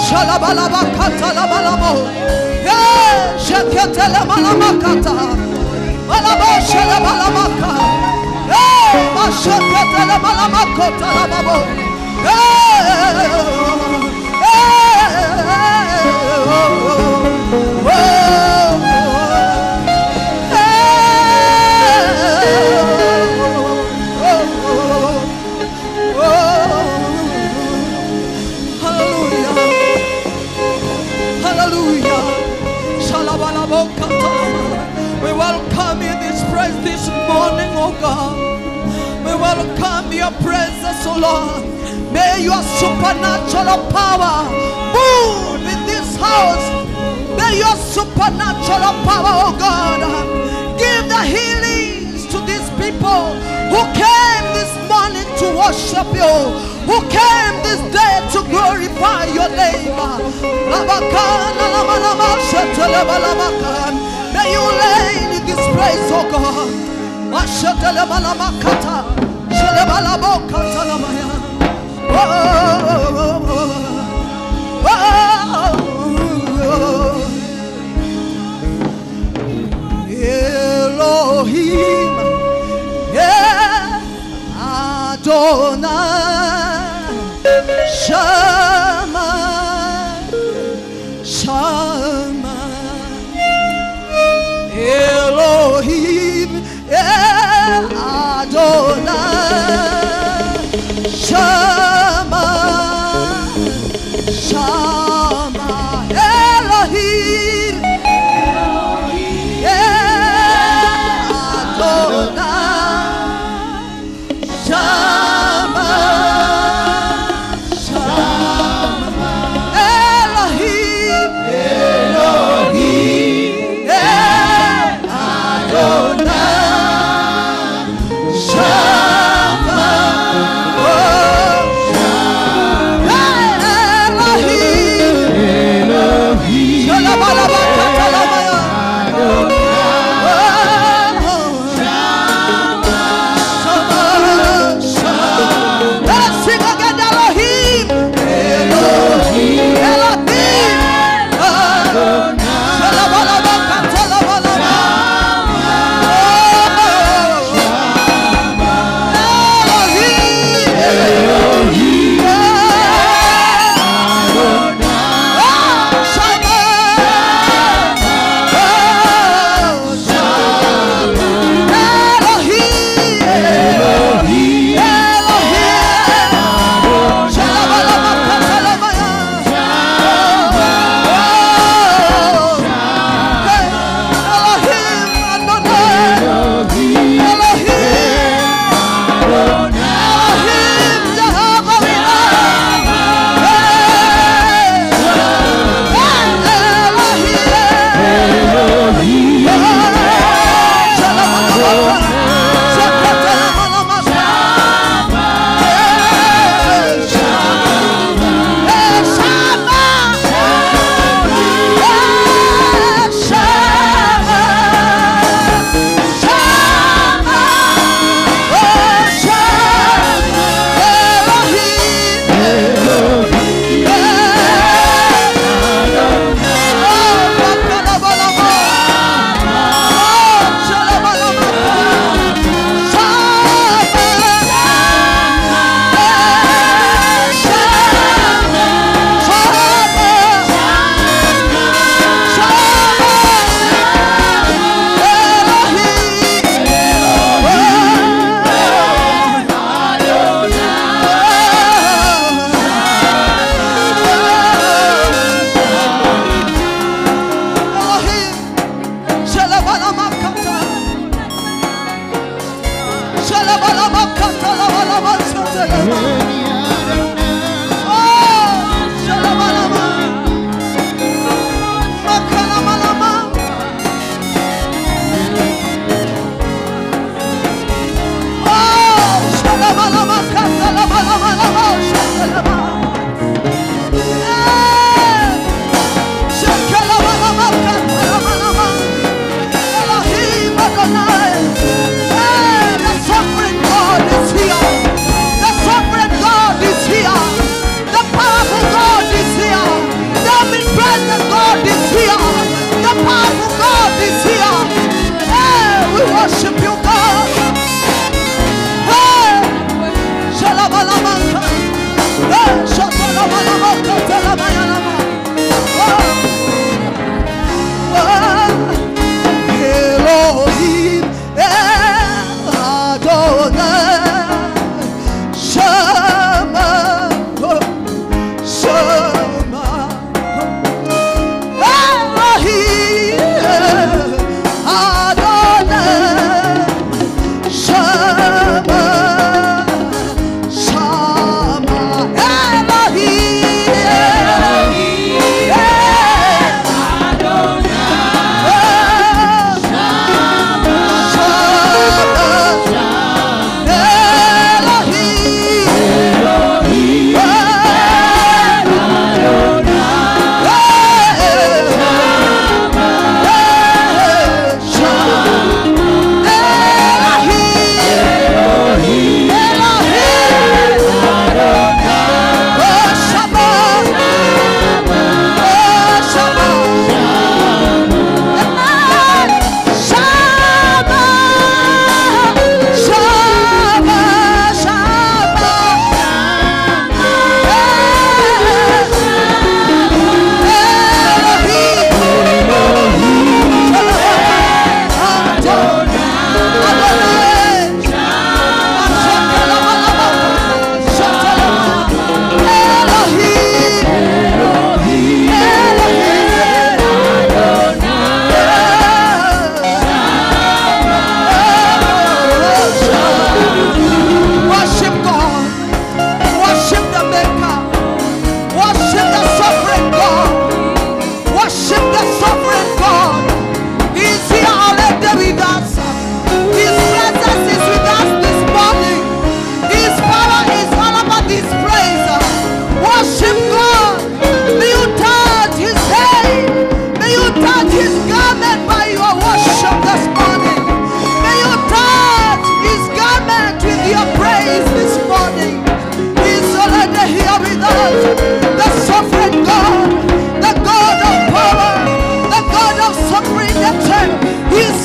Shalabalabakata labalamo. Eh, sheketele malamakata. Malabo shalabalamaka. Eh, masheketele malamakota lababo. Eh, eh, oh, oh, Hallelujah. We welcome you in this place this morning, oh God. We welcome your presence, oh Lord. May your supernatural power move in this house. May your supernatural power, oh God, give the healings to these people who came this morning to worship you, who came this day to glorify your name. May you reign in this place, oh God. Elohim, yeah, Adonai, Shama, Shama, Elohim, yeah, Adonai, Shama.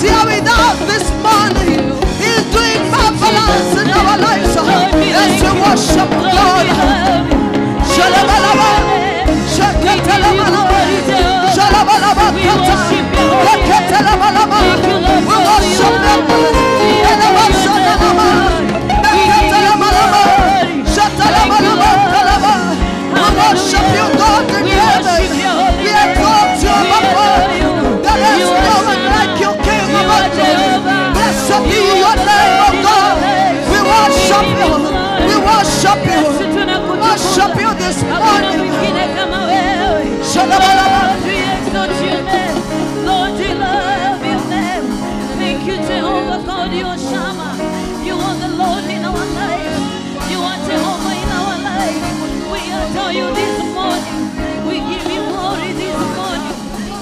here with us this morning. He's doing marvelous in our lives. As we worship God. We worship We worship you, God in heaven. We exalt you, Lord. There is no one like you, King of glory. Blessed be your name, O God. We worship you. We worship you. Worship you this morning. Lord, we love your name. Thank you, Jehovah God, you are Shammah. You are the Lord in our life. You are Jehovah in our life. We adore you this morning. We give you glory this morning.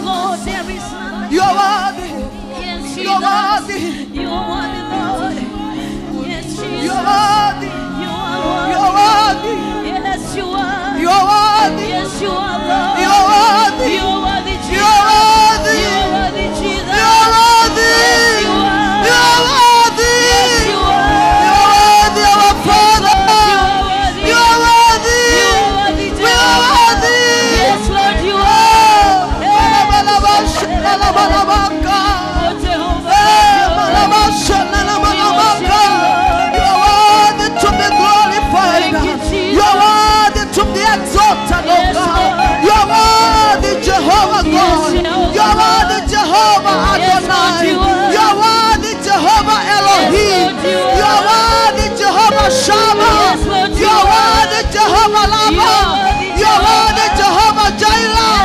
Lord, there is none like you. You are worthy. Yes, you are worthy. You are worthy, Lord. Yes, Jesus. You are worthy. You are worthy. You are worthy. Yes, you are. You are worthy. Yes, you are, Lord. You are worthy. You are worthy, Jesus. You are worthy. You are worthy, Jesus. You are worthy. Yes, you are. You are worthy. Yes, you are. You are worthy, our Father. You are worthy. You are worthy. You are worthy, Jesus. We are worthy. Yes, Lord, you are. Oh, Jehovah, You are worthy to be glorified. Thank you, Jesus. You are worthy to be exalted, O God. You are worthy, Jehovah God. You are worthy, Jehovah Adonai. You are worthy, Jehovah Elohim. You are worthy, Jehovah Shammah. You are worthy, Jehovah Lama. You are worthy, Jehovah Jireh.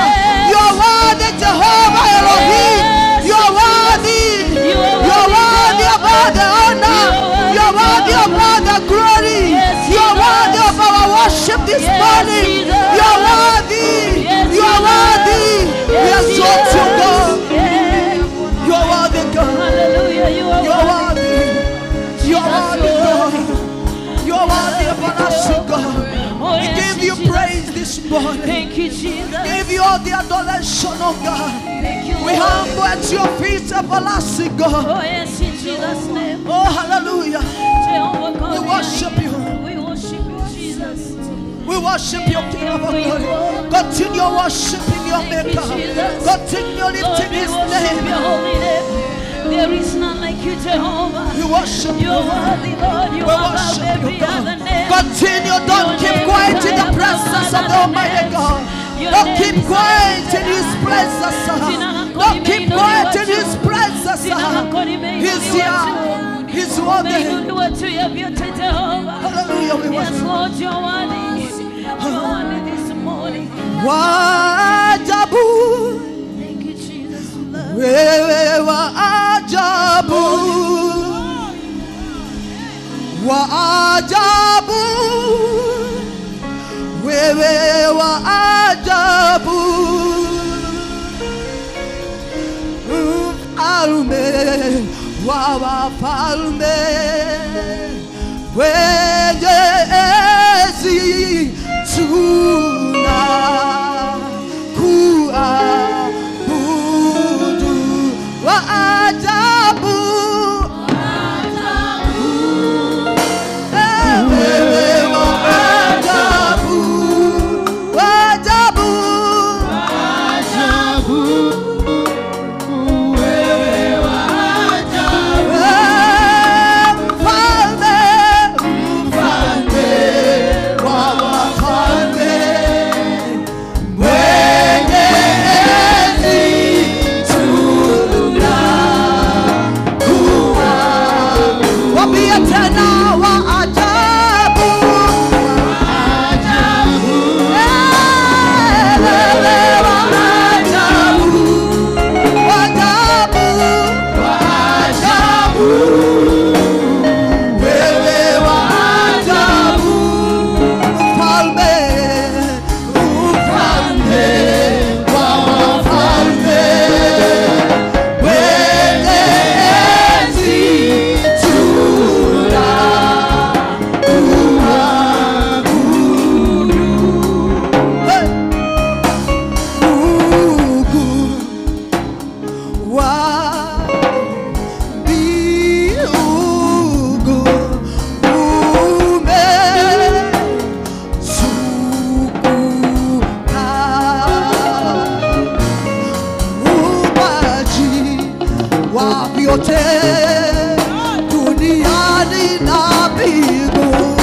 You are worthy, Jehovah Elohim. You are worthy. You are worthy of all the honor. You are worthy of all the glory. You are worthy of our worship this morning. You are worthy. You are worthy. We exalt you, God. You are worthy, God. Hallelujah. You are worthy. You are worthy, God. You are worthy of us, God. We give you praise this morning. Thank you, Jesus. We give you all the adoration, oh God. Thank you, We humble at your feet, everlasting God. Oh, yes, in Jesus' name. Oh, hallelujah. Jehovah God, We worship you. We worship you, Jesus. We worship you, King of glory. Continue worshiping your Thank Maker. you, Jesus. Continue Lord, lifting we His worship name. your holy name. There is none like you, Jehovah. We worship You you. are worthy, Lord. You We are above worship you, every God. other name. Continue, don't Your keep name quiet is in the high above presence of other the Almighty names. God. Your Don't name keep is quiet in high. His presence. Jina lako Don't keep quiet in limeinuliwa His juu. presence. Jina lako He's limeinuliwa here. juu. He's worthy. Umeinuliwa juu ya vyote, Jehovah. Hallelujah. We Yes, worship. Lord, you are worthy. You are worthy this morning. Waajabu, Thank you, Jesus. We love wewe wa ajabu, wa ajabu, wewe wa ajabu, mfalme wa wafalme, mwenye enzi tunakuabudu, wa ajabu, wewe wa ajabu, wa ajabu, mfalme, mfalme wa wafalme. vyote duniani na mbingu,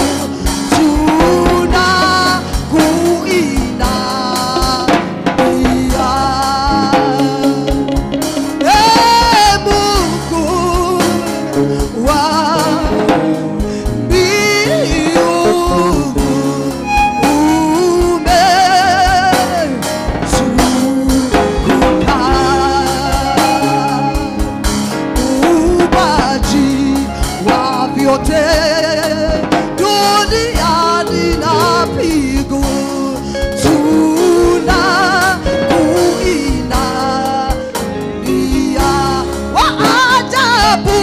tunakuinamia. Ee Mungu wa miungu, umetukuka. Muumbaji wa vyote duniani na mbingu, tunakuinamia. Wa ajabu,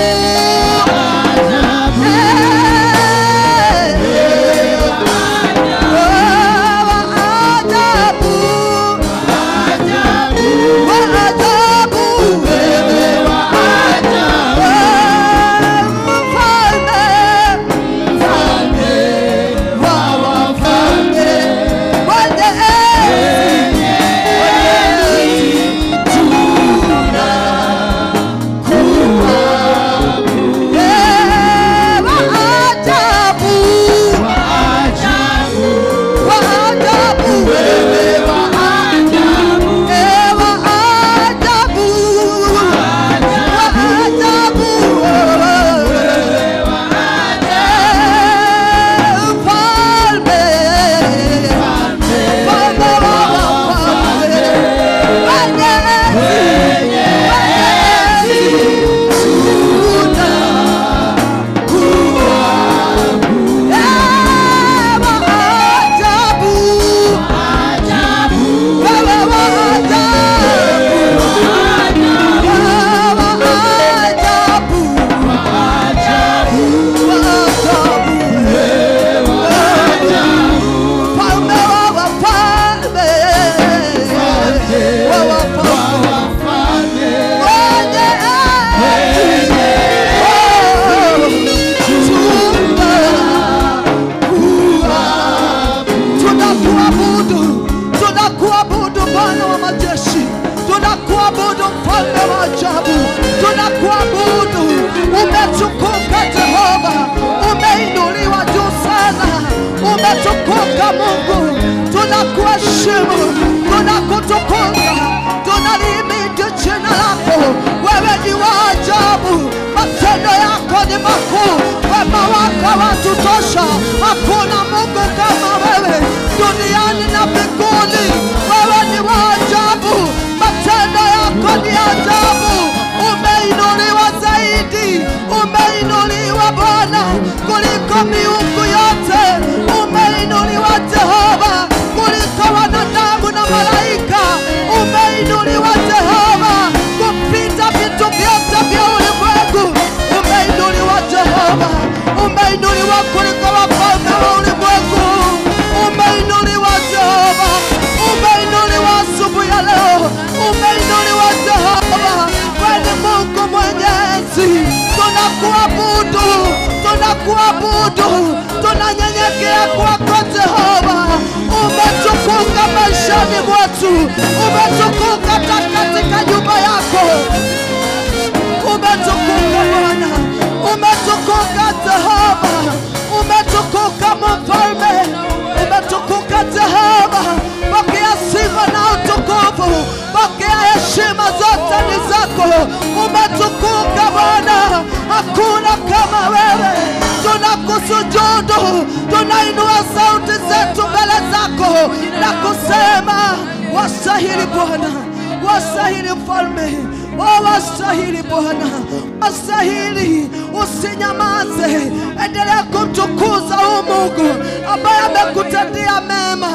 Tunakuabudu Bwana wa majeshi, tunakuabudu mfalme wa ajabu, tunakuabudu. Umetukuka Jehova, umeinuliwa juu sana, umetukuka Mungu. Tunakuheshimu, tunakutukuza, tunalihimidi jina lako. Wewe ni wa ajabu, matendo yako ni makuu, wema wako watutosha. Hakuna Mungu kama wewe duniani na mbinguni. Wewe ni wa ajabu, matendo yako ni ajabu. Umeinuliwa zaidi, umeinuliwa Bwana kuliko miungu yote. Umeinuliwa Jehova kuliko wanadamu na malaika. Umeinuliwa Jehova kupita vitu vyote vya ulimwengu. Umeinuliwa Jehova, umeinuliwa kuliko wafalme wa ulimwengu. Umeinuliwa Jehova, umeinuliwa asubuhi ya leo, umeinuliwa Jehova. Wewe ni Mungu mwenyezi, tunakuabudu, tunakuabudu, tunanyenyekea kwako Jehova. Umetukuka maishani mwetu, umetukuka katika nyumba yako. Umetukuka Bwana, umetukuka Jehova, umetukuka Mfalme, umetukuka Jehova. Pokea sifa na utukufu, pokea heshima zote ni zako. Umetukuka Bwana, hakuna kama wewe. Tunakusujudu, tunainua sauti zetu mbele zako na kusema wastahili Bwana, wastahili Mfalme, wastahili Bwana, wastahili. Usinyamaze, endelea kumtukuza huyu Mungu ambaye amekutendea mema,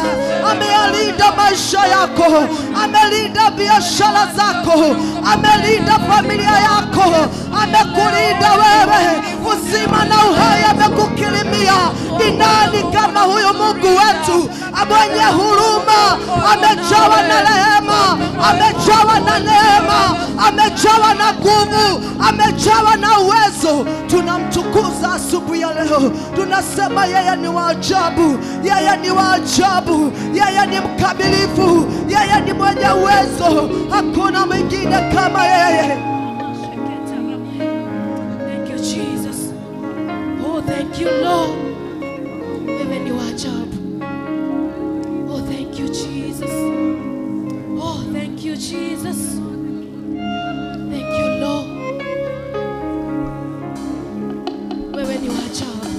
ameyalinda maisha yako, amelinda biashara zako, amelinda familia yako, amekulinda wewe, uzima na uhai amekukirimia. Ni nani kama huyu Mungu wetu mwenye huruma, amejawa na rehema, amejawa na neema, amejawa na nguvu, amejawa na uwezo. Tunamtukuza asubuhi ya leo, tunasema yeye ni wa ajabu, yeye ni wa ajabu, yeye ni mkamilifu, yeye ni mwenye uwezo, hakuna mwingine kama yeye. Thank you, Lord. Wewe ni wa ajabu. Oh, thank you, Jesus. Oh, thank you, Jesus. Thank you, Lord. Wewe ni wa ajabu.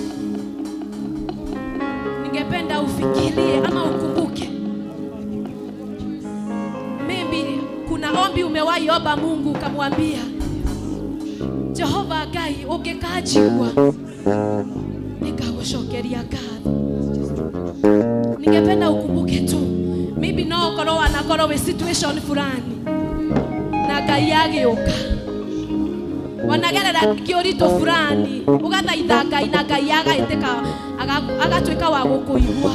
Ningependa ufikirie ama ukumbuke. Maybe kuna ombi umewahi omba Mungu ukamwambia, Jehova Ngai ũngĩkanjigua nĩngagũcokeria ngatho. Ningependa ukumbuke tu, maybe no ũkorwo wanakorwo wĩ situation fulani na Ngai agĩũka, wanagerera kĩũritũ fulani ũgathaitha Ngai na Ngai agaĩtĩka agatuĩka wa gũkũigua.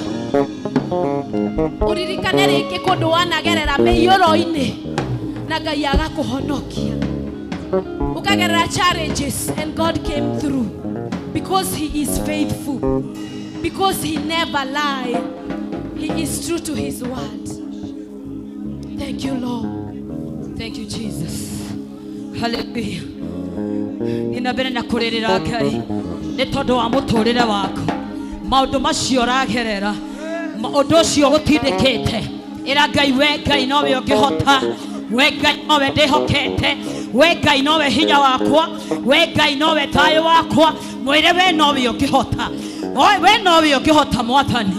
Ũririkane rĩngĩ kũndũ wanagerera mĩiyũro-inĩ na Ngai agakũhonokia. Ukagerera challenges and God came through because he is faithful, because he never lies. He is true to his word. Thank you, Lord. Thank you, Jesus. Hallelujah. Nina mbere na kũrĩrĩra Ngai nĩ tondũ wa mũtũrĩre waku, maũndũ macio ũragerera, ũndũ ũcio ũgũtindĩkĩte, ĩra Ngai, we Ngai nowe ũngĩhota, we Ngai nowe ndĩhokete, we Ngai nowe hinya wakwa, we Ngai nowe thayũ wakwa, mwĩre we nowe ũngĩhota, we nowe ũngĩhota Mwathani.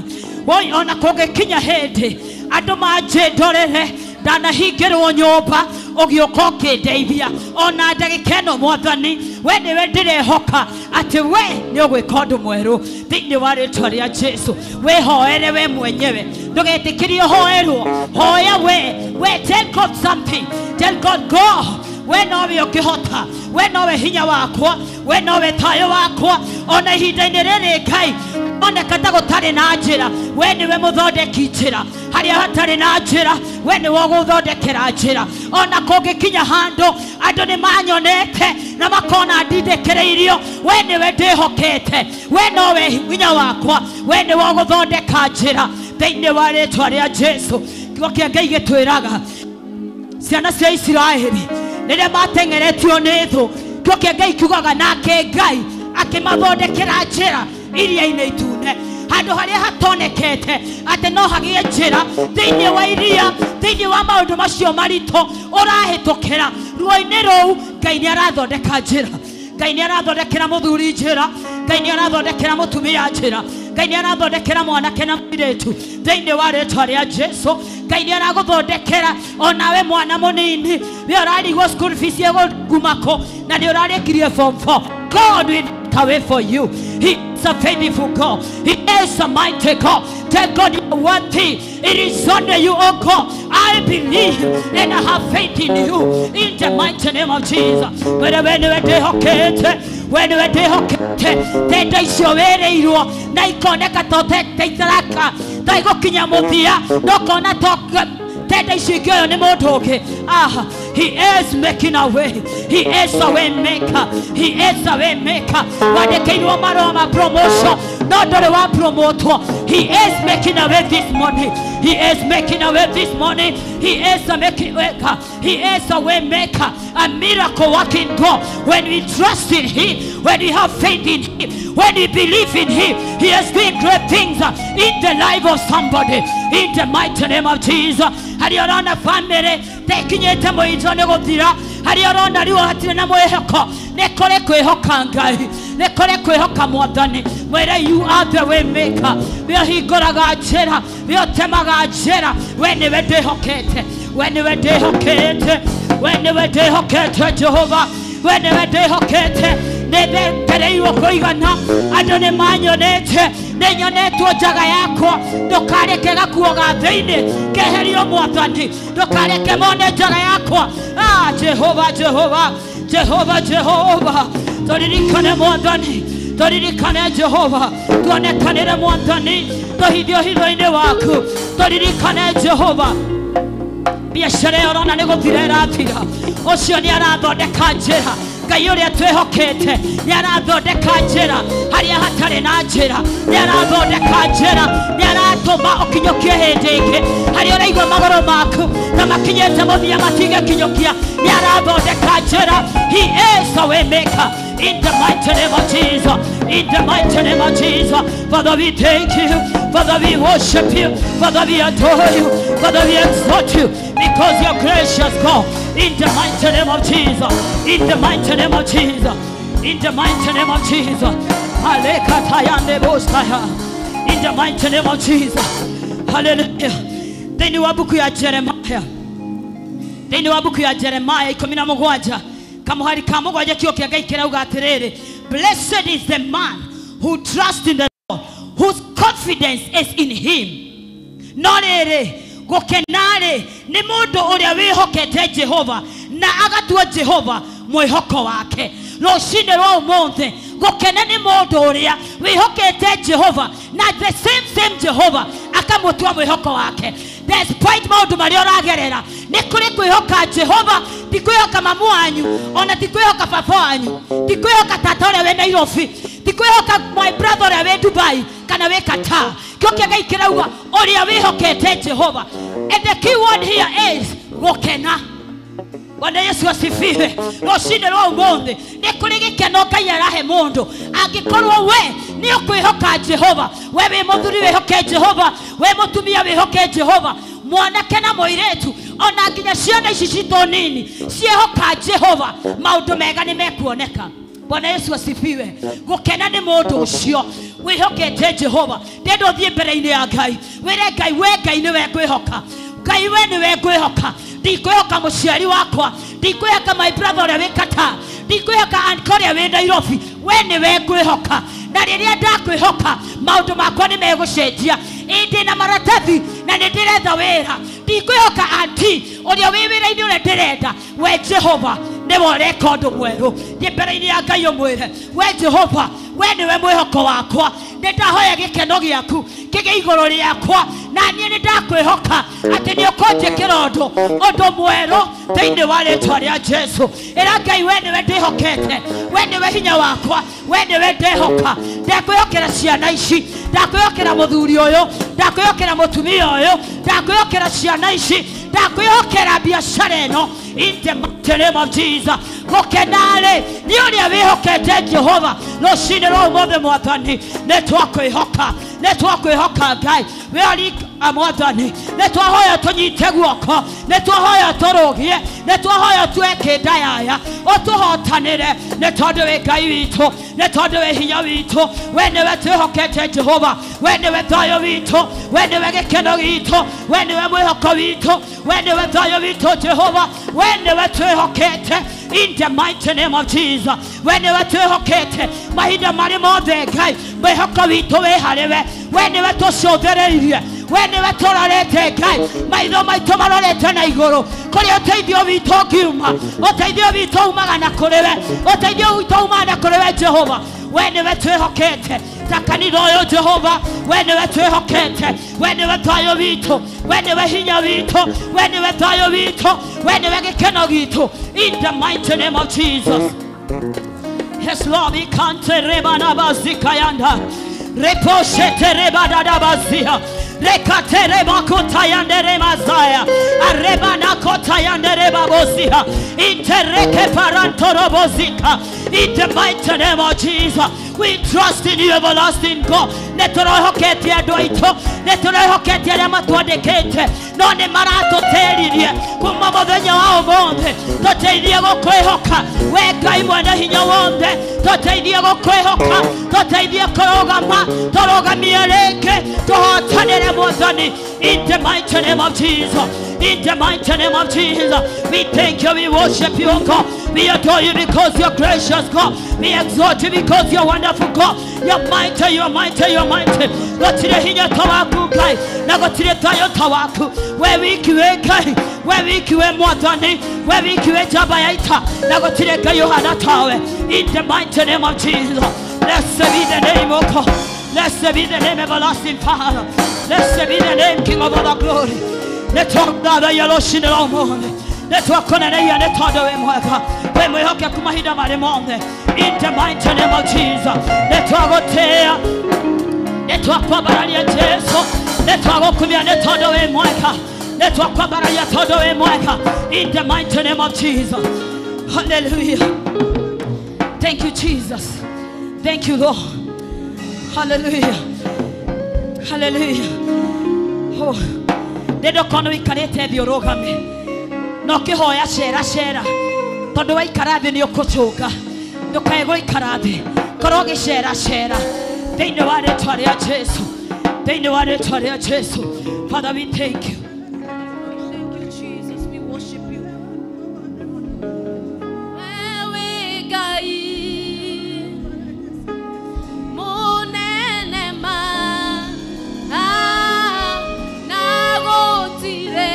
Woi ona kũngĩkinya hĩndĩ andũ manjĩndorere, ndanahingĩrwo nyũmba ũgĩũka ũkĩndeithia, ona ndagĩka ĩno Mwathani we nĩwe ndĩrehoka atĩ we nĩ ũgwĩka ũndũ mwerũ thĩinĩ wa rĩtwa rĩa Jesu. Wĩhoere we mwenyewe, ndũgetĩkĩrie ũhoerwo, hoya we tell God something, tell God, go, we nowe ũngĩhota, we nowe hinya wakwa, we nowe thayũ wakwa, ona ihinda-inĩ rĩrĩ Ngai oneka ta gũtarĩ na njĩra, we nĩwe mũthondeki njĩra, harĩa hatarĩ na njĩra we nĩwe ũgũthondekera njĩra. Ona kũngĩkinya handũ andũ nĩ manyonete na makona ndindĩkĩrĩirio, we nĩwe ndĩhokete, we nowe hinya wakwa, we nĩwe ũgũthondeka njĩra thĩinĩ wa rĩtwa rĩa Jesu. Kiugo kĩa Ngai gĩtwĩraga ciana cia Isiraeli rĩrĩa mateng'eretio nĩ thũ, kiugo kĩa Ngai kiugaga nake Ngai akĩmathondekera njĩra iria-inĩ itune, handũ harĩa hatonekete atĩ no hagĩe njĩra thĩinĩ wa iria, thĩinĩ wa maũndũ macio maritũ ũrahĩtũkĩra ruo-inĩ rũu, Ngai nĩ arathondeka njĩra. Ngai nĩ arathondekera mũthuri njĩra, Ngai nĩ arathondekera mũtumia njĩra, Ngai nĩ arathondekera mwanake na mũirĩtu thĩinĩ wa rĩtwa rĩa Jesu. Ngai nĩ aragũthondekera onawe mwana mũnini, we ũrarigwo school fees ĩgũkuma kũ na nĩ ũrarĩkirie form 4. God will make a way for you. He is a faithful God. He is a mighty God. Tell God you are worthy. It is only you, oh God. I believe and I have faith in you. In the mighty name of Jesus. When we ndĩhokete tenda icio wĩrĩirwo na ikoneka to itaraka ta igũkinya mũthia, no kona to tenda icio ingĩoywo nĩ mũndũ ũngĩ. Ah, he is making a way. He is a way maker. He is a way maker. Wandĩkĩirwo marũa ma promotion no ndũrĩ wa promotwo. He is making a way this morning. He is making a way this morning. He is a making maker. He is a way maker, a miracle working God. When we trust in him, when we have faith in him, when we believe in him, he has doing great things in the life of somebody. In the mighty name of Jesus. Harĩa ũrona family tekinyĩte mũico nĩ gũthira, harĩa ũrona rĩu hatirĩ na mwĩhoko, nĩ kũrĩ kwĩhoka Ngai, nĩ kũrĩ kwĩhoka Mwathani. Mwĩre you are the way maker, we ũhingũraga njĩra, we ũtemaga njĩra, we nĩwe ndĩhokete, we nĩwe ndĩhokete, we nĩwe ndĩhokete Jehova, we nĩwe ndĩhokete. Nĩthekereirwo kũigana, andũ nĩ manyonete, nĩ nyonetwo njaga yakwa, ndũkareke gakuo ga thĩinĩ keherio Mwathani, ndũkareke mone njaga yakwa. Ah, Jehova, Jehova, Jehova, Jehova, tũririkane Mwathani, tũririkane Jehova, tuonekanĩre Mwathani, tũhithio hitho-inĩ waku, tũririkane Jehova. Biacara ĩyo ũrona nĩ gũthira ĩrathira, ũcio nĩ arathondeka njĩra. Ngai ũrĩa twĩhokete nĩ arathondeka njĩra harĩa hatarĩ na njĩra, nĩ arathondeka njĩra, nĩ aratũma ũkinyũkie hĩndĩ ĩngĩ. Harĩa ũraigua magũrũ maku na makinyĩte mũthia matigĩkinyũkia, nĩ arathondeka njĩra. He is the way maker. In the mighty name of Jesus. In the mighty name of Jesus. Father, we thank you. Father, we worship you. Father, we adore you. Father, we exalt you because you're gracious God. In the mighty name of Jesus. In the mighty name of Jesus. In the mighty name of Jesus. In the mighty name of Jesus. Hallelujah. Thĩinĩ wa buku ya Jeremiah. Thĩinĩ wa buku ya Jeremiah 17 kamuhari ka mũgwanja kĩo kĩa Ngai kĩrauga atĩrĩrĩ, blessed is the man who trusts in the Lord, whose confidence is in him. No rĩrĩ, gũkena-rĩ nĩ mũndũ ũrĩa wĩhokete Jehova na agatua Jehova mwĩhoko wake. Rũcinĩ rwa ũmũthĩ gũkena nĩ mũndũ ũrĩa wĩhokete Jehova na the same Jehova akamũtua mwĩhoko wake. Despite maũndũ marĩa ũragerera, nĩ kũrĩ kwĩhoka Jehova, ti kwĩhoka mamu wanyu, ona ti kwĩhoka baba wanyu, ti kwĩhoka tata ũrĩa wĩ Nairobi, ti kwĩhoka my brother ũrĩa wĩ Dubai kana wĩ Qatar. Kĩo kĩa Ngai kĩrauga ũrĩa wĩhokete Jehova. And the key word here is gũkena. Bwana Yesu asifiwe. Rũcinĩ rwa ũmũthĩ nĩ kũrĩ gĩkeno Ngai arahe mũndũ angĩkorwo we nĩ ũkwĩhoka Jehova. We wĩ mũthuri wĩhoke Jehova, we mũtumia wĩhoke Jehova, mwanake na mũirĩtu, ona nginya ciana ici citũ nini ciĩhoka Jehova, maũndũ mega nĩ mekuoneka. Bwana Yesu asifiwe. Gũkena nĩ mũndũ ũcio wĩhokete Jehova. Ndĩrenda ũthiĩ mbere-inĩ ya Ngai wĩre Ngai, we Ngai nĩwe ngwĩhoka. Ngai we nĩwe ngwĩhoka. Ndikwĩhoka mũciari wakwa, ndikwĩhoka my brother ũrĩa wĩ Qatar, ndikwĩhoka uncle ũrĩa wĩ Nairobi, we nĩwe ngwĩhoka. Na rĩrĩa ndakwĩhoka maũndũ makwa nĩ megũcenjia. Ĩ ndĩna maratathi na nĩ ndĩretha wĩra, ndikwĩhoka auntie ũrĩa wĩ wĩra-inĩ ũrĩa ndĩrenda. We Jehova nĩwe ũreka ũndũ mwerũ. Thiĩ mbere-inĩ ya Ngai ũmwĩre, we Jehova, we nĩwe mwĩhoko wakwa. Nĩ ndahoya gĩkeno gĩaku kĩgĩe igũrũ rĩakwa, na niĩ nĩ ndakwĩhoka atĩ nĩ ũkũnjĩkĩra ũndũ mwerũ thĩinĩ wa rĩtwa rĩa Jesu. Ĩra Ngai, we nĩwe ndĩhokete, we nĩwe hinya wakwa, we nĩwe ndĩhoka. Ndakwĩhokera ciana ici, ndakwĩhokera mũthuri ũyũ, ndakwĩhokera mũtumia ũyũ, ndakwĩhokera ciana ici, ndakwĩhokera biacara ĩno. In the mighty name of Jesus. Gũkena-rĩ nĩ ũrĩa wĩhokete Jehova. Rũcinĩ rwa ũmũthĩ Mwathani nĩ twakwĩhoka, nĩ twakwĩhoka Ngai. We arĩ Mwathani, nĩ twahoya tũnyite guoko, nĩ twahoya tũrũgie, nĩ twahoya tueke ndayaya, ũtũhotanĩre, nĩ tondũ wĩ Ngai witũ, nĩ tondũ wĩ hinya witũ. We nĩwe twĩhokete Jehova, we nĩwe thayũ witũ, we nĩwe gĩkeno gitũ, we nĩwe mwĩhoko witũ, we nĩwe thayũ witũ Jehova, we nĩwe twĩhokete. In the mighty name of Jesus. We nĩwe twĩhokete mahinda marĩ mothe Ngai, mwĩhoko witũ wĩ harĩ we. We nĩwe tũcũthĩrĩirie, we nĩwe tũrorete Ngai, maitho maitũ marorete na igũrũ kũrĩa ũteithio witũ ũngiuma. Ũteithio witũ umaga na kũrĩ we, ũteithio witũ umaga na kũrĩ we Jehova. We nĩwe twĩhokete ta kanitha ũyũ Jehova, we nĩwe twĩhokete, we nĩwe thayũ witũ, we nĩwe hinya witũ, we nĩwe thayũ witũ, we nĩwe gĩkeno gitũ. In the mighty name of Jesus. Yes, Lord, we can't rebanabazikayanda. Reposhete rebadadabazia. Rekate rebakotayande remazaya. Arebana kotayande rebabozia. Intereke parantorobozika. In the mighty name of Jesus, we trust in you, everlasting God. Netorohokete adoito, netorohokete amatwadekete, no ne marato teririe, kuma muthenya wa umuthi, tuteithie gukwihoka, we Ngai mwene hinya wothe, tuteithie gukwihoka, tuteithie kurugama, turugamie rĩngĩ, tuhotanĩre Mwathani. In the mighty name of Jesus. In the mighty name of Jesus, we thank you, we worship you, God. We adore you because you're gracious, God. We exalt you because you're wonderful, God. You're mighty, you're mighty, you're mighty. Gotire hinya tawaku Ngai, na gotire thayo tawaku. We wiki we Ngai, we wiki we Mwathani, we wiki we njamba ya ita, na gotire Ngai ũhana tawe. In the mighty name of Jesus, blessed be the name, O God. Blessed be the name, everlasting Father. Blessed be the name, King of all the glory. Netwathathaia rũcinĩ rwa ũmũthĩ, nĩtwakũneneia nĩ tondũ wĩ mwega, wĩ mwĩhokeku mahinda marĩ mothe. In the mighty name of Jesus, nĩtwagũtĩĩa, nĩtwakwambararia Jesu, Nĩ twagũkumia nĩ tondũ wĩ mwega. Nĩ twakwambararia tondũ wĩ mwega. In the mighty name of Jesus. Hallelujah. Thank you, Jesus. Thank you, Lord. Hallelujah. Hallelujah. Oh. Ndĩndokorwo wĩikarĩte thĩ ũrũgame na ũkĩhoya cera cera tondũ waikara thĩ nĩ ũkũcũnga ndũkae gũikara thĩ korwo ũgĩcera cera thĩinĩ wa rĩtwa rĩa Jesu thĩinĩ wa rĩtwa rĩa Jesu. Father, we thank you. Thank you, Jesus. We worship you. Wewe Ngai munene ma na gũtirĩ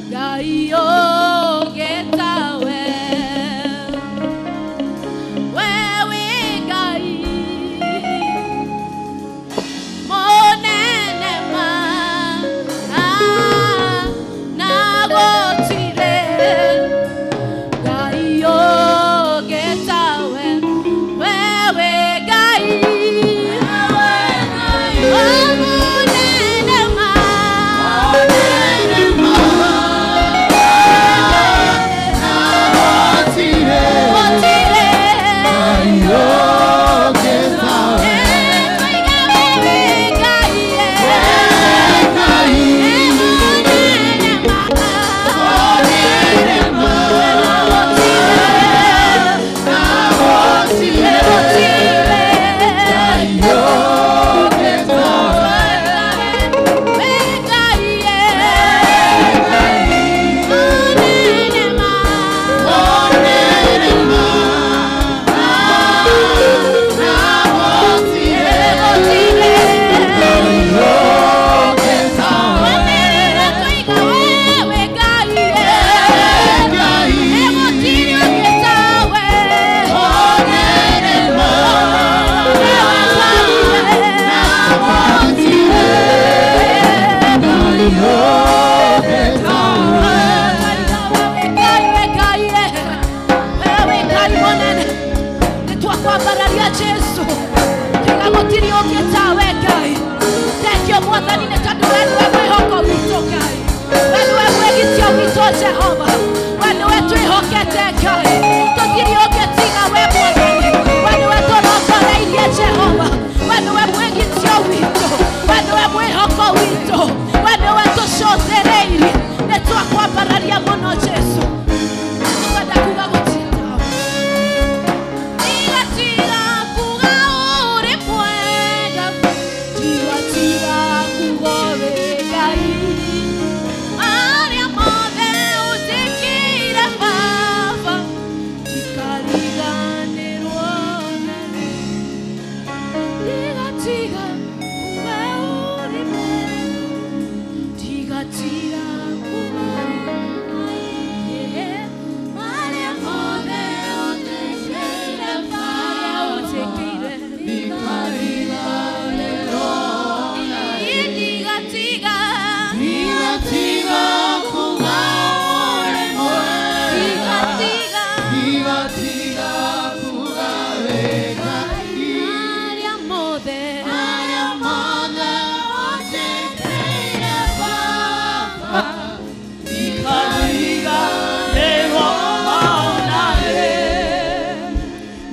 Ngai ũngĩtawe. Wewe Ngai munene ma na gũtirĩ Ngai ũngĩtawe. Wewe Ngai munene ma gũtirĩ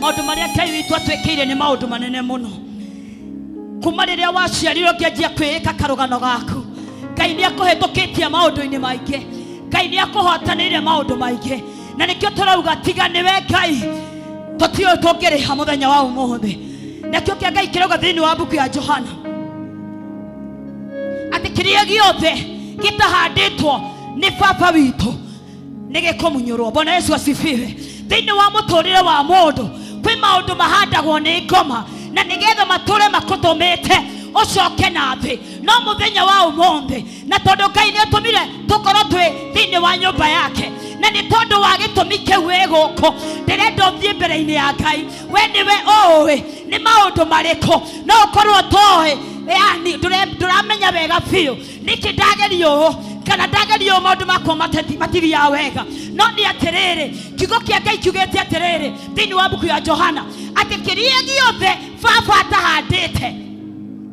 Maũndũ marĩa Ngai witũ atwĩkĩire nĩ maũndũ manene mũno. Kuma rĩrĩa waciarirwo ũngĩanjia kwĩĩka karũgano gaku, Ngai nĩ akũhĩtũkĩtie maũndũ-inĩ maingĩ, Ngai nĩ akũhotanĩire maũndũ maingĩ, na nĩkĩo tũrauga tiga nĩwe Ngai tũtiũĩ tũngĩrĩha mũthenya wa ũmũthĩ. Nakĩo kĩa Ngai kĩrauga thĩinĩ wa mbuku ya Johana atĩ kĩrĩa gĩothe gĩtahandĩtwo nĩ baba witũ nĩ gĩkũmunyũrwo. Bwana Yesu asifiwe. Thĩinĩ wa mũtũrĩre wa mũndũ kwĩ maũndũ mahandagwo nĩ ngoma na nĩgetha matũre makũtũmĩte ũcoke na thĩ no mũthenya wa ũmũthĩ, na tondũ Ngai nĩ atũmire tũkorwo twĩ thĩinĩ wa nyũmba yake na nĩ tondũ wa gĩtũmi kĩu wĩ gũkũ, ndĩrenda ũthiĩ mbere-inĩ ya Ngai. We nĩwe ũĩ nĩ maũndũ marĩkũ no ũkorwo ũtoĩ, yani ndũramenya wega biũ nĩkĩ ndagerio ũũ kana ndagerio ũũ maũndũ makwa matithiaga wega. No nĩ atĩrĩrĩ, kiugo kĩa Ngai kiugĩte atĩrĩrĩ thĩinĩ wa mbuku ya Johana atĩ kĩrĩa gĩothe baba atahandĩte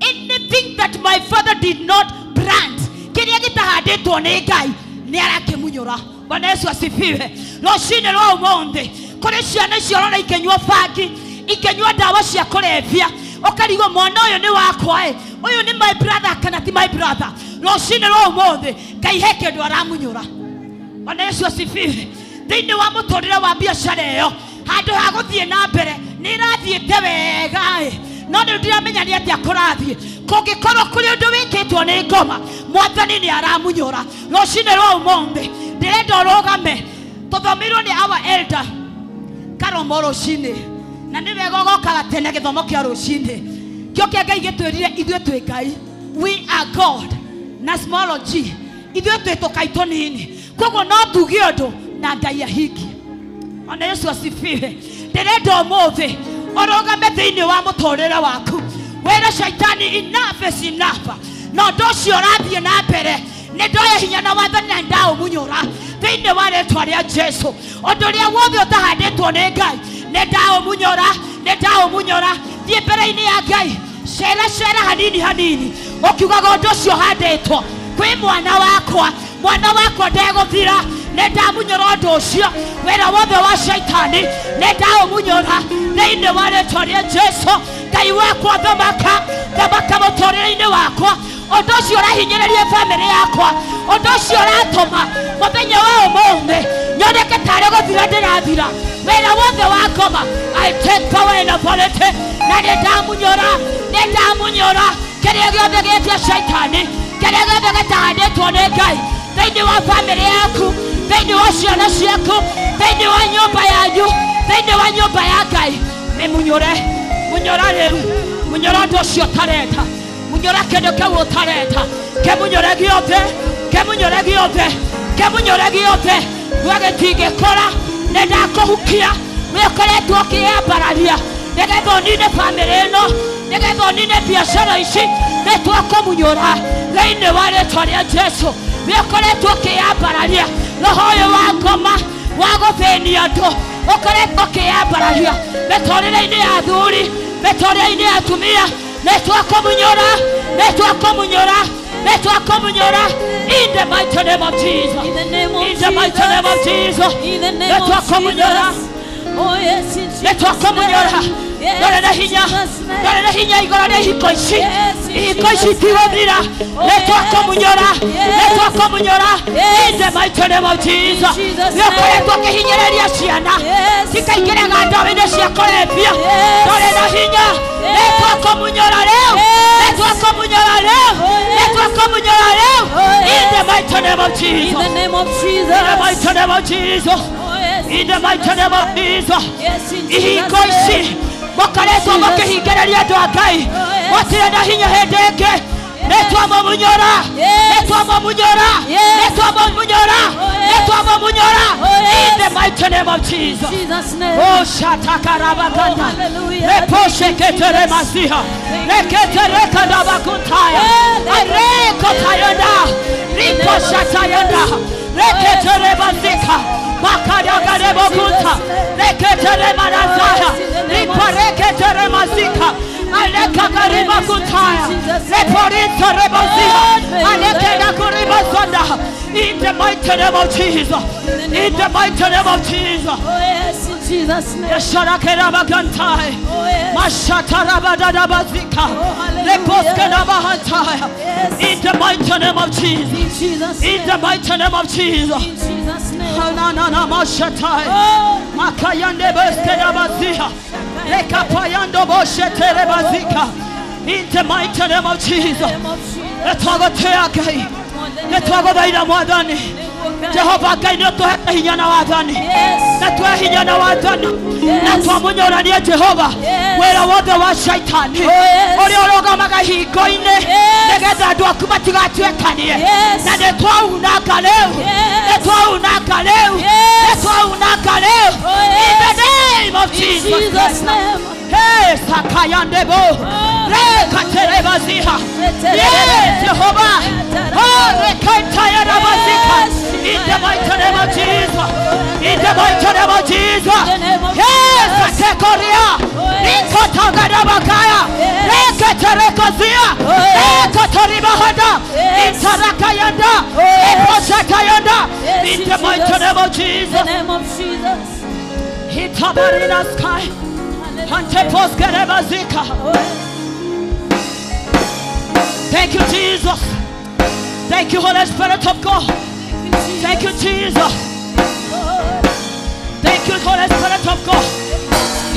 Anything that my father did not plant, kĩrĩa gĩtahandĩtwo nĩ Ngai nĩ arakĩmunyũra. Bwana Yesu asifiwe. Rũcinĩ rwa ũmũthĩ kũrĩ ciana icio ũrona ikĩnyua bangi, ikĩnyua ndawa cia kũrebia, ũkarigwo mwana ũyũ nĩ wakwa ĩ, ũyũ nĩ my brother kana ti my brother. Rũcinĩ rwa ũmũthĩ Ngai he kĩndũ aramunyũra. Bwana Yesu asifiwe. Thĩinĩ wa mũtũrĩre wa biacara ĩyo, handũ ha gũthiĩ na mbere nĩ ĩrathiĩte wega ĩ, no rĩu ndiramenya nĩ atĩa kũrathiĩ. Kũngĩkorwo kũrĩ ũndũ wĩkĩtwo nĩ ngoma, Mwathani nĩ aramunyũra. Rũcinĩ rwa ũmũthĩ ndĩrenda ũrũgame. Tũthomeirwo nĩ our elder Karomo rũcinĩ, na nĩ wega ũgokaga tene gĩthomo kĩa rũcinĩ. Kĩo kĩa Ngai gĩtwĩrire ithuĩ twĩ Ngai, we are God na small g, ithuĩ twĩ tũkai tũnini, koguo no tuge ũndũ na Ngai ahingie. Ona Yesu asifiwe. Ndĩrenda ũmũthĩ ũrũgame thĩinĩ wa mũtũrĩre waku, wĩre shaitani enough is enough. Na ũndũ ũcio ũrathiĩ na mbere nĩ ndoya hinya na wathani na ndaũmunyũra thĩinĩ wa rĩtwa rĩa Jesu. Ũndũ ũrĩa wothe ũtahandĩtwo nĩ Ngai nĩ ndaũmunyũra, nĩ ndaũmunyũra. Thiĩ mbere-inĩ ya Ngai, cera cera hanini hanini, ũkiugaga ũndũ ũcio ũhandĩtwo kwĩ mwana wakwa, mwana wakwa ndegũthira, nĩ ndamunyũra ũndũ ũcio. Wĩra wothe wa shaitani nĩ ndaũmunyũra thĩinĩ wa rĩtwa rĩa Jesu. Ngai wakwa thamaka, thamaka mũtũrĩre-inĩ wakwa. Ũndũ ũcio ũrahinyĩrĩria bamĩrĩ yakwa, ũndũ ũcio ũratũma mũthenya wa ũmũthĩ nyoneke tarĩ gũthira ndĩrathira. Wĩra wothe wa ngoma, I take power and authority, na nĩ ndamunyũra, nĩ ndamunyũra kĩrĩa gĩothe gĩtia shaitani, kĩrĩa gĩothe gĩtahandĩtwo nĩ Ngai thĩinĩ wa bamĩrĩ yaku, thĩinĩ wa ciana ciaku, thĩinĩ wa nyũmba yanyu, thĩinĩ wa nyũmba ya Ngai. Nĩ munyũre, munyũra rĩu, munyũra ũndũ ũcio ũtarenda, munyũra kĩndũ kĩu ũtarenda, kĩmunyũre gĩothe, kĩmunyũre gĩothe, kĩmunyũre gĩothe. We gĩtingĩkora, nĩ ndakũhukia. We ũkoretwo ũkĩyambararia nĩgetha ũnine bamĩrĩ ĩno, nĩgetha ũnine biacara ici, nĩ twakũmunyũra thĩinĩ wa rĩtwa rĩa Jesu. We ũkoretwo ũkĩyambararia roho ũyũ wa ngoma wa gũthĩnia andũ, ũkoretwo ũkĩyambararia mĩtũrĩre-inĩ ya athuri, mĩtũrĩre-inĩ ya atumia, nĩ twakũmunyũra, nĩ twakũmunyũra, nĩ twakũmunyũra. In the mighty name of Jesus. In the name of In the mighty name of Jesus. In the name Nĩ of twakũmunyũra. Jesus. Oh yes, in Nĩ Jesus' twakũmunyũra. name. Yes, Ndore na in hinya, Jesus' name. ndore na hinya igũrũ rĩa ihiko ici. Yes, in Ihiko ici Jesus' itigũthira. Oh, Nĩ twakũmunyũra, yes. nĩ twakũmunyũra. Yes. In the mighty name of Jesus. In Jesus' Nĩ ũkoretwo name. ũkĩhinyĩrĩria ciana Yes. cikaingĩraga ndawa-inĩ cia kũrebia. Yes. Ndore na hinya, nĩ Yes. twakũmunyũra rĩu, nĩ Yes. twakũmunyũra rĩu, Oh, nĩ yes. twakũmunyũra rĩu. Oh, In the yes. mighty name of In Jesus. the name of In the Jesus. mighty name of Jesus. Oh yes. In the mighty name of Jesus. Yes, in Jesus' Ihiko ici name. mũkoretwo mũkĩhingĩrĩria andũ a Ngai, Oh, yes. mũtirĩ na hinya hĩndĩ ĩngĩ. Nĩ twamũmunyũra, Yes. nĩ twamũmunyũra, Yes. nĩ twamũmunyũra, Oh, nĩ yes. twamũmunyũra. Oh, yes. In the mighty name of Jesus. Jesus' name. Oh, shatakarabakanda. Oh, hallelujah. Reposheketere masiha. Thank you, Reketerekadabakuntaya. Yeah. Arekotayanda. Rikoshatayanda. Reketerebazika. Makadagadebokunta. Reketeremanazaya. Ripareketeremazika. Alekakaribakuntaya. Reporintorebazia. Alekedakuribazonda. In the mighty name of Jesus. In the mighty name of Jesus. Oh yes, in Jesus' name. Yesharakerabakantai. Oh yes. Mashatarabadadabazika. Oh, hallelujah. Leposkedabahantaya. Yes. In the mighty name of Jesus. In Jesus' In name. the mighty name of Jesus. In Jesus' name. Hananana mashatai. Oh. Makayande beskedabazia. Lekapayando bosheterebazika. In the mighty name of Jesus. Name of Jesus. Netwagotea Ngai. Netwagothaitha Mwathani. Jehova Ngai nĩ ũtũhete hinya na wathani. Yes. Na twe hinya na wathani. Yes. Na twamunyũrania Jehova Yes. wĩra wothe wa shaitani Oh, yes. ũrĩa ũrũgamaga hingo-inĩ Yes. nĩgetha andũ aku matigatuĩkanie. Yes. Na nĩ twaunanga rĩu. Yes. Nĩ twaunanga rĩu. Yes. Nĩ twaunanga rĩu. Oh, In the yes. name of In Jesus Jesus' Christ. name. Hey, sakayandebo. Oh, Rekaterebaziha. Yes, Jehovah. Oh, rekantayarabazika. In the mighty name of Jesus. In the mighty name of Jesus. In the name of Yes, Jesus. Reketekoria. Rikotagadabakaya. Reketerekozia. Rekotoribahada. Itarakayanda. Eposatayanda. In the mighty name of Jesus. The name of Jesus. Hitabarina sky. Anteposkerebazika. Thank you, Jesus. Thank you, Holy Spirit of God. Thank you, Jesus. Thank you, Holy Spirit of God.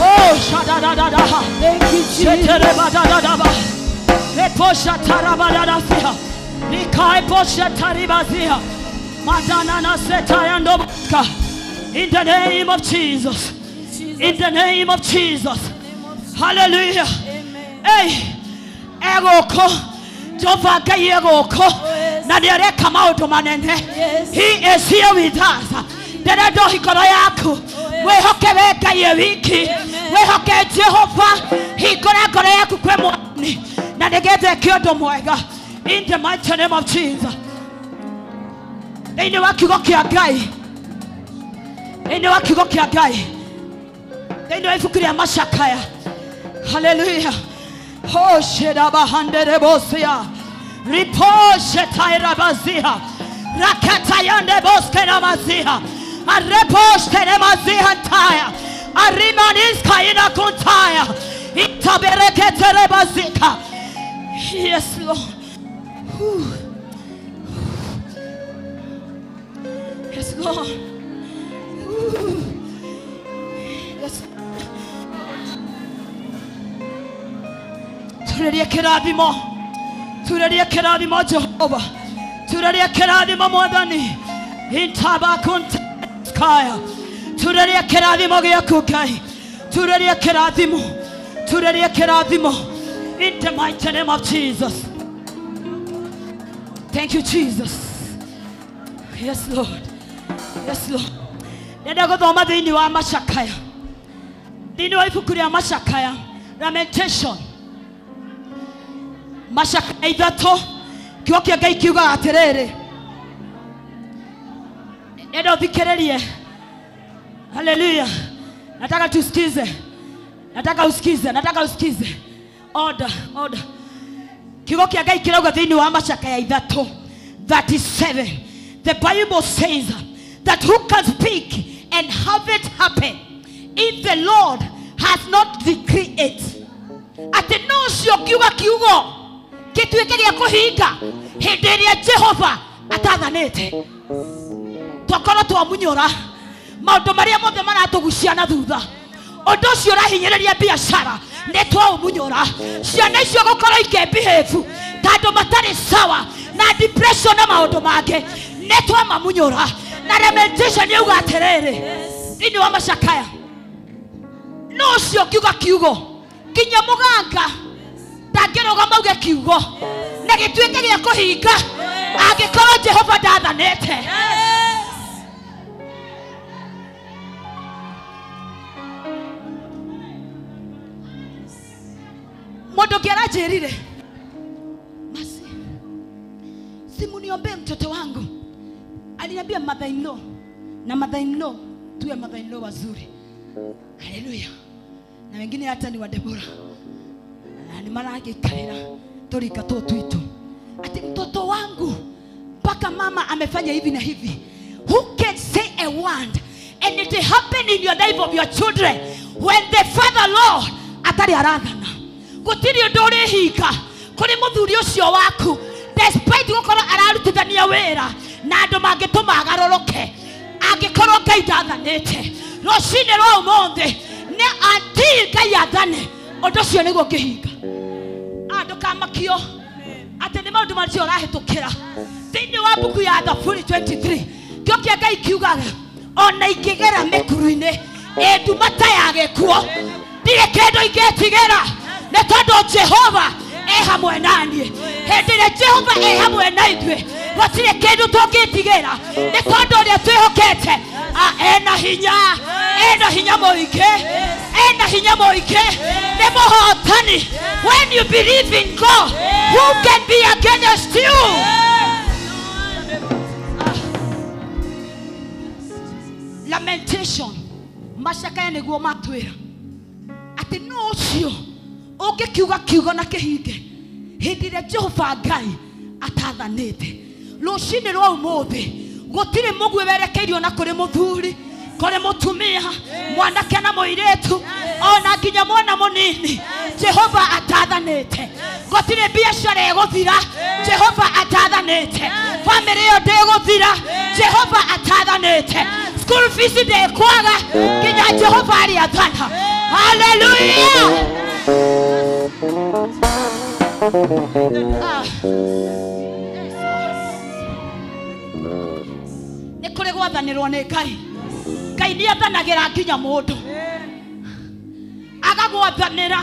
Oh, shadadadadaha. Thank you, Jesus. Sheterebadadadaba. Reposhatarabadadasia. Nikaiposhataribazia. Madanana setayandobuka. In the name of Jesus. In the name of Jesus. Hallelujah. Amen. Hey, egoko. Jehovah Ngai egoko. Na nĩareka maũndũ manene. He is here with us. Ndĩrenda hingoro yaku wĩhoke we Ngai e wiki, wĩhoke Jehova, hingũra ngoro yaku kwĩ Mwathani na nĩgetha eke ũndũ mwega. In the mighty name of Jesus. Thĩinĩ wa kiugo kĩa Ngai, thĩinĩ wa kiugo kĩa Ngai, thĩinĩ wa ibuku rĩa Macakaya. Hallelujah. Hosherabahanderebosia. Riposhe-tairabazia. Rakatayandeboskenamazia. Areposhtenemaziantaya. Arimaniskainakuntaya. Itabereketerebazika. Yes, Lord. Whew. Yes, Lord. Whew. Yes. Turerie kĩrathimo, turerie kĩrathimo Jehova, turerie kĩrathimo Mwathani. Intabakunskaya, turerie kĩrathimo gĩaku Ngai, turerie kĩrathimo, turerie kĩrathimo. In the mighty name of Jesus. Thank you, Jesus. Yes, Lord. Yes, Lord. Ndĩrenda gũthoma thĩinĩ wa Macakaya, thĩinĩ wa ibuku rĩa Macakaya, Lamentation. Macakaya ithatũ, kiugo kĩa Ngai kiugaga atĩrĩrĩ. Nenda ũthikĩrĩrie. Haleluya. Nataka tusikize. Nataka usikize, nataka usikize. Order, order. Kiugo kĩa Ngai kĩrauga thĩinĩ wa Macakaya ithatũ 37. The Bible says that who can speak and have it happen if the Lord has not decreed it. Atĩ no ũcio kiuga kiugo gĩtuĩke gĩa kũhinga hĩndĩ ĩrĩa Jehova atathanĩte. Twakorwo twamunyũra maũndũ marĩa mothe maratũgucia na thutha, ũndũ ũcio ũrahinyĩrĩria biacara nĩ twaũmunyũra. Ciana icio gũkorwo ikĩbehave ta andũ matarĩ sawa na depression na maũndũ mangĩ nĩ twamamunyũra. Na Lamentation yauga atĩrĩrĩ thĩinĩ wa Macakaya, no ũcio ngiuga kiugo nginya mũganga ndangĩrũgama auge kiugo na gĩtuĩke gĩa kũhinga angĩkorwo Jehova ndathanĩte. Mũndũ ũngĩ aranjĩrire, Masi, simuniombee mtoto wangu. Aliniambia mother in law na mother in law, tuwe mother in law wazuri. Haleluya. Na wengine hata ni wa Deborah. Na ni maragĩikarĩra tũrika tũũ twitũ. Ati mtoto wangu mpaka mama amefanya hivi na hivi. Who can say a word and it happen in your life of your children when the father Lord atarĩ arathana? Gũtirĩ ũndũ ũrĩhinga kũrĩ mũthuri ũcio waku, despite gũkorwo ararutithania wĩra na andũ mangĩtũma agarũrũke, angĩkorwo Ngai ndathanĩte. Rũcinĩ rwa ũmũthĩ nĩ until Ngai athane ũndũ ũcio nĩguo ũngĩhinga. Ndũkamakio atĩ nĩ maũndũ macio ũrahĩtũkĩra. Thĩinĩ wa mbuku ya Thaburi 23 kĩo kĩa Ngai kiugaga ona ingĩgera mĩkuru-inĩ ĩ nduma ta ya gĩkuũ ndirĩ kĩndũ ingĩtigĩra nĩ tondũ Jehova e hamwe na niĩ. Hĩndĩ ĩrĩa Jehova e hamwe na ithuĩ gũtirĩ kĩndũ tũngĩtigĩra nĩ tondũ ũrĩa twĩhokete ena hinya, ena hinya mũingĩ, ena hinya mũingĩ, nĩ mũhotani. When you believe in God, who can be against you? Lamentation, Macakaya nĩguo matwĩra. Atĩ no ũcio ũngĩkiuga kiugo na kĩhinge hĩndĩ ĩrĩa Jehova Ngai atathanĩte. Rũcinĩ rwa ũmũthĩ gũtirĩ mũguĩ werekeirio na kũrĩ mũthuri, kũrĩ mũtumia, mwanake na mũirĩtu, ona nginya mwana mũnini. Jehova atathanĩte. Gũtirĩ biacara ĩgũthira. Jehova atathanĩte. Famĩlĩ ĩyo ndĩgũthira. Jehova atathanĩte. School fees ndĩkwaga nginya Jehova arĩathana. Hallelujah. Nĩ kũrĩ gwathanĩrwo nĩ Ngai. Ngai nĩ athanagĩra nginya mũndũ. Agagwathanĩra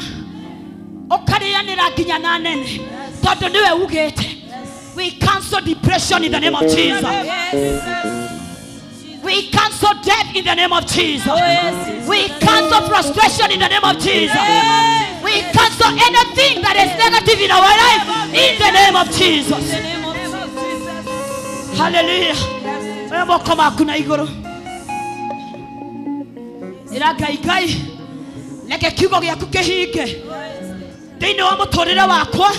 ũkarĩanĩra nginya na nene tondũ nĩwe ugĩte. We cancel depression in the name of Jesus. We cancel death in the name of Jesus. We cancel frustration in the name of Jesus. We cancel anything that is negative in our life in the name of Jesus. Hallelujah. Oya moko maku na igũrũ. Ĩra Ngai, Ngai, reke kiugo gĩaku kĩhinge thĩinĩ wa mũtũrĩre wakwa,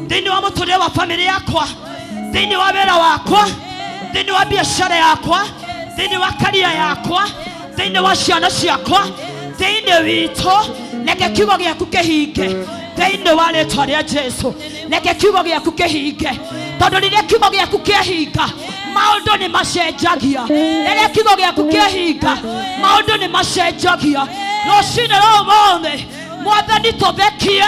thĩinĩ wa mũtũrĩre wa famĩlĩ yakwa, thĩinĩ wa wĩra wakwa, thĩinĩ wa biacara yakwa, thĩinĩ wa karia yakwa, thĩinĩ wa ciana ciakwa, thĩinĩ witũ. Reke kiugo gĩaku kĩhinge thĩinĩ wa rĩtwa rĩa Jesu. Reke kiugo gĩaku kĩhinge tondũ rĩrĩa kiugo gĩaku kĩahinga maũndũ nĩ macenjagia. Rĩrĩa kiugo gĩaku kĩahinga maũndũ nĩ macenjagia. Rũcinĩ rwa ũmũthĩ Mwathani tũthekie,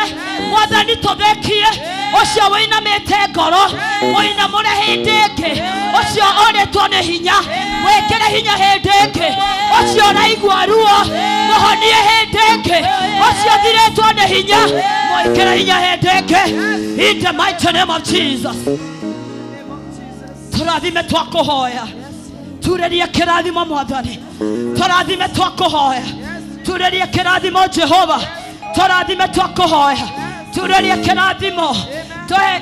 Mwathani tũthekie. Ũcio wĩinamĩte ngoro mũinamũre hĩndĩ ĩngĩ. Ũcio orĩtwo nĩ hinya wĩkĩre hinya hĩndĩ ĩngĩ. Ũcio ũraigua ruo mũhonie hĩndĩ ĩngĩ. Ũcio ũthirĩtwo nĩ hinya mwĩkĩre hinya hĩndĩ ĩngĩ. In the mighty name of Jesus. Tũrathime twakũhoya, turĩrie kĩrathimo Mwathani. Tũrathime twakũhoya, turĩrie kĩrathimo Jehova. Tũrathime twakũhoya, turĩrie kĩrathimo tũhe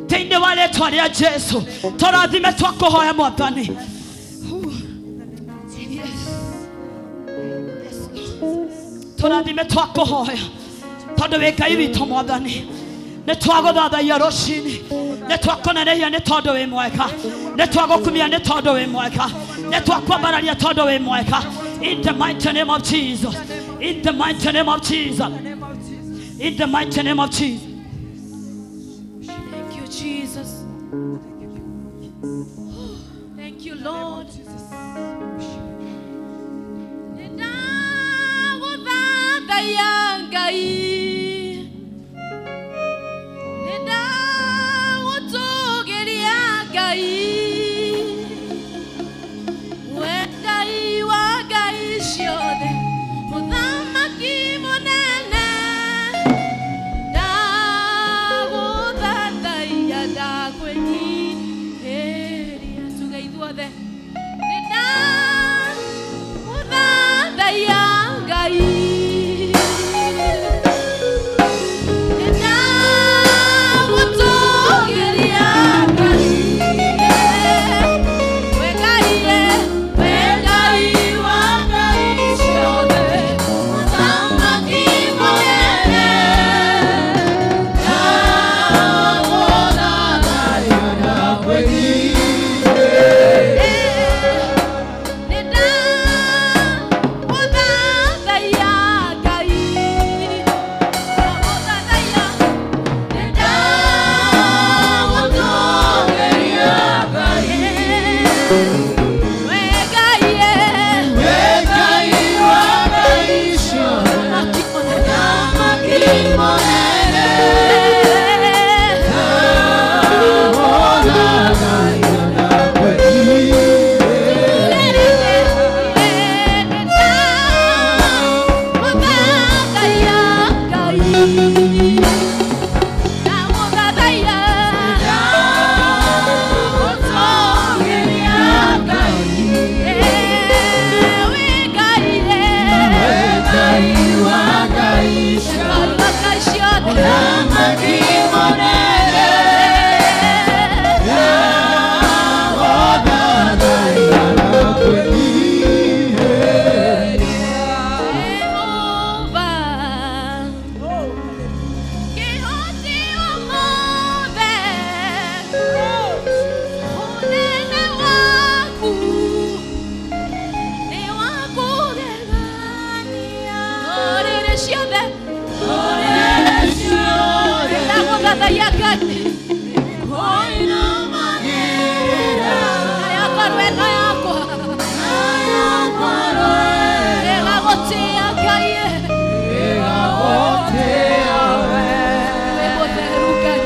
thĩinĩ wa rĩtwa rĩa Jesu. Tũrathime twakũhoya Mwathani. Tũrathime twakũhoya tondũ wĩ Ngai witũ Mwathani. Nĩ twagũthathaia rũcinĩ, nĩ twakũnenehia nĩ tondũ wĩ mwega, nĩ twagũkumia nĩ tondũ wĩ mwega, nĩ twakwambararia tondũ wĩ mwega. In the mighty name of Jesus. In the mighty name of Jesus. In the mighty name of Jesus. Thank you, Jesus. Thank you, Lord. Nĩngũtĩithagia Ngai. Na yakorwo ĩno yakwa. Nĩgagũtĩĩa Ngai. Wĩ mũtheru Ngai.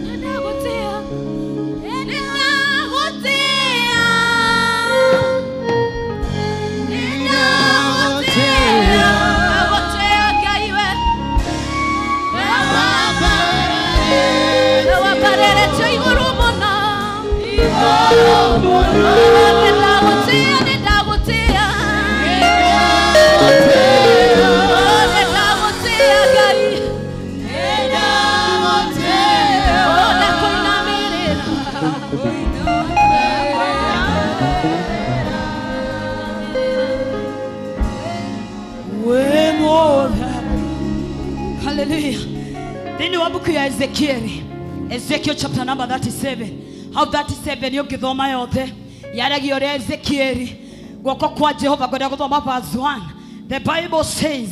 Nĩndagũtĩĩa. Nĩndagũtĩĩa. Nĩndagũtĩĩa. Ndagũtĩĩa Ngai we. We wambarĩrĩtio igũrũ mũno. Nĩndagũtĩĩa, nĩndagũtĩĩa. Nĩndagũtĩĩa Ngai. Oh, ndakũinamĩrĩra. Wĩ mũtheru. Hallelujah. Thĩinĩ wa mbuku ya Ezekieli, Ezekiel chapter number 37, hau 37 ũngĩthoma yothe yaragia ũrĩa Ezekieli guoko kwa Jehova. Ngwenda gũthoma verse 1. The Bible says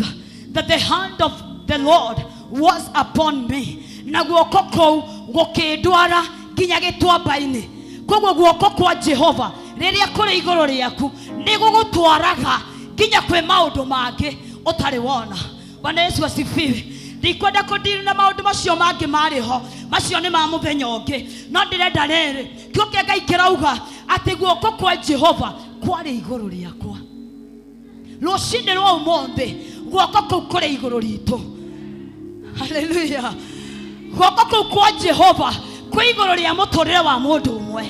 that the hand of the Lord was upon me, na guoko kũu gũkĩndwara nginya gĩtuamba-inĩ. Koguo guoko kwa Jehova rĩrĩa kũrĩ igũrũ rĩaku nĩ gũgũtwaraga nginya kwĩ maũndũ mangĩ ũtarĩ wona. Bwana Yesu asifiwe. Ndikwenda kũndiri na maũndũ macio mangĩ marĩ ho, macio nĩ ma mũthenya ũngĩ, no ndĩrenda rĩrĩ kĩo kĩa Ngai kĩrauga atĩ guoko kwa Jehova kwarĩ igũrũ rĩakwa. Rũcinĩ rwa ũmũthĩ guoko kũu kũrĩ igũrũ ritũ. Haleluya. Guoko kũu kwa Jehova kwĩ igũrũ rĩa mũtũrĩre wa mũndũ ũmwe.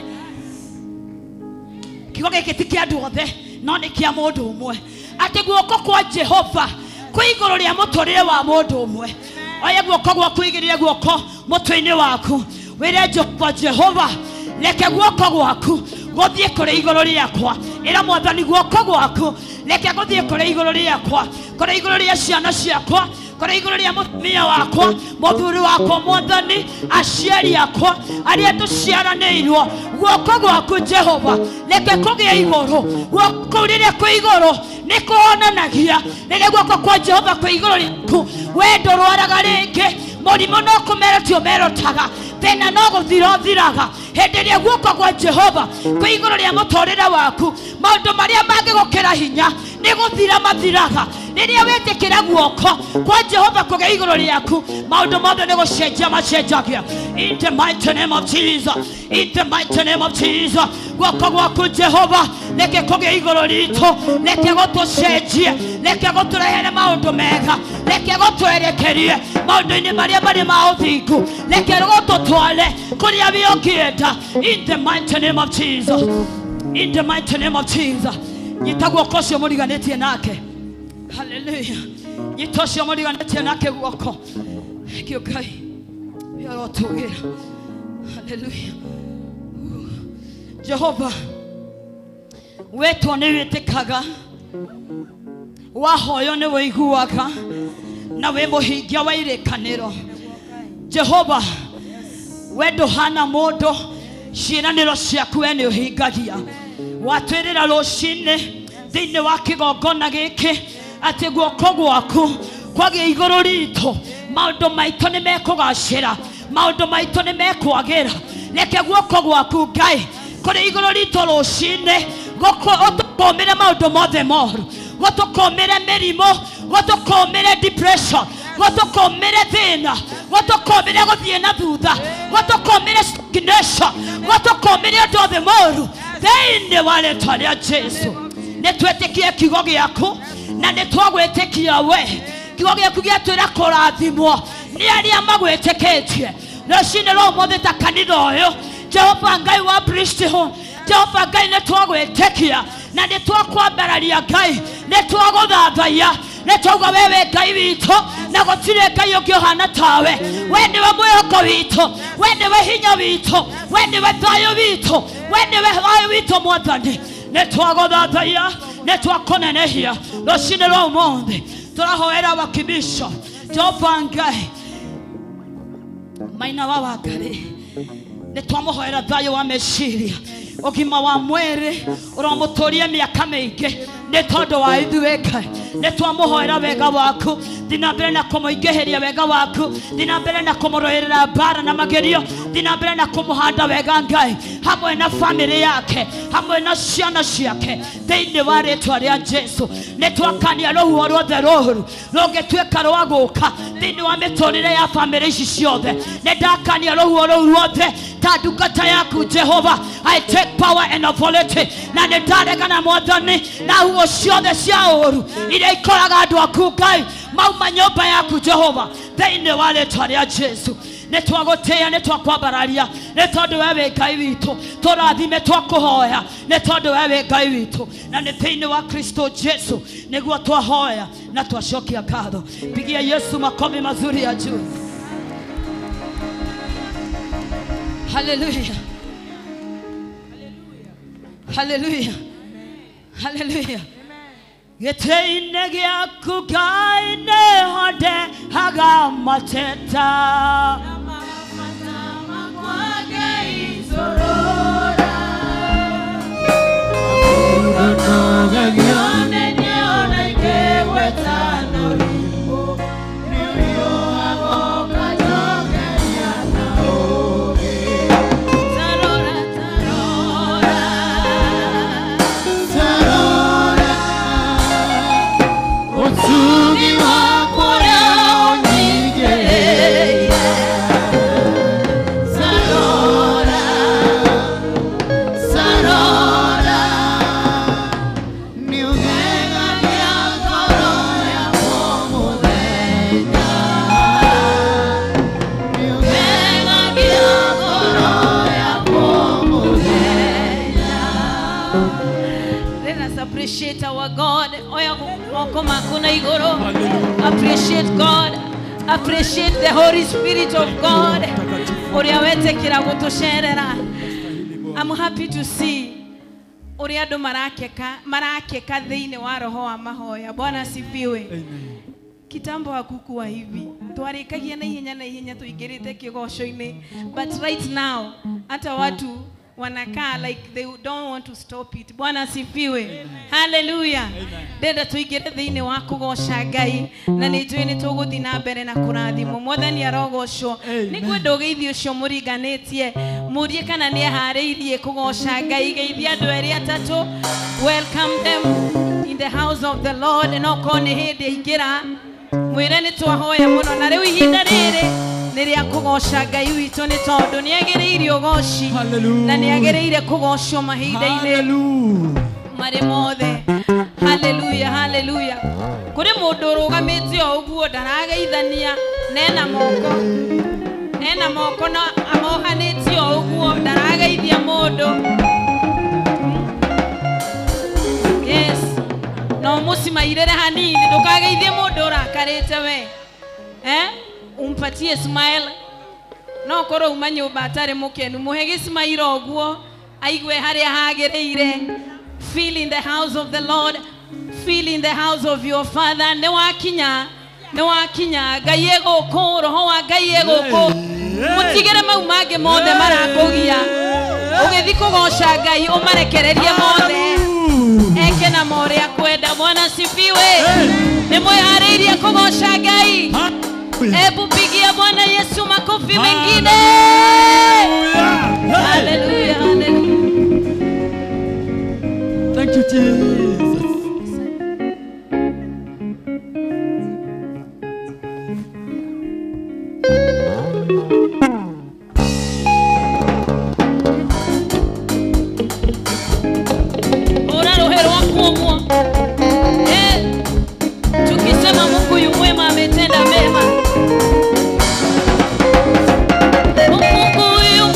Kiugo gĩkĩ ti kĩa andũ othe, no nĩ kĩa mũndũ ũmwe, atĩ guoko kwa Jehova kwĩ igũrũ rĩa mũtũrĩre wa mũndũ ũmwe. Oya guoko gwaku, igĩrĩre guoko mũtwe-inĩ waku, wĩre Jehova, Jehova, reke guoko gwaku gũthiĩ kũrĩ igũrũ rĩakwa. Ĩra Mwathani, guoko gwaku reke gũthiĩ kũrĩ igũrũ rĩakwa, kũrĩ igũrũ rĩa ciana ciakwa, kũrĩ igũrũ rĩa mũtumia wakwa, mũthuri wakwa, Mwathani, aciari akwa arĩa tũciaranĩirwo. Guoko gwaku Jehova reke kũgĩe igũrũ. Guoko kũu rĩrĩa kwĩ igũrũ nĩ kuonanagia rĩrĩa guoko kwa Jehova kwĩ igũrũ rĩaku, we ndũrwaraga rĩngĩ, mũrimũ no kũmeretio ũmerotaga, thĩna no gũthira ũthiraga. Hĩndĩ ĩrĩa guoko kwa Jehova kwĩ igũrũ rĩa mũtũrĩre waku, maũndũ marĩa mangĩgũkĩra hinya nĩ gũthira mathiraga. Rĩrĩa wĩtĩkĩra guoko kwa Jehova kũgĩa igũrũ rĩaku, maũndũ mothe nĩ gũcenjia macenjagia. In the mighty name of Jesus, in the mighty name of Jesus, guoko gwaku Jehova reke kũgĩa igũrũ ritũ, reke gũtũcenjie, reke gũtũrehere maũndũ mega, reke gũtwerekerie maũndũ-inĩ marĩa marĩ ma ũthingu, reke gũtũtware kũrĩa we ũngĩenda. In the mighty name of Jesus, in the mighty name of Jesus. Nyita guoko ũcio mũriganĩtie nake. Haleluya. Nyita ũcio mũriganĩtie nake guoko. Kĩo Ngai ũrotũgĩra. Haleluya. Jehova, wetwo nĩ wĩtĩkaga, wahoywo nĩ wĩiguaga, na wĩ mũhingia wa irĩkanĩro. Jehova, we ndũhana mũndũ, ciĩranĩro ciaku we nĩ ũhingagia. Watwĩrĩra rũcinĩ thĩinĩ wa kĩgongona gĩkĩ atĩ guoko gwaku kwagĩa igũrũ ritũ, maũndũ maitũ nĩ mekũgacĩra, maũndũ maitũ nĩ mekwagĩra. Reke guoko gwaku Ngai kũrĩ igũrũ ritũ rũcinĩ, gũtũkũmĩre maũndũ mothe moru, gũtũkũmĩre mĩrimũ, gũtũkũmĩre depression, gũtũkũmĩre thĩna, gũtũkũmĩre gũthiĩ na thutha, gũtũkũmĩre stagnation, gũtũkũmĩre ũndũ othe moru thĩinĩ wa rĩtwa rĩa Jesu. Nĩ twĩtĩkie kiugo gĩaku na nĩ twagwĩtĩkia we. Kiugo gĩaku gĩatwĩra kũrathimwo nĩ arĩa magwĩtĩkĩtie. Rũcinĩ rwa ũmũthĩ ta kanitha ũyũ, Jehova Ngai wa priesthood, Jehova Ngai nĩ twagwĩtĩkia na nĩ twakwambararia Ngai, nĩ twagũthathaiya, nĩ twauga wewe Ngai witũ na gũtirĩ Ngai ũngĩ ũhana tawe. We nĩwe mwĩhoko witũ, we nĩwe hinya witũ, we nĩwe thayũ witũ, we nĩwe thayũ witũ Mwathani. Nĩ twagũthathaiya, nĩ twakũnenehia. Rũcinĩ rwa ũmũthĩ tũrahoera wakimisho Jehova Ngai maina wa Wangari, nĩ twamũhoera thayũ wa meciria, ũgima wa mwĩrĩ ũromũtũrie mĩaka mĩingĩ. Nĩ tondũ wa ithuĩ Ngai, nĩ twamũhoera wega waku, thiĩ na mbere na kũmũingĩhĩria wega waku, thiĩ na mbere na kũmũrũĩrĩra mbara na magerio, thiĩ na mbere na kũmũhanda wega Ngai, hamwe na famĩlĩ yake, hamwe na ciana ciake, thĩinĩ wa rĩtwa rĩa Jesu. Nĩ twakania rũhuho ruothe rũru rũngĩtuĩka rwa gũka thĩinĩ wa mĩtũrĩre ya famĩlĩ ici ciothe. Nĩ ndakania rũhuho rũu ruothe ta ndungata yaku Jehova. I take power and authority, na nĩ ndaregana Mwathani na huo ciothe cia ũru iria ikoraga andũ aku Ngai mauma nyũmba yaku Jehova, thĩinĩ wa rĩtwa rĩa Jesu. Nĩ twagũtĩĩa, nĩ twakwambararia, nĩ tondũ we wĩ Ngai witũ. Tũrathime, twakũhoya, nĩ tondũ we wĩ Ngai witũ, na nĩ thĩinĩ wa Kristo Jesu nĩguo twahoya na twacokia ngatho. Pigia Yesu makofi mazuri ya juu. Hallelujah. Hallelujah. Hallelujah. Gĩtĩ-inĩ gĩaku Ngai nĩho ndehaga mateta. Appreciate our God. Appreciate God. Appreciate the Holy Spirit of God. I'm happy to see uria andu marakeka thiini wa roho wa mahoya. Bwana asifiwe. Kitambo hakukuwa hivi, twarikagia na ihenya tuingirite kigoco-ini, but right now hata watu wanakaa like they don't want to stop it. Bwana asifiwe. Hallelujah. Ndenda tuingire thiini wa kugoca Ngai, na nĩ njũĩ nĩ tũgũthiĩ na mbere na kũrathimwo. Mwathani arogocwo. Nĩngwenda ũgeithie ũcio mũringanĩtie, mũrie kana nĩ eharĩirie kũgoca Ngai. Geithia andũ erĩ atatũ, welcome them in the house of the Lord. No korwo nĩ hĩndĩ aingĩra, mwĩre nĩ twahoya mũno, na rĩu ihinda rĩrĩ nĩ rĩa kũgoca Ngai witũ, nĩ tondũ nĩ agĩrĩire ũgoci na nĩ agĩrĩire kũgocwo mahinda-inĩ marĩ mothe. Hallelujah, hallelujah. Kũrĩ mũndũ ũrũgamĩte o ũguo ndarageithania, na ena moko, ena moko na amohanĩtie o ũguo ndarageithia mũndũ. Yes, no mũcimairĩre hanini, ndũkageithie mũndũ ũrakarĩte we, umpatie smile. No korwo uma nyũmba atarĩ mũkenu, mũhe gĩcimairo ũguo aigue harĩa hagĩrĩire. Feel in the house of the Lord, feel in the house of your father. Nĩ wakinya, nĩ wakinya. Ngai e gũkũ, roho wa Ngai e gũkũ. Mũtigĩre mau mangĩ mothe marakũgia. Ũgĩthiĩ kũgoca Ngai ũmarekererie mothe, eke na morĩa kwenda. Bwana asifiwe. Nĩ mwĩharĩirie kũgoca Ngai? Hebu pigia Bwana Yesu makofi mengine. Hallelujah, hallelujah. Thank you, Jesus. Ora roho wako. Tukisema Mungu yu mwema, ametenda mema. Mungu yu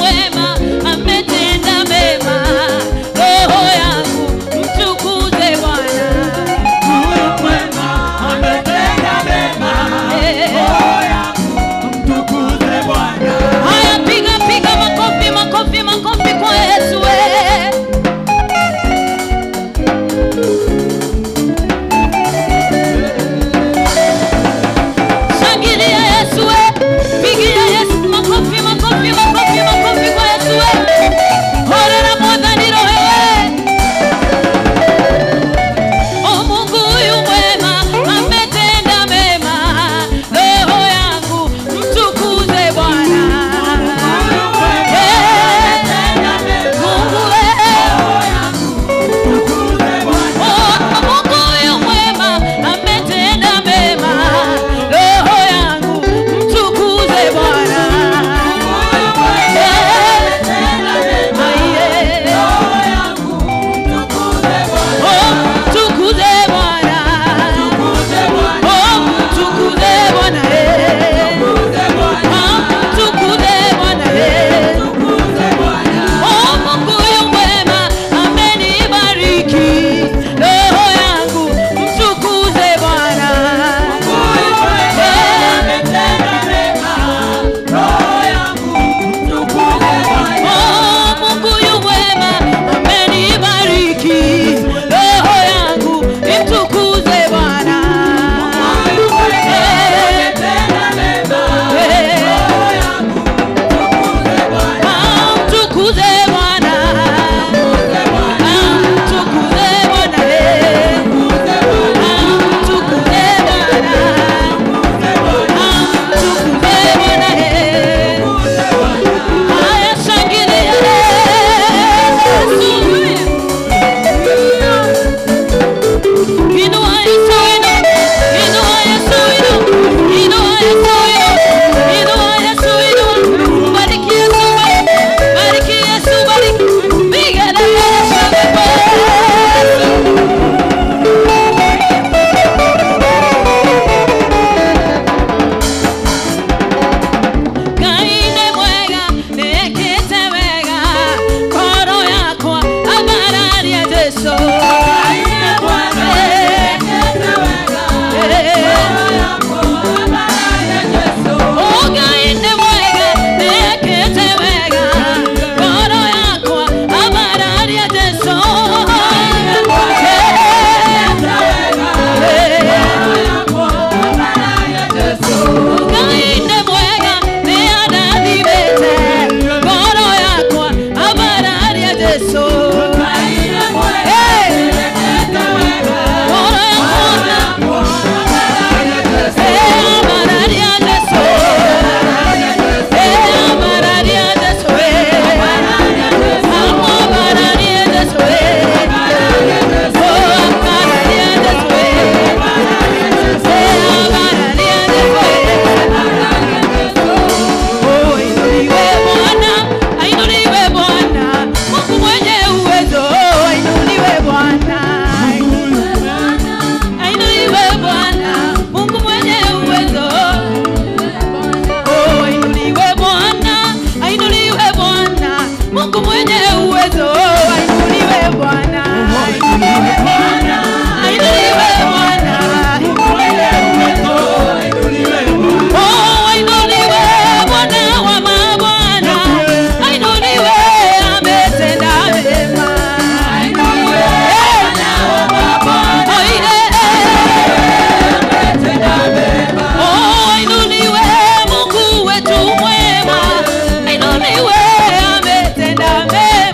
Mungu mwenye uwezo, ainuliwe Bwana, ainuliwe Bwana, ainuliwe Bwana. Mungu mwenye uwezo, ainuliwe Bwana. Oh, ainuliwe Bwana wa mabwana, ainuliwe, ametenda mema. Ainuliwe Bwana wa mabwana, ametenda mema. Oh, ainuliwe Mungu wetu mwema, ainuliwe, ametenda mema.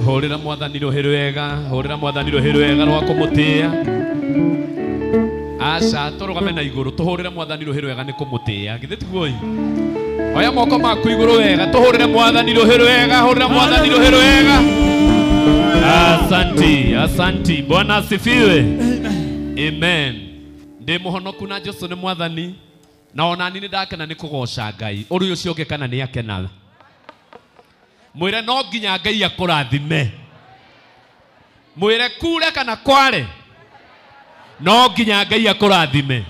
Hurira mwathani rũhĩ rwega, hurira mwathani rũhĩ rwega rwa kũmũtĩĩa. Aca tũrũgame na igũrũ tũhũrĩre mwathani rũhĩ rwega nĩ kũmũtĩĩa. Githĩ tiguo ĩ? Oya moko maku igũrũ wega tũhũrĩre mwathani rũhĩ rwega, hũrĩra mwathani rũhĩ rwega. Asanti, asanti. Bwana asifiwe. Amen. Ndĩ mũhonoku na Jesũ nĩ mwathani na ona niĩ nĩndakena nĩ kũgoca Ngai. Ũrĩa ũcio ũngĩ kana nĩ akenaga. Mwire no nginya Ngai akũrathime. Mwire kure kana kware no nginya Ngai akũrathime.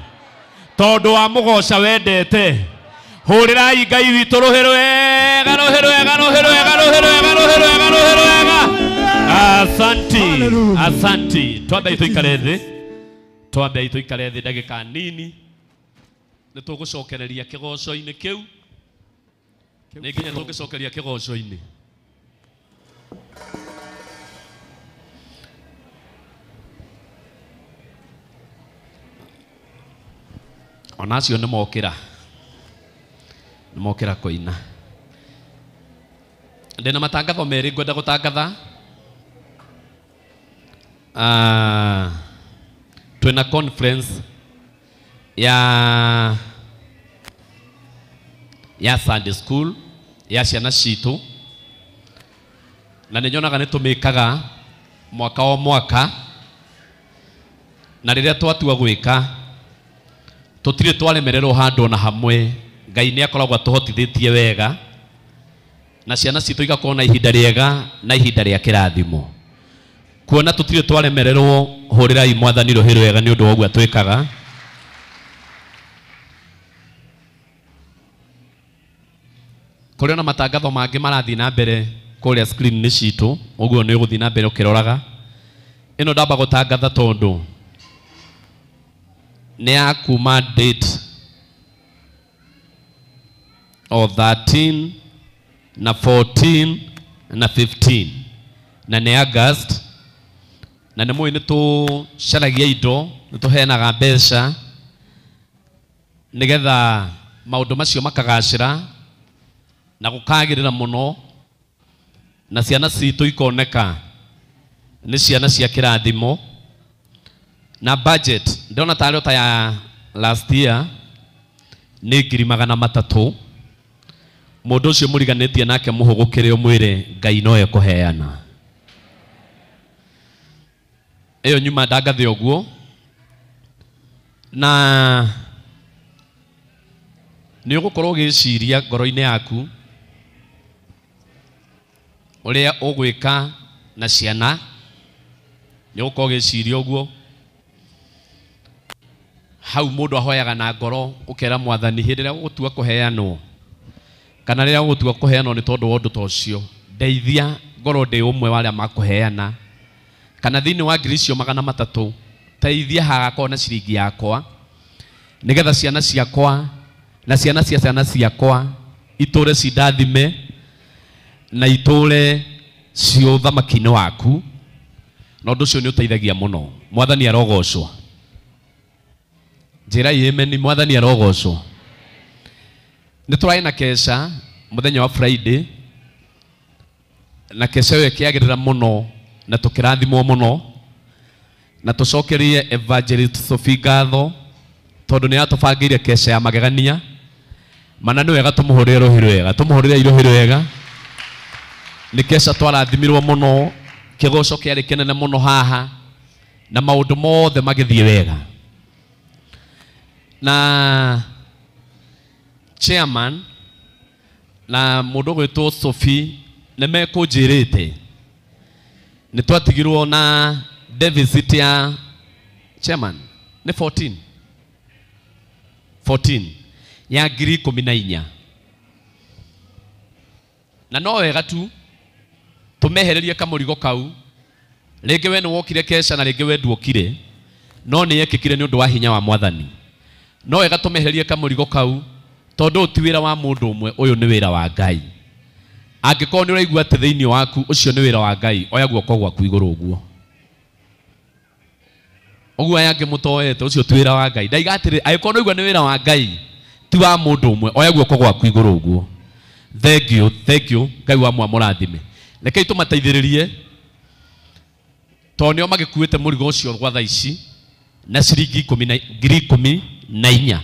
Tondũ wa mũgoca wendete. Hũrĩrai Ngai witũ rũhĩ rwega, rũhĩ rwega, rũhĩ rwega, rũhĩ rwega, rũhĩ rwega, rũhĩ rwega. Asanti, asanti. Twambei tũikare thĩ. Twambei tũikare thĩ ndagĩka nini. Nĩ tũgũcokereria kĩgoco-inĩ kĩu. Nĩ nginya tũngĩcokeria kĩgoco-inĩ. Ona acio nĩ mokĩra. Nĩ mokĩra kũina. Ndĩna matangatho merĩ ngwenda gũtangatha. Twĩna conference ya Sunday school ya ciana citũ na nĩ nyonaga nĩ tũmĩkaga mwaka o mwaka na rĩrĩa twatua gwĩka tũtirĩ twaremererwo handũ ona hamwe. Ngai nĩ akoragwo atũhotithĩtie wega na ciana citũ igakorwo na ihinda rĩega na ihinda rĩa kĩrathimo. Kuona tũtirĩ twaremererwo, hũrĩrai mwathani rũhĩ rwega nĩ ũndũ wa ũguo twĩkaga. Kũrĩ ona matangatho mangĩ marathiĩ na mbere kũrĩa screen-inĩ citũ, ũguo nĩ ũgũthiĩ na mbere ũkĩroraga. Ĩno ndamba gũtangatha tondũ nĩ ya kuma date o 13 na 14 na 15 na nĩ August, na nĩ mũĩ nĩ tũcaragia indo, nĩ tũheanaga mbeca nĩgetha maũndũ macio makagacĩra na gũkagĩrĩra mũno na ciana citũ ikoneka nĩ ciana cia kĩrathimo. Na budget ndĩrona tarĩ ta ya last year nĩ 300,000. Mũndũ ũcio mũriganĩtie nake mũhũgũkĩre ũmwĩre Ngai no ekũheana. Ĩyo nyuma ndangathe ũguo. Na nĩ ũgũkorwo ũgĩciria ngoro-inĩ yaku ũrĩa ũgwĩka na ciana, nĩ ũgũkorwo ũgĩciria ũguo. Hau mũndũ ahoyaga na ngoro ũkera mwathani hĩndĩ ĩrĩa ũgũtua kũheanwo kana rĩrĩa ũgũtua kũheanwo nĩ tondũ wa ũndũ ta ũcio, ndeithia ngorwo ndĩ ũmwe wa arĩa makũheana, kana thĩinĩ wa 300,000 teithia hagakorwo na ciringi yakwa nĩgetha ciana ciakwa na ciana cia ciana ciakwa itũre cindathime na itũre cio ũthamaki-inĩ waku. Na ũndũ ũcio nĩ ũteithagia mũno. Mwathani arogocwo. Njĩra amen, mwathani arogocwo. Nĩ tũrarĩ na kesha mũthenya wa Friday na kesha ĩyo ĩkĩagĩrĩra mũno na tũkĩrathimwo mũno, na tũcokerie Evangelist Sophie ngatho tondũ nĩ atũbangĩire kesha ya magegania. Mana nĩ wega tũmũhũrĩre rũhĩ rwega, tũmũhũrĩre rũhĩ rwega. Nĩ kesha twarathimirwo mũno, kĩgoco kĩarĩ kĩnene mũno haha na maũndũ mothe magĩthiĩ wega. Na chairman na mũndũ ũgwĩtwo Sophie nĩ mekũnjĩrĩte nĩ twatigirwo na deficit ya Chairman nĩ 14 14 ya 14,000 na no wega tu tũmehererie kamũrigo kau. Rĩngĩ we nĩ wokire kesha na rĩngĩ we nduokire, no nĩ yekĩkire nĩ ũndũ wa hinya wa mwathani. No wega tũmehererie kamũrigo kau tondũ ti wĩra wa mũndũ ũmwe, ũyũ nĩ wĩra wa Ngai. Angĩkorwo nĩ ũraigua atĩ thĩinĩ waku ũcio nĩ wĩra wa Ngai, oya guoko gwaku igũrũ ũguo. Ũguo aya angĩ mũtoete, ũcio ti wĩra wa Ngai. Ndaiga atĩrĩ, angĩkorwo nĩ ũraigua nĩ wĩra wa Ngai ti wa mũndũ ũmwe, oya guoko gwaku igũrũ ũguo. Thank you, thank you. Ngai wa mwamũrathime. Rekei tũmateithĩrĩrie tondũ nĩo magĩkuĩte mũrigo ũcio gwa thaa ici na ciringi 14,000.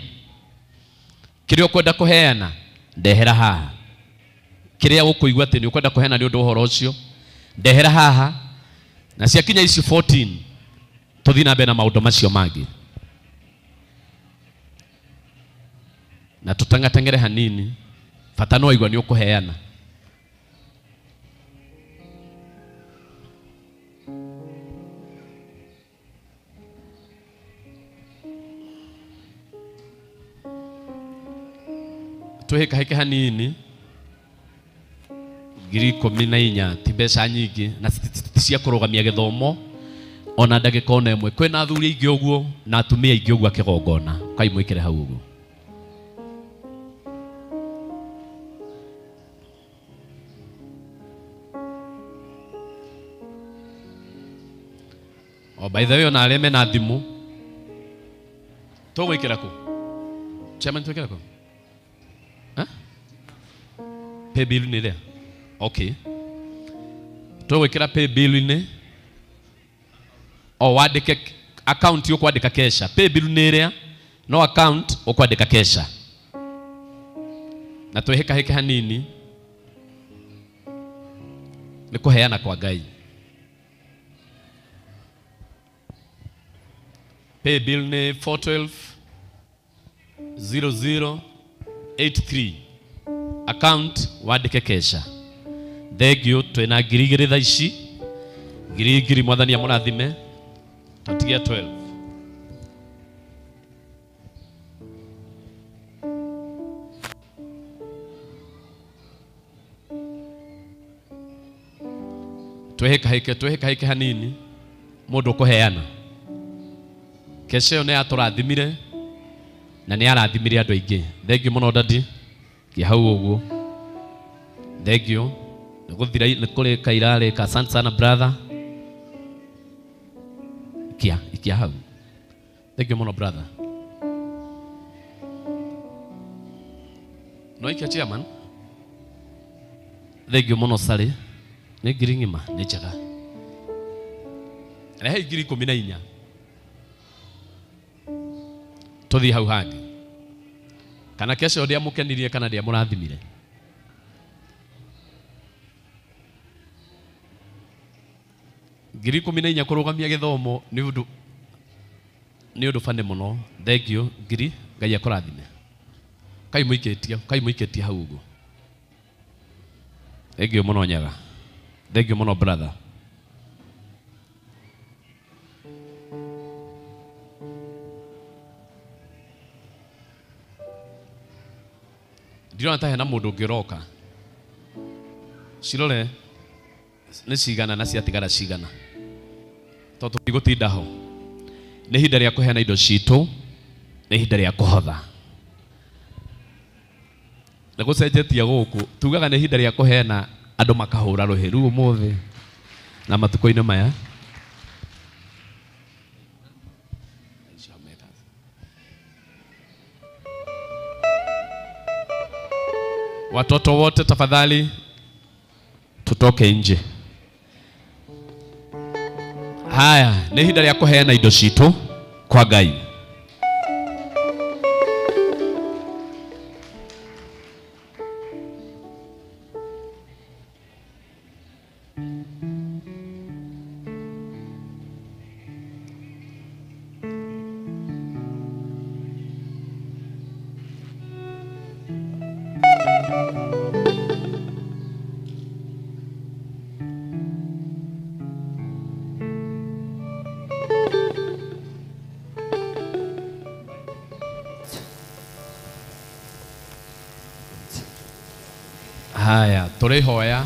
Kĩrĩa ũkwenda kũheana ndehera haha. Kĩrĩa ũkũigua atĩ nĩ ũkwenda kũheana nĩ ũndũ wa ũhoro ũcio ndehera haha, na ciakinya ici 14 tũthiĩ na mbere na maũndũ macio mangĩ, na tũteng'ateng'ere hanini. Bata no waigua nĩ ũkũheana. Twĩhĩkahĩke hanini. 14,000 ti mbeca nyingĩ na ti cia kũrũgamia gĩthomo ona ndagĩka ona ĩmwe. Kwĩna athuri aingĩ ũguo na atumia aingĩ ũguo a kĩgongona, kai mwĩkĩre hau ũguo. O by the way, ona arĩa mena thimũ tũgwĩkĩra kũ? Chairman, twĩkĩra kũ? Pay bill nĩ ĩrĩa? Okay. Tũgwĩkĩra pay bill-inĩ, o wandĩke account ũkwandĩka kesha. Pay bill nĩ ĩrĩa, no account ũkwandĩka kesha. Na twĩhĩkahĩke hanini nĩ kũheana kwa Ngai. Pay bill nĩ 412 0083, account wandĩke kesha. Thank you. Twĩna 2,000 thaa ici, 2,000. Mwathani amũrathime. Tatigia 12. Twĩhĩkahĩke, twĩhĩkahĩke hanini. Mũndũ ũkũheana kesha ĩyo nĩ yatũrathimire na nĩ yarathimire andũ aingĩ. Thank you mũno dadi, kĩ hau ũguo. Thank you. Nĩ gũthira nĩ kũrĩka irarĩka. Asante sana brother. Ikia, ikia hau. Thank you mũno brother. No ikia chairman. Thank you mũno Sally. Nĩ ngiri ng'ima, nĩ njega. Rehe 14,000 tũthiĩ hau hangĩ. Kana kesho ndĩamũkenirie kana ndĩamũrathimire. 14,000 kũrũgamia gĩthomo nĩ ũndũ, nĩ ũndũ bani mũno. Thank you ngiri, Ngai akũrathime. Kai mũikĩtie, kai mũikĩtie hau ũguo. Thank you mũno Nyaga. Thank you mũno brother. Ndirona ta hena mũndũ ũngĩ ũroka. Cirore nĩ cigana na ciatigara cigana, tondũ tũtigũtinda ho. Nĩ ihinda rĩa kũheana indo citũ, nĩ ihinda rĩa kũhotha. Nĩ gũcenjetie gũkũ, tugaga nĩ ihinda rĩa kũheana andũ makahũra rũhĩ rĩu ũmũthĩ na matukũ-inĩ maya. Watoto wote tafadhali tutoke nje. Haya, nĩ ihinda rĩa kũheana indo citũ kwa Ngai. Haya, tũrĩhoya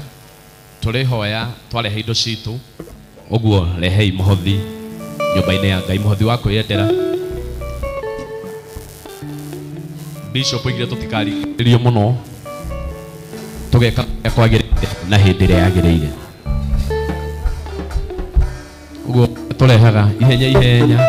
twarehe indo citũ ũguo rehei mũhothi nyũmba-inĩ ya Ngai, mũhothi wa kwĩyendera. Bishop oigire tũtikarigĩrĩrio mũno, tũgeka ũrĩa kwagĩrĩire na hĩndĩ ĩrĩa yagĩrĩire. Ũguo tũrehaga ihenya ihenya.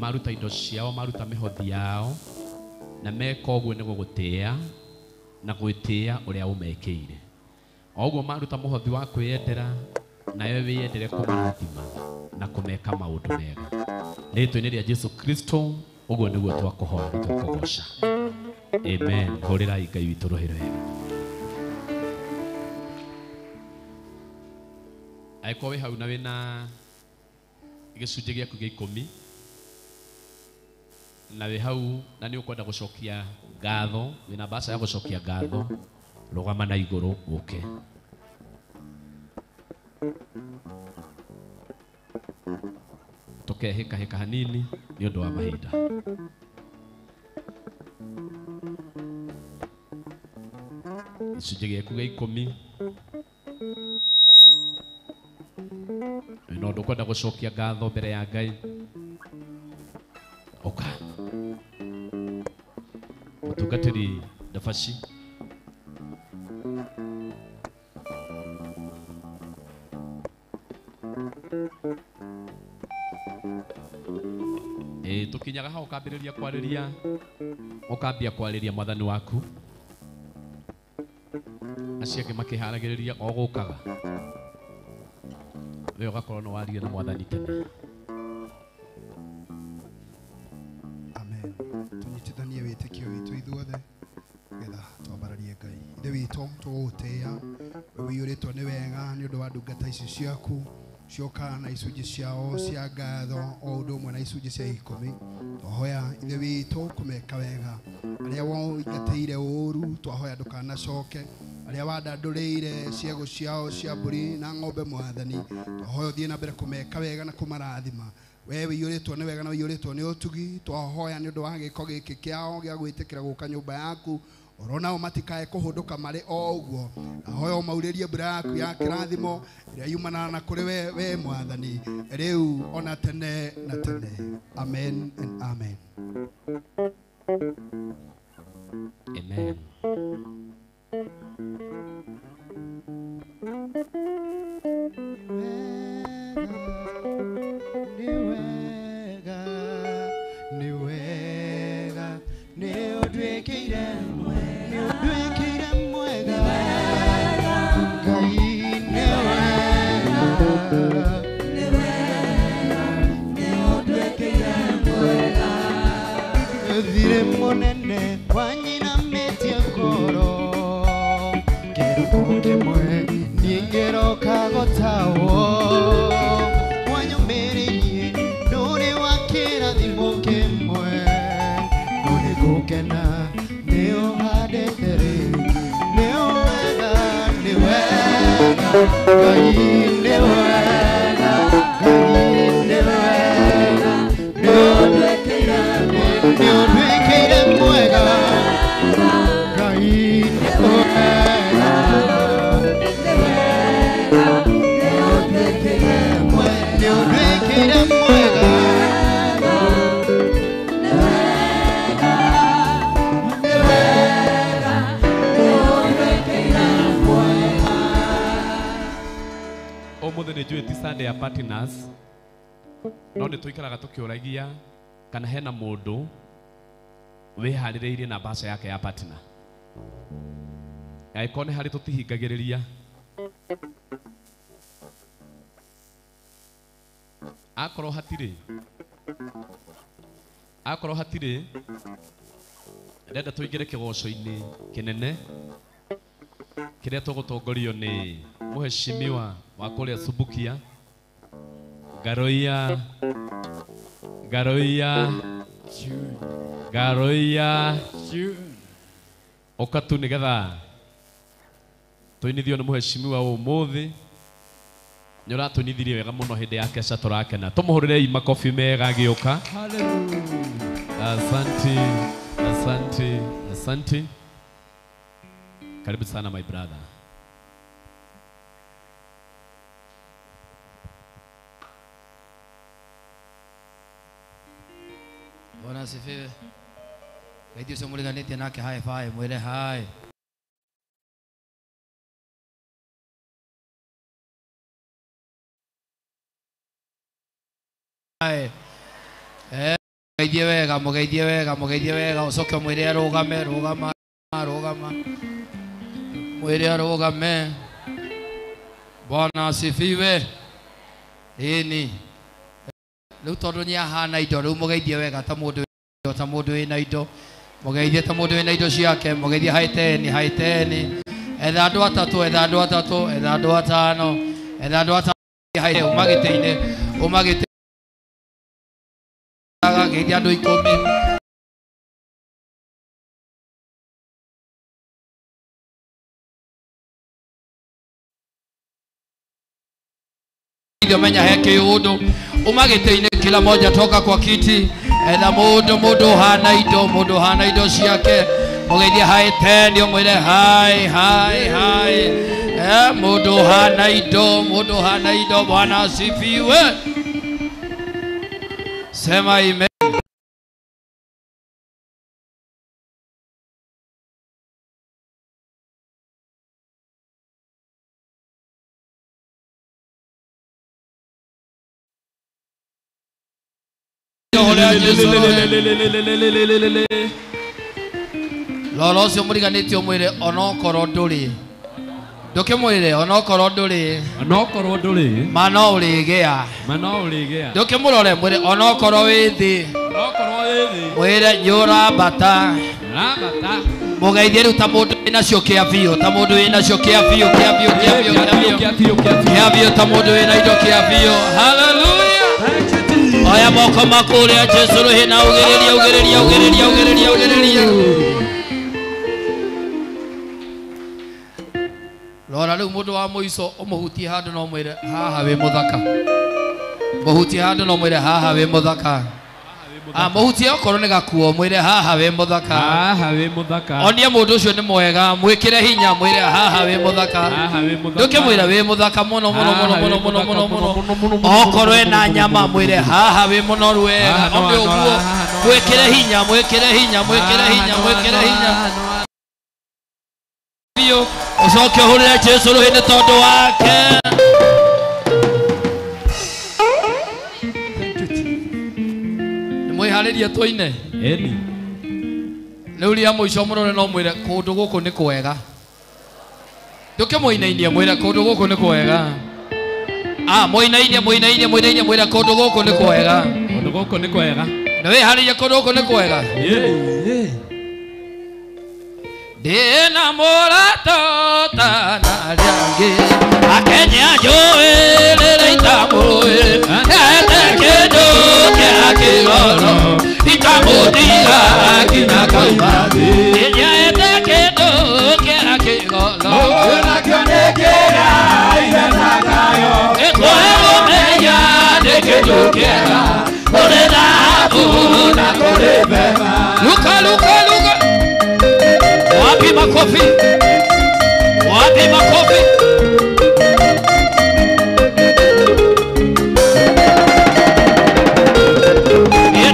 Maruta indo ciao, maruta mĩhothi yao, na meka ũguo nĩ gũgũtĩĩa na gwĩtĩĩa ũrĩa ũmekĩire. O ũguo maruta mũhothi wa kwĩyendera, nawe wĩyendere kũmarathima na kũmeka maũndũ mega. Rĩĩtwa-inĩ rĩa Jesu Kristo, ũguo nĩguo twakũhoya na twakũgoca. Amen. Hũrĩrai Ngai witũ rũhĩ rwega. Angĩkorwo wĩ hau na wĩna gĩcunjĩ gĩaku gĩa 10 na wĩ hau na nĩ ũkwenda gũcokia ngatho, wĩna mbaca ya gũcokia ngatho, rũgama na igũrũ ũke. Tũkehĩkahĩka hanini nĩ ũndũ wa mahinda. Gĩcunjĩ gĩaku gĩa 10 na ũndũ ũkwenda gũcokia ngatho mbere ya Ngai, ũka. Mũtungatĩri Ndabaci. Tũkinyaga hau ũkambĩrĩria kwarĩria, ũkambia kwarĩria mwathani waku, acio angĩ makĩharagĩrĩria o gũkaga, we ũgakorwo nĩ waria na mwathani tene. Tũnyitithanie wĩtĩkio witũ ithuothe nĩgetha twambararie Ngai. Ithe witũ tũgũgũtĩĩa, we ũiyũrĩtwo nĩ wega nĩ ũndũ wa ndungata ici ciaku cioka na icunjĩ ciao cia ngatho o ũndũ ũmwe na icunjĩ cia 10. Twahoya Ithe witũ kũmeka wega, arĩa waingatĩire ũũru twahoya ndũkanacoke, arĩa wandandũrĩire ciego ciao cia mbũri na ng'ombe Mwathani, twahoya ũthiĩ na mbere kũmeka wega na kũmarathima. We ũiyũrĩtwo nĩ wega na ũiyũrĩtwo nĩ ũtugi, twahoya nĩ ũndũ wa gĩko gĩkĩ kĩao gĩa gwĩtĩkĩra gũka nyũmba yaku, oro nao matikae kũhũndũka marĩ o ũguo. Ahoya ũmaurĩrie mbura yaku ya kĩrathimo ĩrĩa yumanaga na kũrĩ we Mwathani, rĩu ona tene na tene. Amen and amen. Amen. Nĩ wega, nĩ ũnduĩkĩire mwega, Ngai nĩ wega, nĩ ũnduĩkĩire mwega. Thirĩ mũnene wanyinamĩtie ngoro, kĩroko kĩmwe niĩ ngĩroka gũtawo, wanyũmĩrĩirie ndũrĩ wa kĩrathimo kĩmwe, no nĩngũkena nĩ ũhandĩte rĩngĩ. Nĩ wega, nĩ wega, Ngai nĩ wega, Ngai nĩ wega, nĩ ũnduĩkĩire mwega, Ngai nĩ wega, nĩ ũnduĩkĩire mwega. Ũmũthĩ nĩ njũĩ ti Sunday ya partners, no nĩ tũikaraga tũkĩũragia kana hena mũndũ wĩharĩrĩirie na mbaca yake ya partner. Angĩkorwo nĩ harĩ tũtihingagĩrĩria, akorwo hatirĩ, ndenda tũingĩre kĩgoco-inĩ kĩnene kĩrĩa tũgũtongorio nĩ mũheshimiwa wa kũrĩa Subukia, Ngaroia Ngaroia Ngaroia, ũka tu nĩgetha tũinithio nĩ mũheshimiwa ũmũthĩ. Nĩ ũratũinithirie wega mũno hĩndĩ ya kesha, tũrakena. Tũmũhũrĩrei makobi mega agĩũka. Asante, asante, asante. Karibu sana my brother. Bwana asifiwe. Ngai ũcio mũriganĩtie nake high five, mwĩre hi. Hi. Mũgeithie wega, mũgeithie wega, mũgeithie wega, ũcoke ũmwĩre arũgame, rũgama, rũgama. Mwĩre arũgame. Bwana asifiwe. Ĩni. Rĩu tondũ nĩ ahana indo, rĩu mũgeithie wega ta mũndũ wĩna indo, mũgeithie ta mũndũ wĩna indo ciake, mũgeithie high ten, high ten. Etha andũ atatũ, etha andũ atatũ, etha andũ atano, etha andũ atano, high ten, uma gĩtĩ-inĩ, uma gĩtĩ-inĩ, geithia andũ 10. Menya he kĩũndũ, uma gĩtĩ-inĩ, kila moja toka kwa kiti. Etha mũndũ, mũndũ hana indo, mũndũ hana indo ciake, mũgeithie high ten, ũmwĩre hi, hi, hi. Mũndũ hana indo, mũndũ hana indo. Bwana asifiwe. Sema amen. Rora ũcio mũriganĩtie ũmwĩre onokorwo ndũrĩ, ndũkĩmwĩre onokorwo ndũrĩ, onokorwo ndũrĩ, ma no ũrĩgĩa, ma no ũrĩgĩa. Ndũkĩmũrore mwĩre onokorwo wĩ thĩ, Mwĩre nĩũrambata. Mũgeithie rĩu ta mũndũ wĩnacio kĩa biũ, ta mũndũ wĩnacio kĩa biũ, kĩa biũ, kĩa biũ, kĩa biũ, kĩa biũ, ta mũndũ wĩna indo kĩa biũ. Hallelujah. Oya moko maku ũrĩa Jesũ rũhĩ na ugĩrĩrie, ugĩrĩrie, ugĩrĩrie, ugĩrĩrie, ugĩrĩrie. Rora rĩu mũndũ wa mũico ũmũhutie handũ no mwĩre haha wĩ mũthaka. Mũhutie handũ no mwĩre haha wĩ mũthaka. Mũhutie okorwo nĩ gakuo mwĩre haha wĩ mũthaka. Haha wĩ mũthaka. Onia mũndũ ũcio nĩ mwega, mwĩkĩre hinya mwĩre haha wĩ mũthaka. Haha wĩ mũthaka. Ndũkĩmwĩra wĩ mũthaka mũno mũno mũno mũno mũno mũno mũno. Okorwo ena nyama mwĩre haha wĩ mũnoru wega. Ombe ũguo mwĩkĩre hinya, mwĩkĩre hinya, mwĩkĩre hinya, mwĩkĩre hinya. Biũ ũcoke ũhũrĩre Jesũ rũhĩ nĩ tondũ wake. Mwĩharĩrie tũine. Eni. Rĩu rĩa mũico mũrore no mwĩre kũndũ gũkũ nĩ kwega. Ndũkĩmũinainie mwĩre kũndũ gũkũ nĩ kwega. Mũinainie, mũinainie, mũinainie mwĩre kũndũ gũkũ nĩ kwega. Kũndũ gũkũ nĩ kwega. Nĩ wĩharĩrie kũndũ gũkũ nĩ kwega. Ndĩna mũrata ũtana arĩa angĩ, akenya njũĩ rĩrĩa itamũĩ, ete kĩndũ kĩa kĩgoro, itamũtiga nginya kauma thĩ. Ete kĩndũ kĩa kĩgoro, nakĩo nĩ kĩrĩa ithetakayo. Ĩkũhe nĩ kĩndũ kĩega, kũrĩ thahabu na kũrĩ betha. Luka, luka, luka. Wapi makofi? Wapi makofi?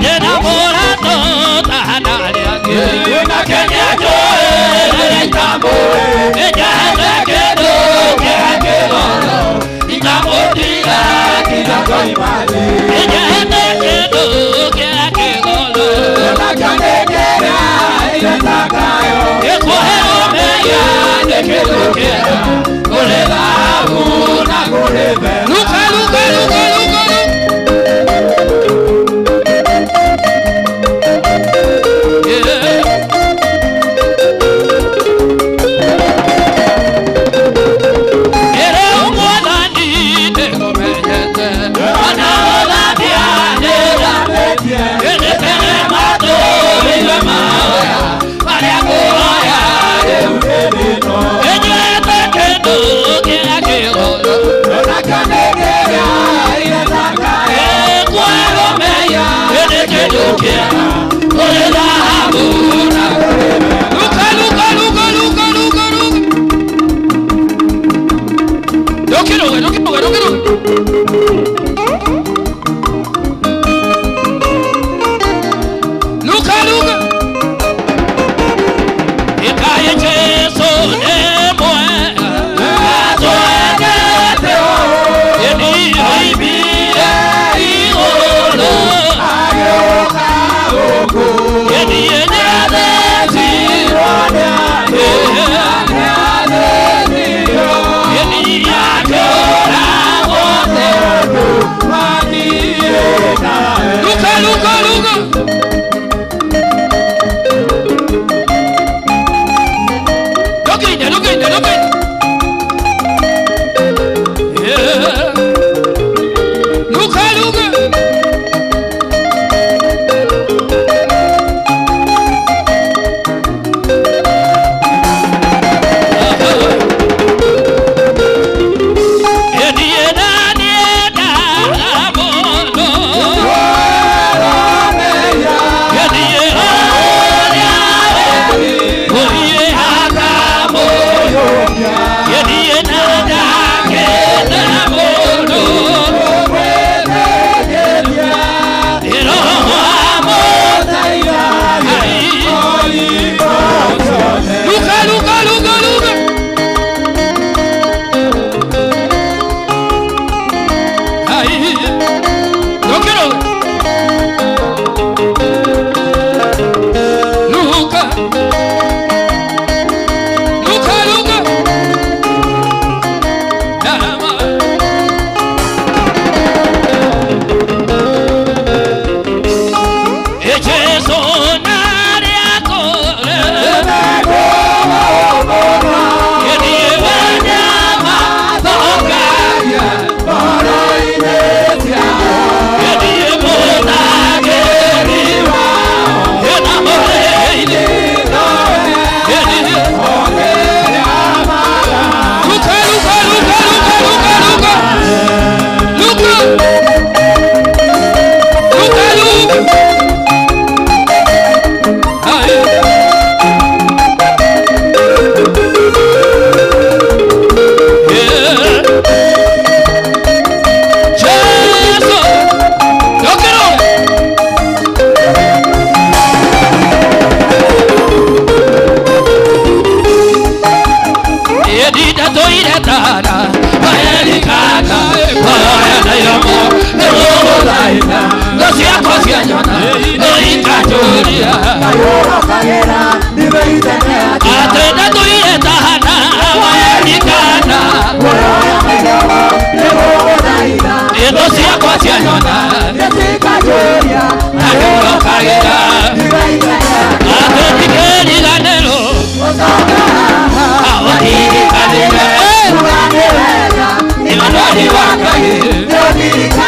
Ndĩna mũrata ũtahana arĩa angĩ, Kenya njũĩ rĩrĩa itamũĩ, ĩnjahete kĩndũ kĩa kĩgoro, itamũtiga nginya koima thĩ. Ĩnjahete kĩndũ kĩa kĩgoro, Nakĩo nĩ kĩrĩa ithetakayo. Ĩkũhe ũmenya nĩ kĩndũ kĩega, kũrĩ thahabu na kũrĩ betha. Luka, luka, luka, luka, luka. Luka, luka, luka, luka, luka, luka. Ndũkĩrũge, ndũkĩrũge, ndũkĩrũge. Luka, luka. Ĩkaĩ Jesũ nĩ mwega, atwendete ĩnihaibire igũrũ. kana waerikana ngoro na iromo nĩgũgũthaitha thũ ciakwa cianyona nĩikatũria atĩ ndatũire tahana waerikana thũ ciakwa cianyona nĩikatũria atĩ ndikĩriganĩrwo aũririkanĩre Emmanuel wa Ngai.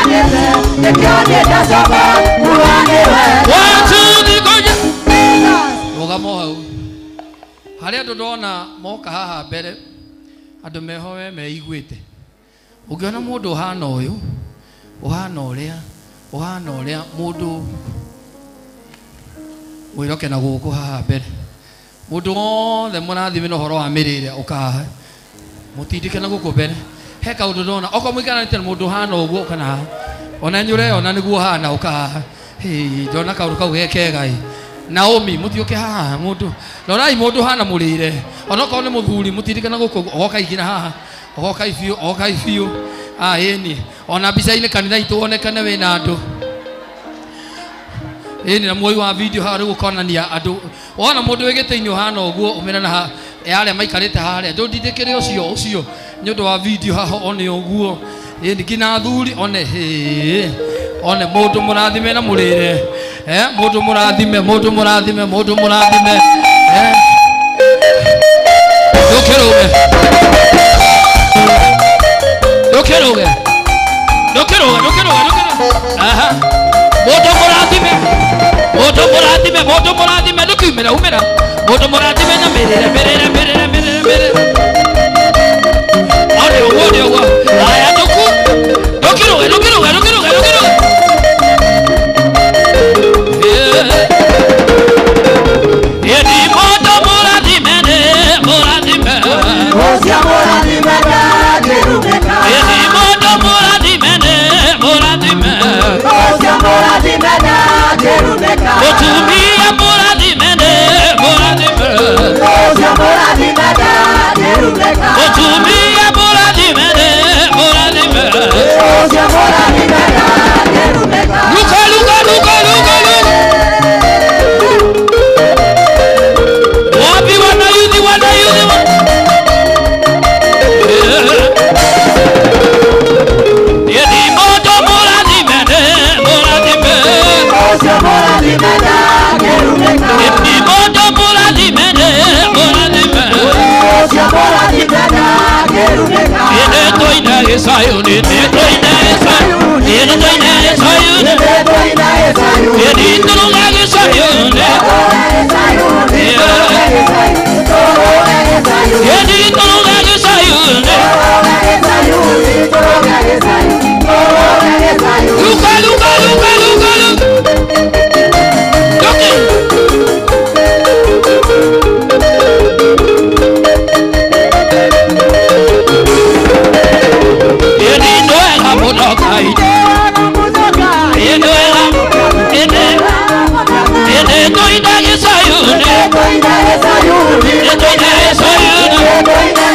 Rũgamo hau harĩa andũ ndona moka haha mbere andũ meho we meiguĩte ũngĩona mũndũ ũhana ũyũ ũhana ũrĩa ũhana ũrĩa mũndũ mwĩroke na gũkũ haha mbere mũndũ wothe mũrathime na ũhoro wa mĩrĩre ũka haha mũtindĩke na gũkũ mbere he kaũndũ ndona okorwo mũikaranĩte na mũndũ ũhana ũguo ũka na haha ona inyuĩ ũreyona nĩguo ũhana ũka haha ndona kaũndũ kau ge kega ĩ Naomi mũtiũke haha mũndũ rorai mũndũ ũhana mũrĩre onokorwo nĩ mũthuri mũtindĩke na gũkũ ogoka ingĩra haha ogoka ibiũ ogoka ibiũ ĩni ona mbica-inĩ kanitha itũ wonekane wĩna andũ ĩni na muoi wa video haha rĩu ũkonania andũ wona mũndũ wĩ gĩtĩ-inĩ ũhana ũguo ũmĩre na arĩa maikarĩte harĩa ndũndindĩkĩre ũcio ũcio nĩ ũndũ wa video haha one ũguo ĩni nginya athuri one hĩ one mũndũ mũrathime na mũrĩre mũndũ mũrathime mũndũ mũrathime mũndũ mũrathime ndũkĩrũge ndũkĩrũge ndũkĩrũge ndũkĩrũge ndũkĩrũge aha mũndũ mũrathime mũndũ mũrathime mũndũ mũrathime ndũkiumĩra umĩra mũndũ mũrathime na mĩrĩre mĩrĩre mĩrĩre mĩrĩre mĩrĩre one ũguo nĩ ũguo aya ndũku ndũkĩrũge ndũkĩrũge ndũkĩrũge ndũkĩrũge Edi mũndũ mũrathime nĩ mũrathime Edi mũndũ mũrathime nĩ mũrathime Mũtumia mũrathime nĩ mũrathime Mũtumia mũrathime nĩ mũrathime Luka luka luka luka luka Wapi wanayuthi wanayuthi Edi mũndũ mũrathime nĩ mũrathime Edi mũndũ mũrathime nĩ mũrathime Ĩndĩ tũine gĩcayũni nĩ tũine gĩcayũni ĩndĩ tũine gĩcayũni ĩndĩ tũruge gĩcayũni ĩndĩ tũruge gĩcayũni Luka luka luka luka luka Luka Ĩndĩ ndwega mũno Ngai Ĩndĩ ndwega ĩndĩ ĩndĩ tũine gĩcayũni ĩndĩ tũine gĩcayũni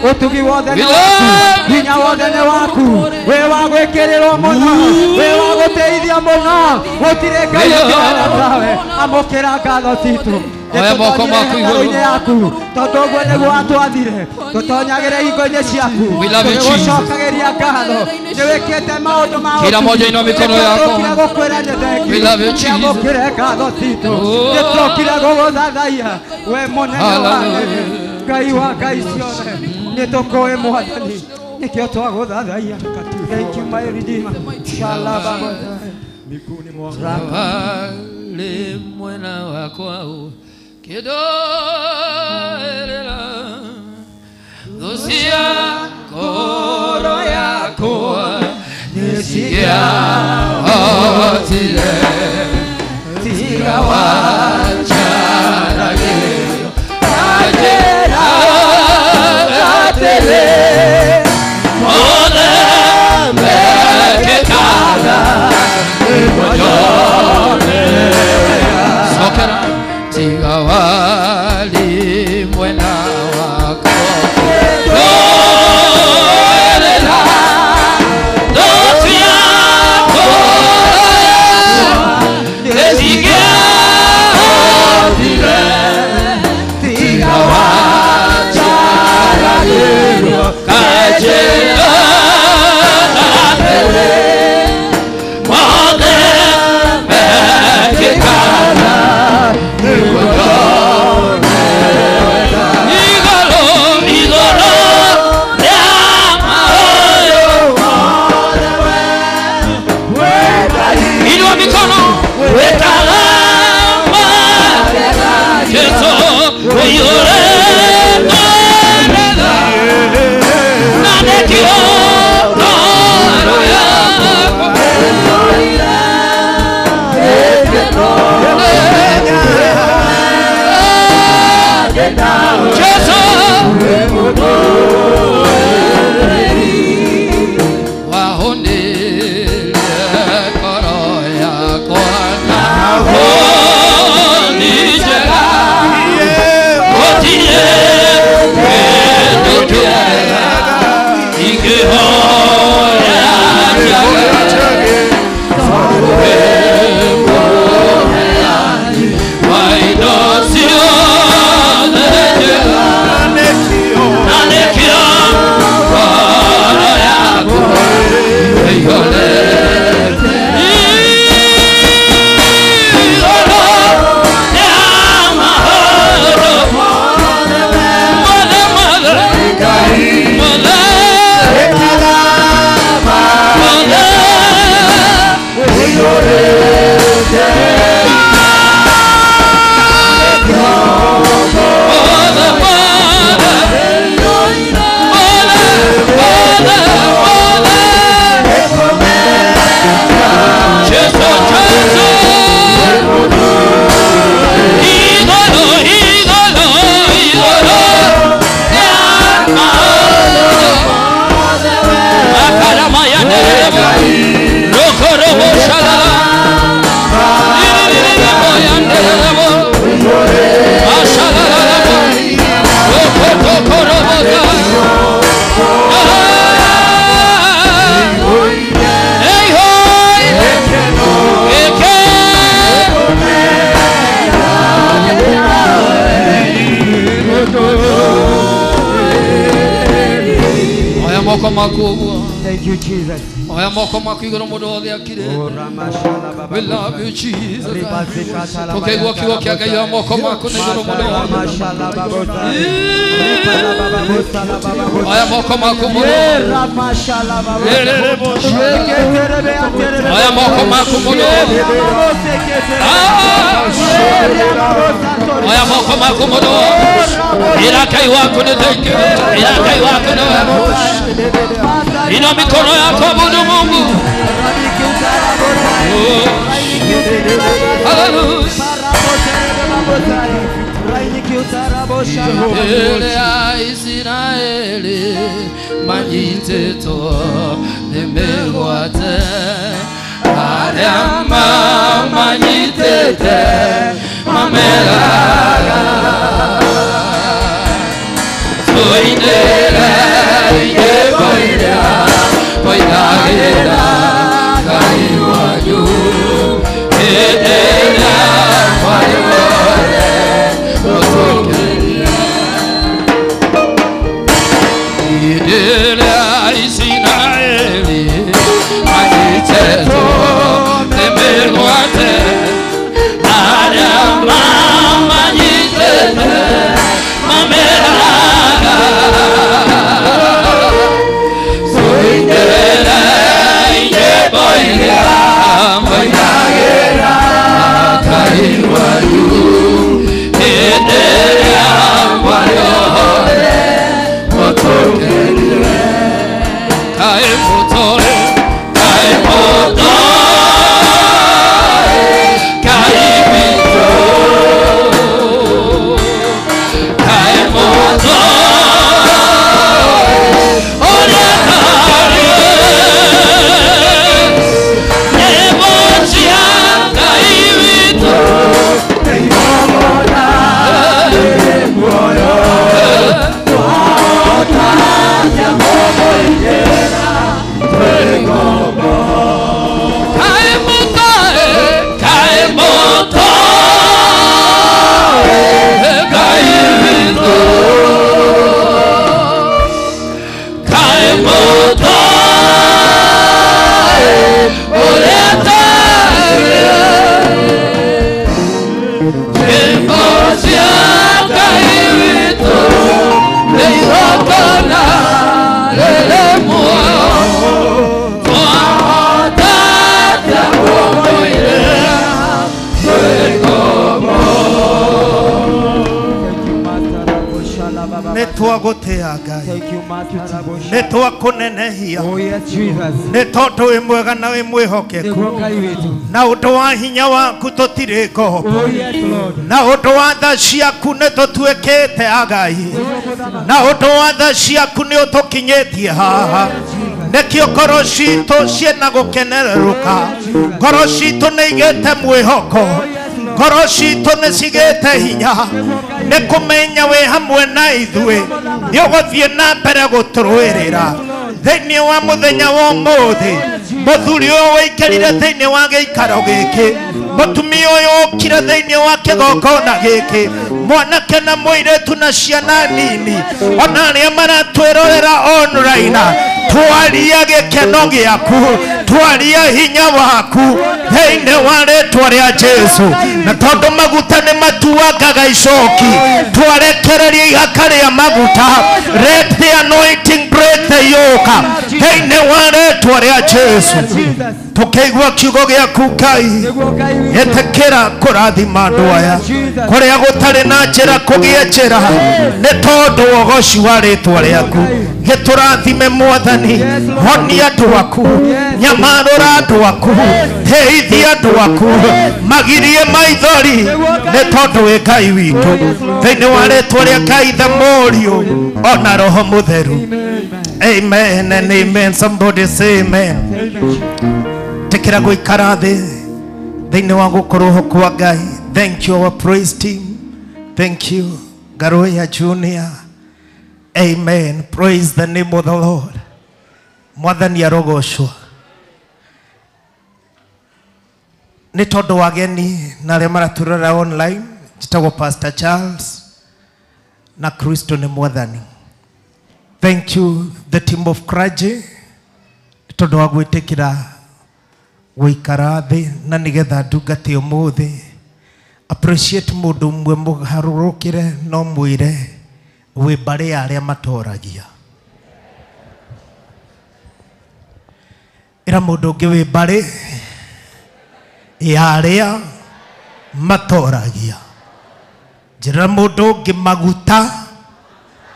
Utugi wothe nĩ waku, hinya wothe nĩ waku, wĩ wa gwĩkĩrĩrwo mũno, wĩ wa gũteithia mũno, gũtirĩ Ngai ũngĩhana tawe. Amũkĩra ngatho citũ. Oya moko maku igũrũ. Yaku tondũ ũguo nĩguo watwathire tũtonyagĩre hingo-inĩ ciaku tũgĩgũcokagĩria ngatho nĩ wĩkĩte maũndũ ma Kila moja inua mikono yako. Nĩtũkire gũkwĩra nĩ thengiũ. We love you, Jesus. Nĩamũkĩre ngatho citũ nĩtũkire gũgũthathaiya we mũnene wa nene Ngai wa Ngai ciothe nĩtũkũĩ Mwathani nĩkĩo twagũthathaiya. Thank you my Redeemer. Shalaba miguuni mwako Wale mwena wakwa kidolela thucia ngoro yakwa nĩciahotire tiga wanjaragĩrio na njĩra atĩrĩ mothe mekĩkaga nĩguo nyone wega. Tiga wali mwena wakwa Dolela Dotia koya Nesigia otire Tiga wacharagĩrio Kajira atĩrĩ Mothe mekĩkaga nĩguo nyone wega. Igũrũ igũrũ rĩa maũndũ Inua mikono wĩtaga Jesu ũiyũre ngoro na nĩkĩo ngoro yakwa Jesu wahonirie ngoro yakwa na honi njega gũtirĩ kĩndũ kĩega ingĩhoya njage wa indo ciothe njega na nĩkĩo ngoro yakwa ĩiyũrĩte igũrũ rĩa maũndũ mothe mothe mothe mothe Oya moko maku ũguo. Thank you Jesus. Oya moko maku igũrũ mũndũ wothe akire. We love you Jesus. Tũkĩigua kiugo kĩa Ngai oya moko maku na igũrũ mũndũ wothe. Oya moko maku mũndũ. Oya moko maku mũndũ. Oya moko maku mũndũ. Ĩra Ngai waku nĩ thengiũ. Ĩra Ngai waku nĩ wega. Inua mikono yako abudu Mungu. Hallelujah. Mbele ya Israeli manyitĩtwo nĩ mĩgwate arĩa mamanyitĩte mameraga Tuinĩre nyĩmbo iria twainagĩra Ngai wanyu hĩndĩ ĩrĩa mwarĩ wothe mũtũkĩrie. Hĩndĩ ĩrĩa Isiraeli manyitĩtwo nĩ mĩgwate, arĩa mamanyitĩte mameraga, tuinĩre nyĩmbo iria mwainagĩra Ngai wanyu hĩndĩ ĩrĩa mwarĩ othe mũtũkĩrie. Kaĩ mũtũrĩ, kaĩ mũtũrĩ, Ngai witũ, kaĩ mũtũrĩ ũrĩa tarĩ. Nyĩmbo cia Ngai witũ Kaĩ mũtũrĩ, kaĩ mũtũrĩ, Ngai witũ, kaĩ mũtũrĩ ũrĩa tarĩ. Nyĩmbo cia Ngai witũ nĩ igongona rĩrĩ muoyo, twahota atĩa kũmũirĩra twĩ ngombo? Nĩ twagũtĩa Ngai, nĩ twakũnenehia, nĩ tondũ wĩ mwega na wĩ mwĩhokeku, na ũndũ wa hinya waku tũtirĩ ngombo, na ũndũ wa tha ciaku nĩ tũtuĩkĩte agai, na ũndũ wa tha ciaku nĩ ũtũkinyĩtie haha. Nĩkĩo ngoro citũ ciĩna gũkenererũka, ngoro citũ nĩ igĩte mwĩhoko, ngoro citũ nĩ cigĩte hinya, nĩ kũmenya wĩ hamwe na ithuĩ, nĩ ũgũthiĩ na mbere gũtũrũĩrĩra thĩinĩ wa mũthenya wa ũmũthĩ. Mũthuri ũyũ wĩikarire thĩinĩ wa gĩikaro gĩkĩ, mũtumia ũyũ ũkire thĩinĩ wa kĩgongona gĩkĩ, mwanake na mũirĩtu na ciana nini, ona arĩa maratwĩrorera online, twaria gĩkeno gĩaku, twaria hinya waku thĩinĩ wa rĩtwa rĩa Jesu. Na tondũ maguta nĩ matuangaga icoki, twarekereria ihaka rĩa maguta. Let the anointing break the yoke thĩinĩ wa rĩtwa rĩa Jesu. Tũkĩigua kiugo gĩaku Ngai, ĩtĩkĩra kũrathima andũ aya kũrĩa gũtarĩ na njĩra kũgĩe njĩra, nĩ tondũ wa ũgoci wa rĩtwa rĩaku. Gĩtũrathime Mwathani, honia andũ aku, nyamarũra andũ aku, teithia andũ aku, magirie maithori, nĩ tondũ wĩ Ngai witũ. Thĩinĩ wa rĩtwa rĩa Ngai the Mũriũ ona Roho Mũtheru, amen and amen. Somebody say amen. Tĩkĩra gũikara thĩ thĩinĩ wa gũkorwo kwa Ngai. Thank you our praise team, thank you Garoya Junior. Amen. Praise the name of the Lord. Mwathani arogocwo. Nĩ tondũ wa ageni na arĩa maratũrora online, njĩtagwo Pastor Charles na Kristo nĩ Mwathani. Thank you the team of clergy nĩ tondũ wa gwĩtĩkĩra gũikara thĩ na nĩgetha ndungate ũmũthĩ. Appreciate mũndũ ũmwe mũharũrũkĩre no mwĩre wĩ mbarĩ ya arĩa matoragia. Ĩra mũndũ ũngĩ wĩ mbarĩ ya arĩa matoragia. Njĩra mũndũ ũngĩ maguta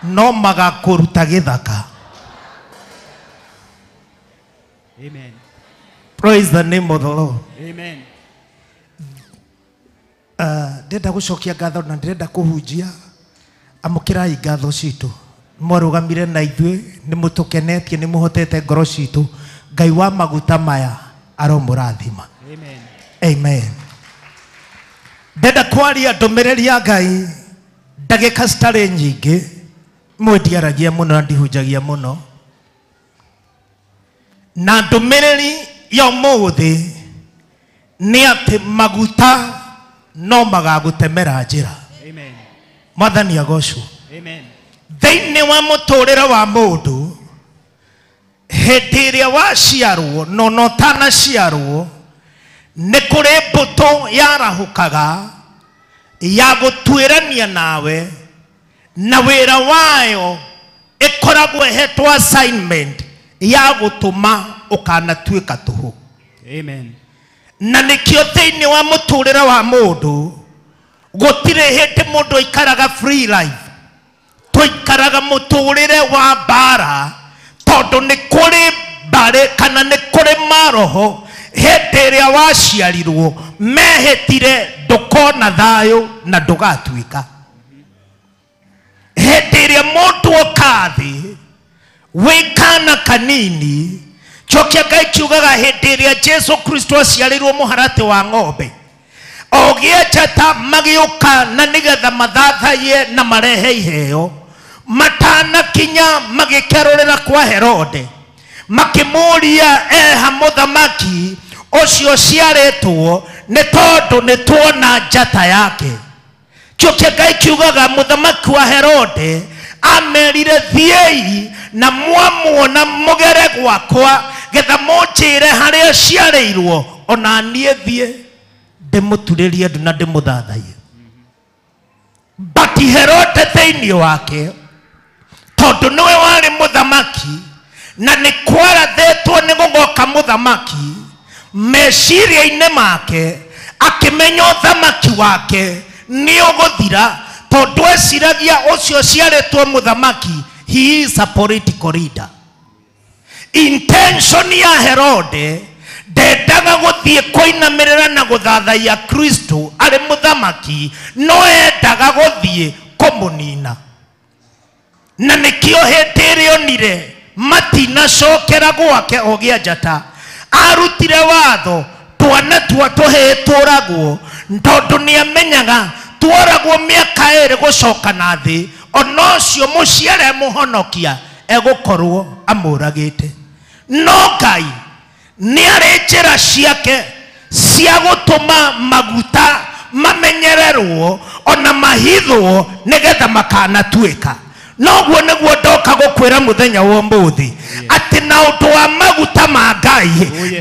no magakũruta gĩthaka. Amen. Praise the name of the Lord. Amen. Ndĩrenda gũcokia ngatho na ndĩrenda kũhunjia. Amũkĩrai ngatho citũ, mwarũgamire na ithuĩ, nĩ mũtũkenetie, nĩ mũhotete ngoro citũ. Ngai wa maguta maya aromũrathima. Amen. Amen. Ndenda kwaria ndũmĩrĩri ya Ngai ndagĩka citarĩ nyingĩ. Mwe ndiaragia mũno na ndihunjagia mũno. Na ndũmĩrĩri ya ũmũthĩ nĩ atĩ maguta no magagũtemera njĩra. Amen. Mwathani agocwo. Amen. Thĩinĩ wa mũtũrĩre wa mũndũ hĩndĩ ĩrĩa waciarwo no no ũtanaciarwo nĩ kũrĩ mbũtũ yarahũkaga ya gũtuĩrania nawe na wĩra wayo ĩkoragwo ĩhetwo assignment ya gũtũma ũkanatuĩka tũhũ. Amen. Na nĩkĩo thĩinĩ wa mũtũrĩre wa mũndũ gũtirĩ hĩndĩ mũndũ aikaraga free life. Tũikaraga mũtũrĩre wa mbara tondũ nĩ kũrĩ mbarĩ kana nĩ kũrĩ maroho hĩndĩ ĩrĩa waciarirwo mehĩtire ndũkona thayũ na ndũgatuĩka. Hĩndĩ ĩrĩa mũndũ oka thĩ wĩ kana kanini kĩo Ngai kiugaga hĩndĩ ĩrĩa Jesu Kristo aciarĩirwo mũharatĩ wa ng'ombe ogĩa njata magĩũka na nĩgetha mathathaiye na marehe iheo matanakinya magĩkerũrĩra kwa Herode makĩmũria eha mũthamaki ũcio ciarĩtwo nĩ tondũ nĩ tuona njata yake. Kĩo kĩa Ngai kiugaga mũthamaki wa Herode amerire thiĩi na mwamuona mũgere gwakwa getha mũnjĩre harĩa ciarĩirwo ona niĩ thiĩ ndĩmũturĩrie ndu na ndĩmũthathaiye. But Herode thĩinĩ wake tondũ nĩwe warĩ mũthamaki na nĩ kwarathĩtwo nĩ gũgoka mũthamaki meciria-inĩ make akĩmenya ũthamaki wake nĩ ũgũthira tondũ eciragia ũcio ciarĩtwo mũthamaki he is a political leader. Intention ya Herode ndendaga gũthiĩ kũinamĩrĩra na gũthathaiya Kristo arĩ mũthamaki no endaga gũthiĩ kũmũnina. Na nĩkĩo hĩndĩ ĩrĩa onire matinacokera gwake ogĩa njata arutire watho twana tua tũhĩĩ tũragwo tondũ nĩamenyaga tworagwo mĩaka ĩrĩ gũcoka na thĩ ona ũcio mũciare mũhonokia egũkorwo amũragĩte. No Ngai nĩ arĩ njĩra ciake cia gũtũma maguta mamenyererwo ona mahithwo nĩgetha makanatuĩka. Noguo nĩguo ndoka gũkwĩra mũthenya wa ũmũthĩ atĩ na ũndũ wa maguta ma Ngai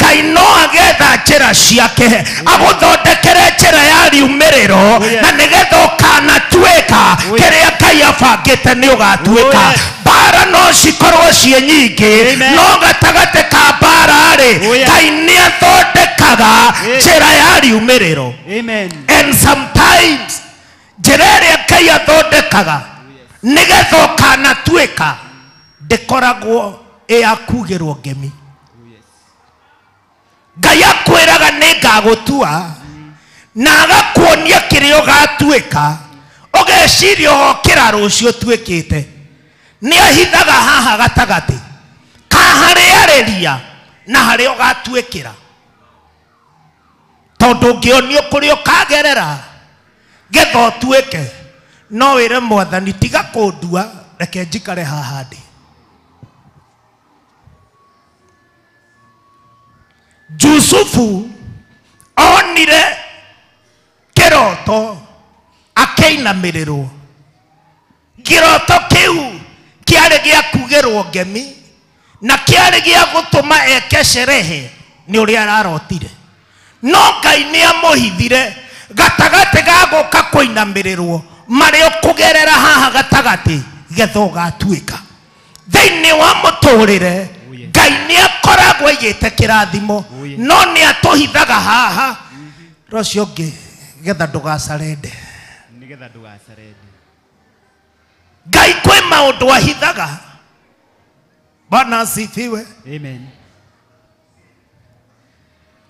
Ngai no agetha njĩra ciake agũthondekere njĩra ya riumĩrĩro na nĩgetha ũkanatuĩka kĩrĩa Ngai abangĩte nĩ ũgatuĩka. Mbara no cikorwo ciĩ nyingĩ no gatagatĩ ka mbara rĩ Ngai nĩ athondekaga njĩra ya riumĩrĩro. Amen. And sometimes njĩra ĩrĩa Ngai athondekaga nĩgetha ũkanatuĩka ndĩkoragwo ĩ ya kugĩrwo ngemi. Ngai akwĩraga nĩ ngagũtua na agakuonia kĩrĩa ũgatuĩka ũgeciria ũgokĩra rũciũ ũtuĩkĩte. Nĩ ahithaga haha gatagatĩ ka harĩa arĩria na harĩa ũgatuĩkĩra tondũ ũngĩonio kũrĩa ũkagerera getha ũtuĩke no wĩre Mwathani tiga kũndua reke njikare haha ndĩ. Jusufu onire kĩroto akĩinamĩrĩrwo. Kĩroto kĩu kĩarĩ gĩa kugĩrwo ngemi na kĩarĩ gĩa gũtũma eke sherehe nĩ ũrĩa ararotire. No Ngai nĩ amũhithire gatagatĩ ga gũka kũinamĩrĩrwo marĩa ũkũgerera haha gatagatĩ getha ũgatuĩka. Thĩinĩ wa mũtũrĩre Ngai nĩ akoragwo aigĩte kĩrathimo no nĩ atũhithaga haha rũcio ũngĩ getha ndũgacarende. Nĩgetha ndũgacarende. Ngai kwĩ maũndũ ahithaga. Bwana asifiwe. Amen.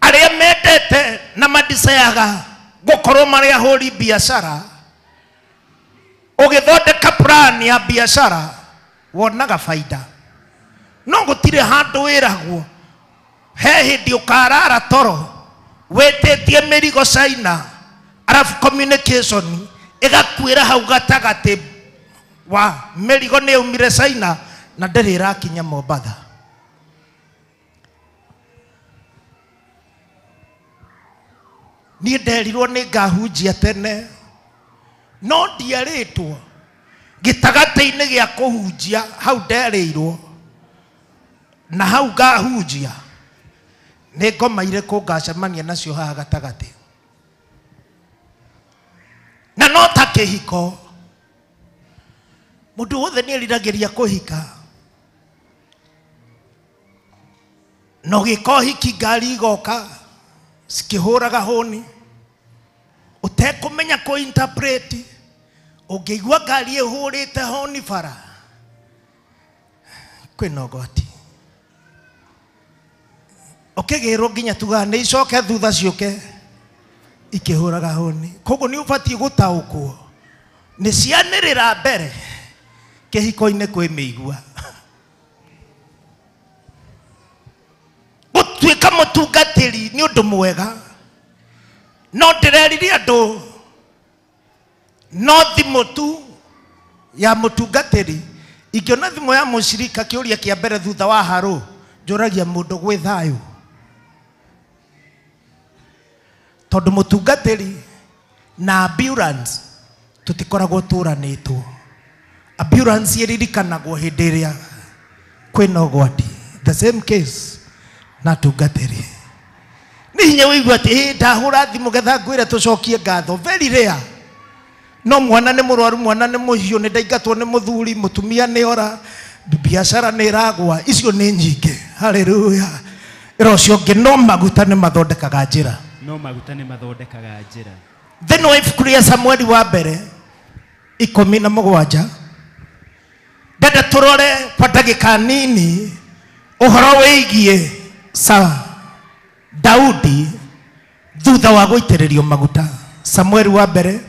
Arĩa mendete na madicayaga gũkorwo marĩ ahũri biacara ũgĩthondeka plan ya biacara wonaga faida no gũtirĩ handũ wĩragwo he hĩndĩ ũkarara toro wĩtĩtie mĩrigo China arafu communication ĩgakuĩra hau gatagatĩ Wa mĩrigo nĩ yaumire China na ndĩrĩ ĩrakinya Mombatha. Niĩ nderirwo nĩ ngahunjia tene no ndierĩtwo gĩtagatĩ-inĩ gĩa kũhunjia hau nderĩirwo na hau ngahunjia nĩ ngoma irĩkũ ngacemania nacio haha gatagatĩ. Na no ta kĩhiko mũndũ wothe nĩ eriragĩria kũhika na ũgĩka ũhiki ngari igoka cikĩhũraga hũni ũtekũmenya kũ interpret ũngĩigua ngari ĩhũrĩte hũni bara kwĩna ũgwati. Ũkĩgĩrwo nginya tugaga nĩ icoke thutha ciũke ikĩhũraga hũni. Koguo nĩ ũbatiĩ gũtaũkwo nĩ cianĩrĩra mbere kĩhiko-inĩ kwĩ mĩigua. Gũtuĩka mũtungatĩri nĩ ũndũ mwega no ndĩrerire andũ no thimũ tu ya mũtungatĩri. Ingĩona thimũ ya mũcirika kĩũria kĩa mbere thutha wa harũ njũragia mũndũ gwĩ thayũ, tondũ mũtungatĩri na ambulance tũtikoragwo tũranĩtwo. Ambulance ĩririkanagwo hĩndĩ ĩrĩa kwĩna ũgwati. The same case na tungatĩri. Nĩ hinya wĩigua atĩ ndahũra thimũ getha ngwĩre tũcokie ngatho. Very rare. No mwana nĩ mũrwaru, mwana nĩ mũhiũ, nĩ ndaingatwo nĩ mũthuri, mũtumia nĩ ora, biacara nĩ ĩragwa. Icio nĩ nyingĩ. Haleluya. Ĩra ũcio ũngĩ no maguta nĩ mathondekaga njĩra. No maguta nĩ mathondekaga njĩra. Thĩinĩ wa ibuku rĩa Samueli wa mbere 17 ndenda tũrore kwa ndagĩka nini ũhoro wĩgiĩ sa Daudi thutha wa gũitĩrĩrio maguta. Samueli wa mbere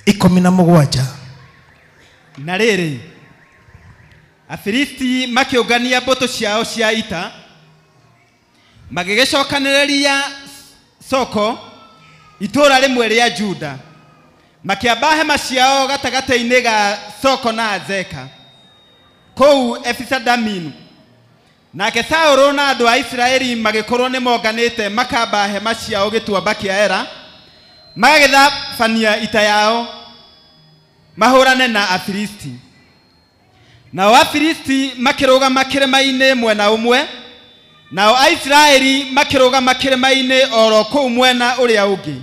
17. Na rĩrĩ, Afilisti makĩũngania mbũtũ ciao cia ita, magĩgĩcokanĩrĩria Soko itũũra rĩmwe rĩa Juda, makĩamba hema ciao gatagatĩ-inĩ ga Soko na Azeka kũu Efisadaminu. Nake Saũlũ na andũ a Isiraeli magĩkorwo nĩ monganĩte makamba hema ciao gĩtuamba kĩa Ela, magagĩthabania ita yao mahũrane na Afilisti. Nao Afilisti makĩrũgama kĩrĩma-inĩ mwena ũmwe, nao Aisiraeli makĩrũgama kĩrĩma-inĩ oro kũu mwena ũrĩa ũngĩ.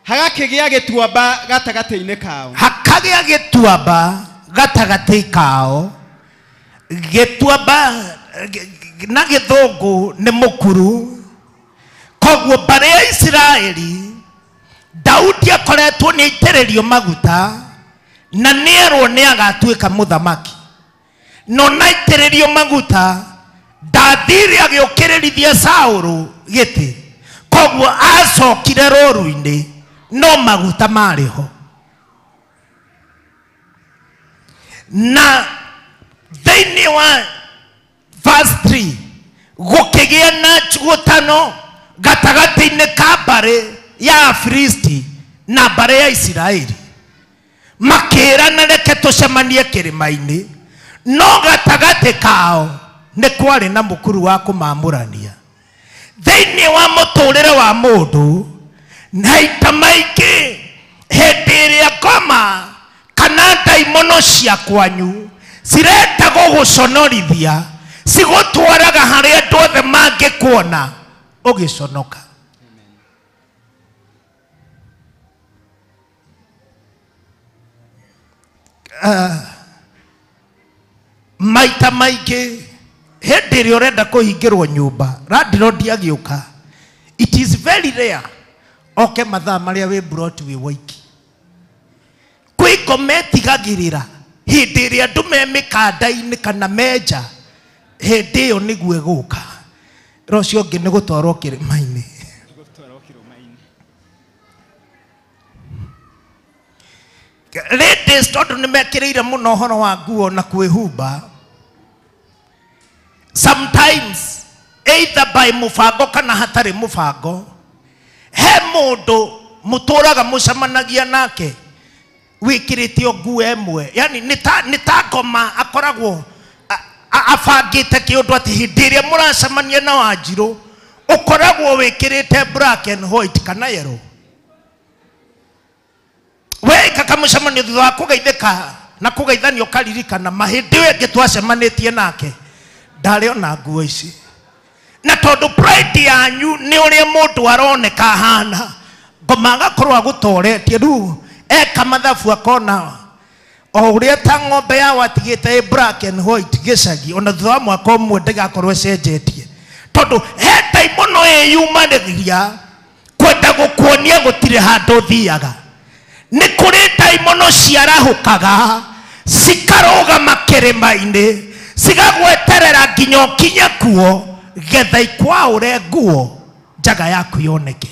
Hagakĩgĩa gĩtuamba gatagatĩ-inĩ kao. Hakagĩa gĩtuamba gatagatĩ kao. Gĩtuamba na gĩthũngũ nĩ mũkuru. Koguo mbarĩ ya Isiraeli Daudi akoretwo nĩ aitĩrĩrio maguta na nĩerwo nĩ agatuĩka mũthamaki. No naitĩrĩrio maguta ndathire agĩũkĩrĩrithia Saũlũ gĩtĩ. Koguo acokire rũru-inĩ no maguta marĩ ho. Na thĩinĩ wa verse 3 gũkĩgĩa na njugũtano gatagatĩ-inĩ ka mbarĩ ya Afilisti na mbarĩ ya Isiraeli. Makĩrana reke tũcemanie kĩrĩma-inĩ, no gatagatĩ kao nĩ kwarĩ na mũkuru wa kũmamũrania. Thĩinĩ wa mũtũrĩre wa mũndũ maita maingĩ hĩndĩ ĩrĩa ngoma kana ndaimono cia kwanyu cirenda gũgũconorithia cigũtwaraga harĩa andũ othe mangĩkuona ũgĩconoka. Maita maingĩ hĩndĩ ĩrĩa ũrenda kũhingĩrwo nyũmba landlord agĩũka, it is very rare oke mathaa marĩa wĩ broti wĩ waiki. Kwĩ ngoma ĩtigagĩrĩra hĩndĩ ĩrĩa andũ me mĩkanda-inĩ kana menja, hĩndĩ ĩyo nĩguo ĩgũka. Ĩra ũcio ũngĩ nĩ gũtwarwo kĩrĩma-inĩ. Ladies tondũ nĩ mekĩrĩire mũno ũhoro wa nguo na kwĩhumba, sometimes either by mũbango kana hatarĩ mũbango, he mũndũ mũtũraga mũcemanagia nake Wĩkĩrĩte o nguo ĩmwe. Yani nĩ ta ngoma akoragwo abangĩte kĩũndũ atĩ hĩndĩ ĩrĩa mũracemania na Wanjirũ ũkoragwo wĩkĩrĩte black and white kana yellow. Weka kamũcemanio thutha wa kũgeithĩka na kũgeithanio ũkaririkana mahĩndĩ ĩyo ĩngĩ twacemanĩtie nake ndarĩ ona nguo ici. Na tondũ pride yanyu nĩ ũrĩa mũndũ aroneka ahana, ngoma agakorwo agũtoretie rĩu eka mathabu akona o ũrĩa ta ng'ombe yao atigĩte ĩ black and white gĩcagi ona thutha wa mwaka ũmwe ndĩgakorwo ĩcenjetie. Tondũ he ndaimono ĩyumanĩria kwenda gũkuonia gũtirĩ handũ ũthiaga. Nĩ kũrĩ ndaimono ciarahũkaga cikarũgama kĩrĩma-inĩ cigagweterera nginya ũkinye kuo getha ikwaũre nguo njaga yaku yoneke.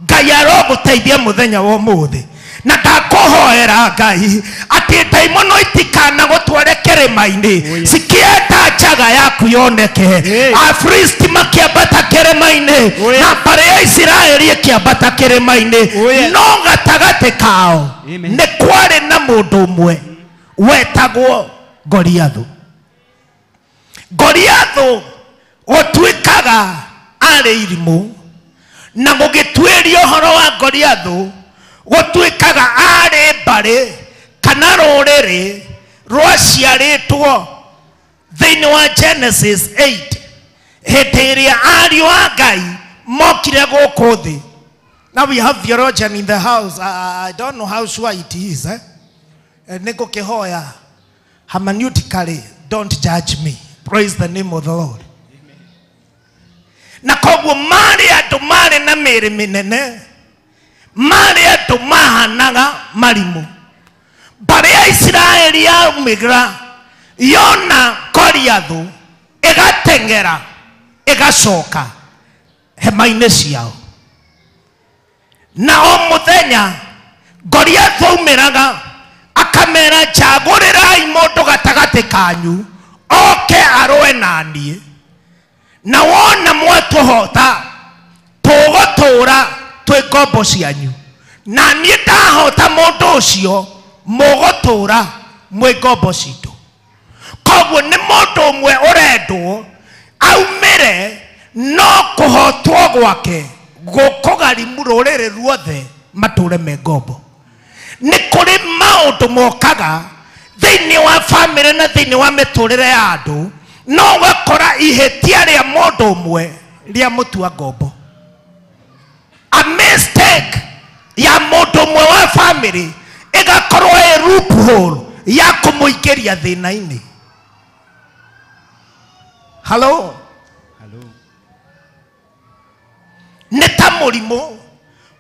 Ngai arogũteithia mũthenya wa ũmũthĩ. Na ndakũhoera Ngai atĩ ndaimono itikana gũtware kĩrĩma-inĩ cikĩenda njaga yaku yoneke. Afilisti makĩambata kĩrĩma-inĩ na mbarĩ ya Isiraeli ĩkĩambata kĩrĩma-inĩ, no gatagatĩ kao nĩ kwarĩ na mũndũ ũmwe wetagwo Goliathũ. Goliathũ gũtuĩkaga arĩ irimũ, na gũgĩtuĩria ũhoro wa Goliathũ gũtuĩkaga arĩ mbarĩ kana rũrĩrĩ rwaciarĩtwo thĩinĩ wa Genesis 8 hĩndĩ ĩrĩa ariũ a Ngai mokire gũkũ thĩ. Now we have theologian in the house. I don't know how sure it is. Nĩngũkĩhoya hermeneutically, don't judge me. Praise the name of the Lord. Na koguo marĩ andũ marĩ na mĩĩrĩ mĩnene, marĩ andũ mahanaga marimũ. Mbarĩ ya Isiraeli yaumĩra yona Goliathũ ĩgateng'era ĩgacoka hema-inĩ ciao. Na o mũthenya Goliathũ aumĩraga akamera njagũrĩrai mũndũ gatagatĩ kanyu oke arũe na niĩ, na wona mwatũhota tũgũtũũra twĩ ngombo cianyu, na niĩ ndahota mũndũ ũcio mũgũtũũra mwĩ ngombo citũ. Koguo nĩ mũndũ ũmwe ũrendwo aumĩre no kũhotwo gwake gũkũgarimu rũrĩrĩ ruothe matũre me ngombo. Nĩ kũrĩ maũndũ mokaga thĩinĩ wa bamĩrĩ na thĩinĩ wa mĩtũrĩre ya andũ, no ũgakora ihĩtia rĩa mũndũ ũmwe rĩa mũtua ngombo. A mistake ya mũndũ ũmwe wa bamĩrĩ ĩgakorwo ĩ loophole ya kũmũingĩria thĩna-inĩ. Hello? Hello. Nĩ ta mũrimũ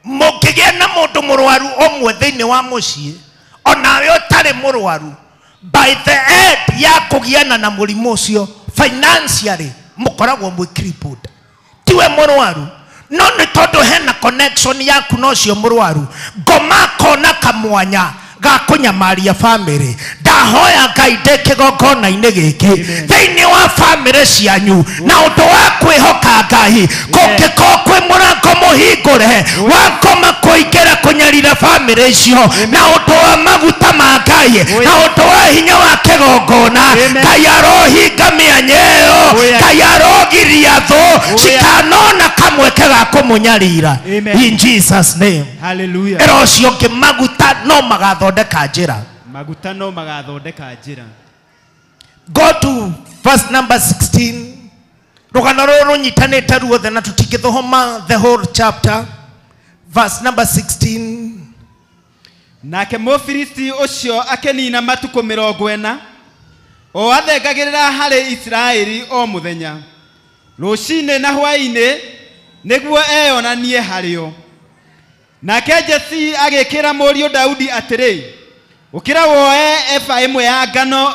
mũngĩgĩa na mũndũ mũrwaru ũmwe thĩinĩ wa mũciĩ onawe ũtarĩ mũrwaru, by the end ya kũgiana na mũrimũ ũcio financially mũkoragwo mwĩ crippled. Tiwe mũrwaru no nĩ tondũ hena connection yaku na ũcio mũrwaru, ngoma akona kamwanya ga kũnyamaria bamĩrĩ. Ndahoya Ngai ndĩ kĩgongona-inĩ gĩkĩ thĩinĩ wa bamĩrĩ cianyu na ũndũ wa kwĩhoka Ngai, kũngĩkorwo kwĩ mũrango mũhingũre wa ngoma kũingĩra kũnyarira bamĩrĩ icio, na ũndũ wa maguta ma Ngai na ũndũ wa hinya wa kĩgongona, Ngai arohinga mĩanya ĩyo, Ngai arogiria thũ cikanona kamweke ga kũmũnyarira. In Jesus name. Hallelujah. Ĩra ũcio ũngĩ maguta no magathondeka njĩra. Maguta no magathondeka njĩra. Go to verse number 16. Rũgano rũrũ rũnyitanĩte ruothe na tũtingĩthoma the whole chapter. Verse number 16. Nake Mũfilisti ũcio akĩnina matukũ 40 o athengagĩrĩra harĩ Isiraeli o mũthenya rũcinĩ na hwaĩ-inĩ nĩguo eyonanie harĩo. Nake Jesii agĩkĩra mũriũ Daudi atĩrĩ, ũkĩra woe eba ĩmwe ya ngano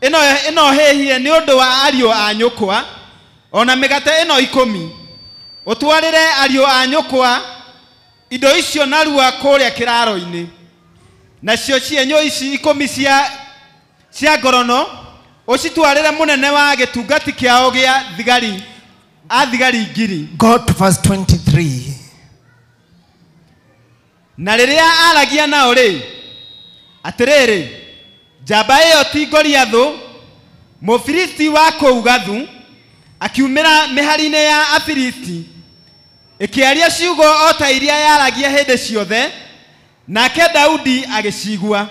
ĩno hĩhie nĩ ũndũ wa ariũ a nyũkwa, ona mĩgate ĩno 10 ũtwarĩre ariũ a nyũkwa indo icio narua kũrĩa kĩraro-inĩ. Nacio cienyũ ici 10 cia ngorono ũcitwarĩre mũnene wa gĩtungati kĩao gĩa thigari a thigari 1000. Go to verse 23. Na rĩrĩa aragia nao rĩ, Atĩrĩrĩ, njamba ĩyo ti Goliathũ, Mũfilisti wa kũu Gathu, akiumĩra mĩhari-inĩ ya Afilisti, ĩkĩaria ciugo o ta iria yaragia hĩndĩ ciothe, nake Daudi agĩcigua.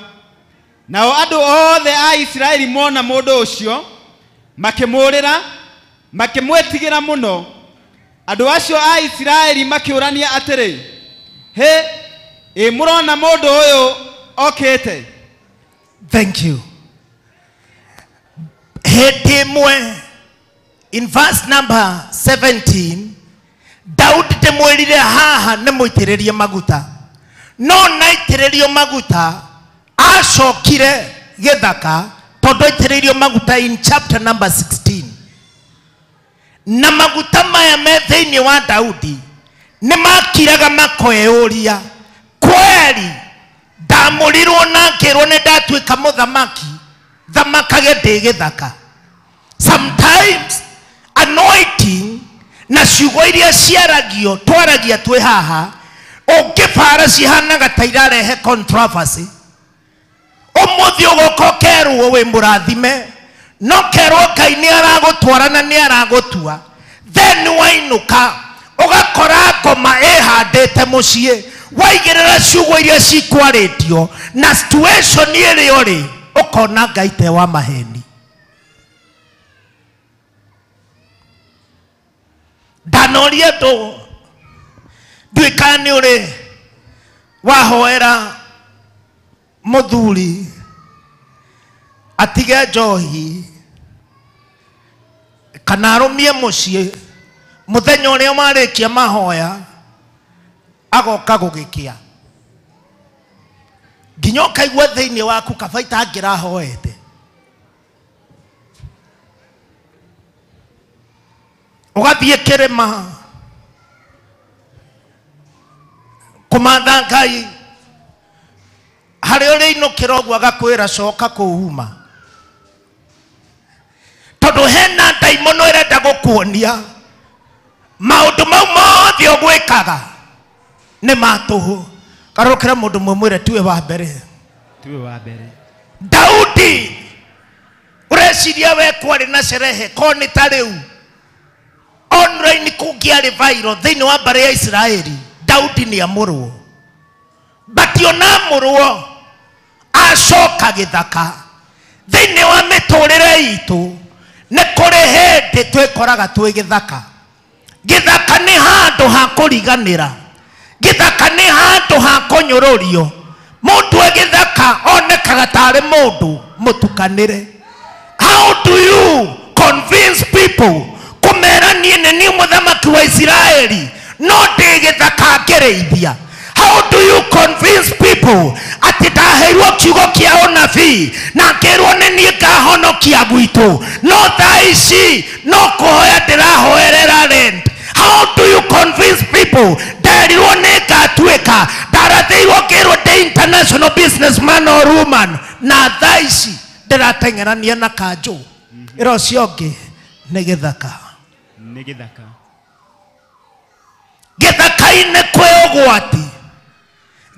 Nao andũ othe a Isiraeli mona mũndũ ũcio, makĩmũũrĩra, makĩmwĩtigĩra mũno. Andũ acio a Isiraeli makĩũrania atĩrĩ, hĩ, ĩ mũrona mũndũ ũyũ okĩte? Thank you. Hĩndĩ ĩmwe in verse number 17, Daudi ndĩmwĩrire haha nĩ mũitĩrĩrie maguta, no naitĩrĩrio maguta acokire gĩthaka tondũ aitĩrĩirio maguta in chapter number 16. Na maguta maya me thĩinĩ wa Daudi nĩ makiraga makoeũria, kweri ndamũrirwo na ngĩrwo nĩ ndatuĩka mũthamaki, thamakage ndĩ gĩthaka. Sometimes anointing na ciugo iria ciaragio twaragia twĩ haha ũngĩbara cihanaga ta irarehe controversy. Ũmũthĩ ũgoka ũkerwo wĩ mũrathime, no kerwo Ngai nĩ aragũtwara na nĩ aragũtua, then wainũka ũgakora ngoma ĩhandĩte mũciĩ, waigĩrĩra ciugo iria cikwarĩtio na situation ĩrĩa ũrĩ, ũkona Ngai te wa maheni. Ndanoria andũ, ndiũĩ kana nĩ ũrĩ wahoera mũthuri atige njohi kana arũmie mũciĩ, mũthenya ũrĩa marĩkia mahoya agoka gũgĩkĩa, nginya ũkaigua thĩinĩ waku kaba itangĩrahoete. Ũgathiĩ kĩrĩma kũmatha Ngai, harĩa ũrĩinũkĩra ũguo agakwĩra coka kũu uma, tondũ hena ndaimono ĩrenda gũkuonia maũndũ mau mothe ũgwĩkaga nĩ ma tũhũ. Garũrũkĩra mũndũ mwĩmwĩre tiwe wa mbere. Tiwe wa mbere. Daudi ũreciria we kwarĩ na sherehe ko nĩ ta rĩu online kũngĩarĩ viral thĩinĩ wa mbarĩ ya Isiraeli, Daudi nĩ amũrwo, but ona amũrwo acoka gĩthaka. Thĩinĩ wa mĩtũrĩre itũ nĩ kũrĩ hĩndĩ twĩkoraga twĩ gĩthaka. Gĩthaka nĩ handũ ha kũriganĩra, gĩthaka nĩ handũ ha kũnyũrũrio. Mũndũ e gĩthaka onekaga tarĩ mũndũ mũtukanĩre. How do you convince people kũmera niĩ nĩ niĩ mũthamaki wa Isiraeli no ndĩ gĩthaka ngĩrĩithia? How do you convince people atĩ ndaheirwo kiugo kĩa ũnabii na ngĩrwo nĩ niĩ ngahonokia gwitũ, no thaa ici no kũhoya ndĩrahoerera rent? How do you convince people nderirwo nĩ ngatuĩka, ndarathĩirwo ngĩrwo ndĩ international businessman or woman, na thaa ici ndĩrateng'erania na kanjũ? Ĩra ũcio ũngĩ nĩ gĩthaka. Nĩ gĩthaka. Gĩthaka-inĩ kwĩ ũgwati,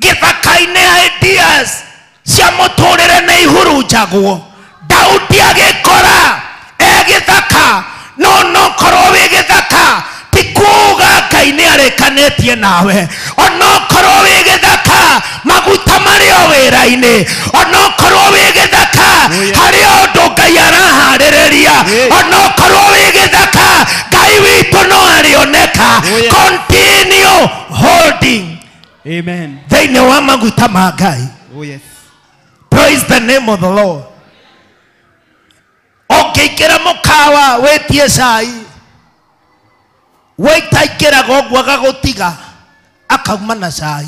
gĩthaka-inĩ ideas cia mũtũrĩre nĩ ihurunjagwo. Daudi agĩkora e gĩthaka, no nokorwo wĩ gĩthaka ti kuga Ngai nĩ arĩkanĩtie nawe. Onokorwo wĩ gĩthaka maguta marĩ o wĩra-inĩ, onokorwo wĩ gĩthaka harĩ o ũndũ Ngai araharĩrĩria, onokorwo wĩ gĩthaka Ngai witũ no arĩoneka. Continue holding. Amen. Thĩinĩ wa maguta ma Ngai. Oh yes. Praise the name of the Lord. Ũngĩingĩra mũkawa wĩtie cai, waitaingĩraga ũguo agagũtiga akauma na cai.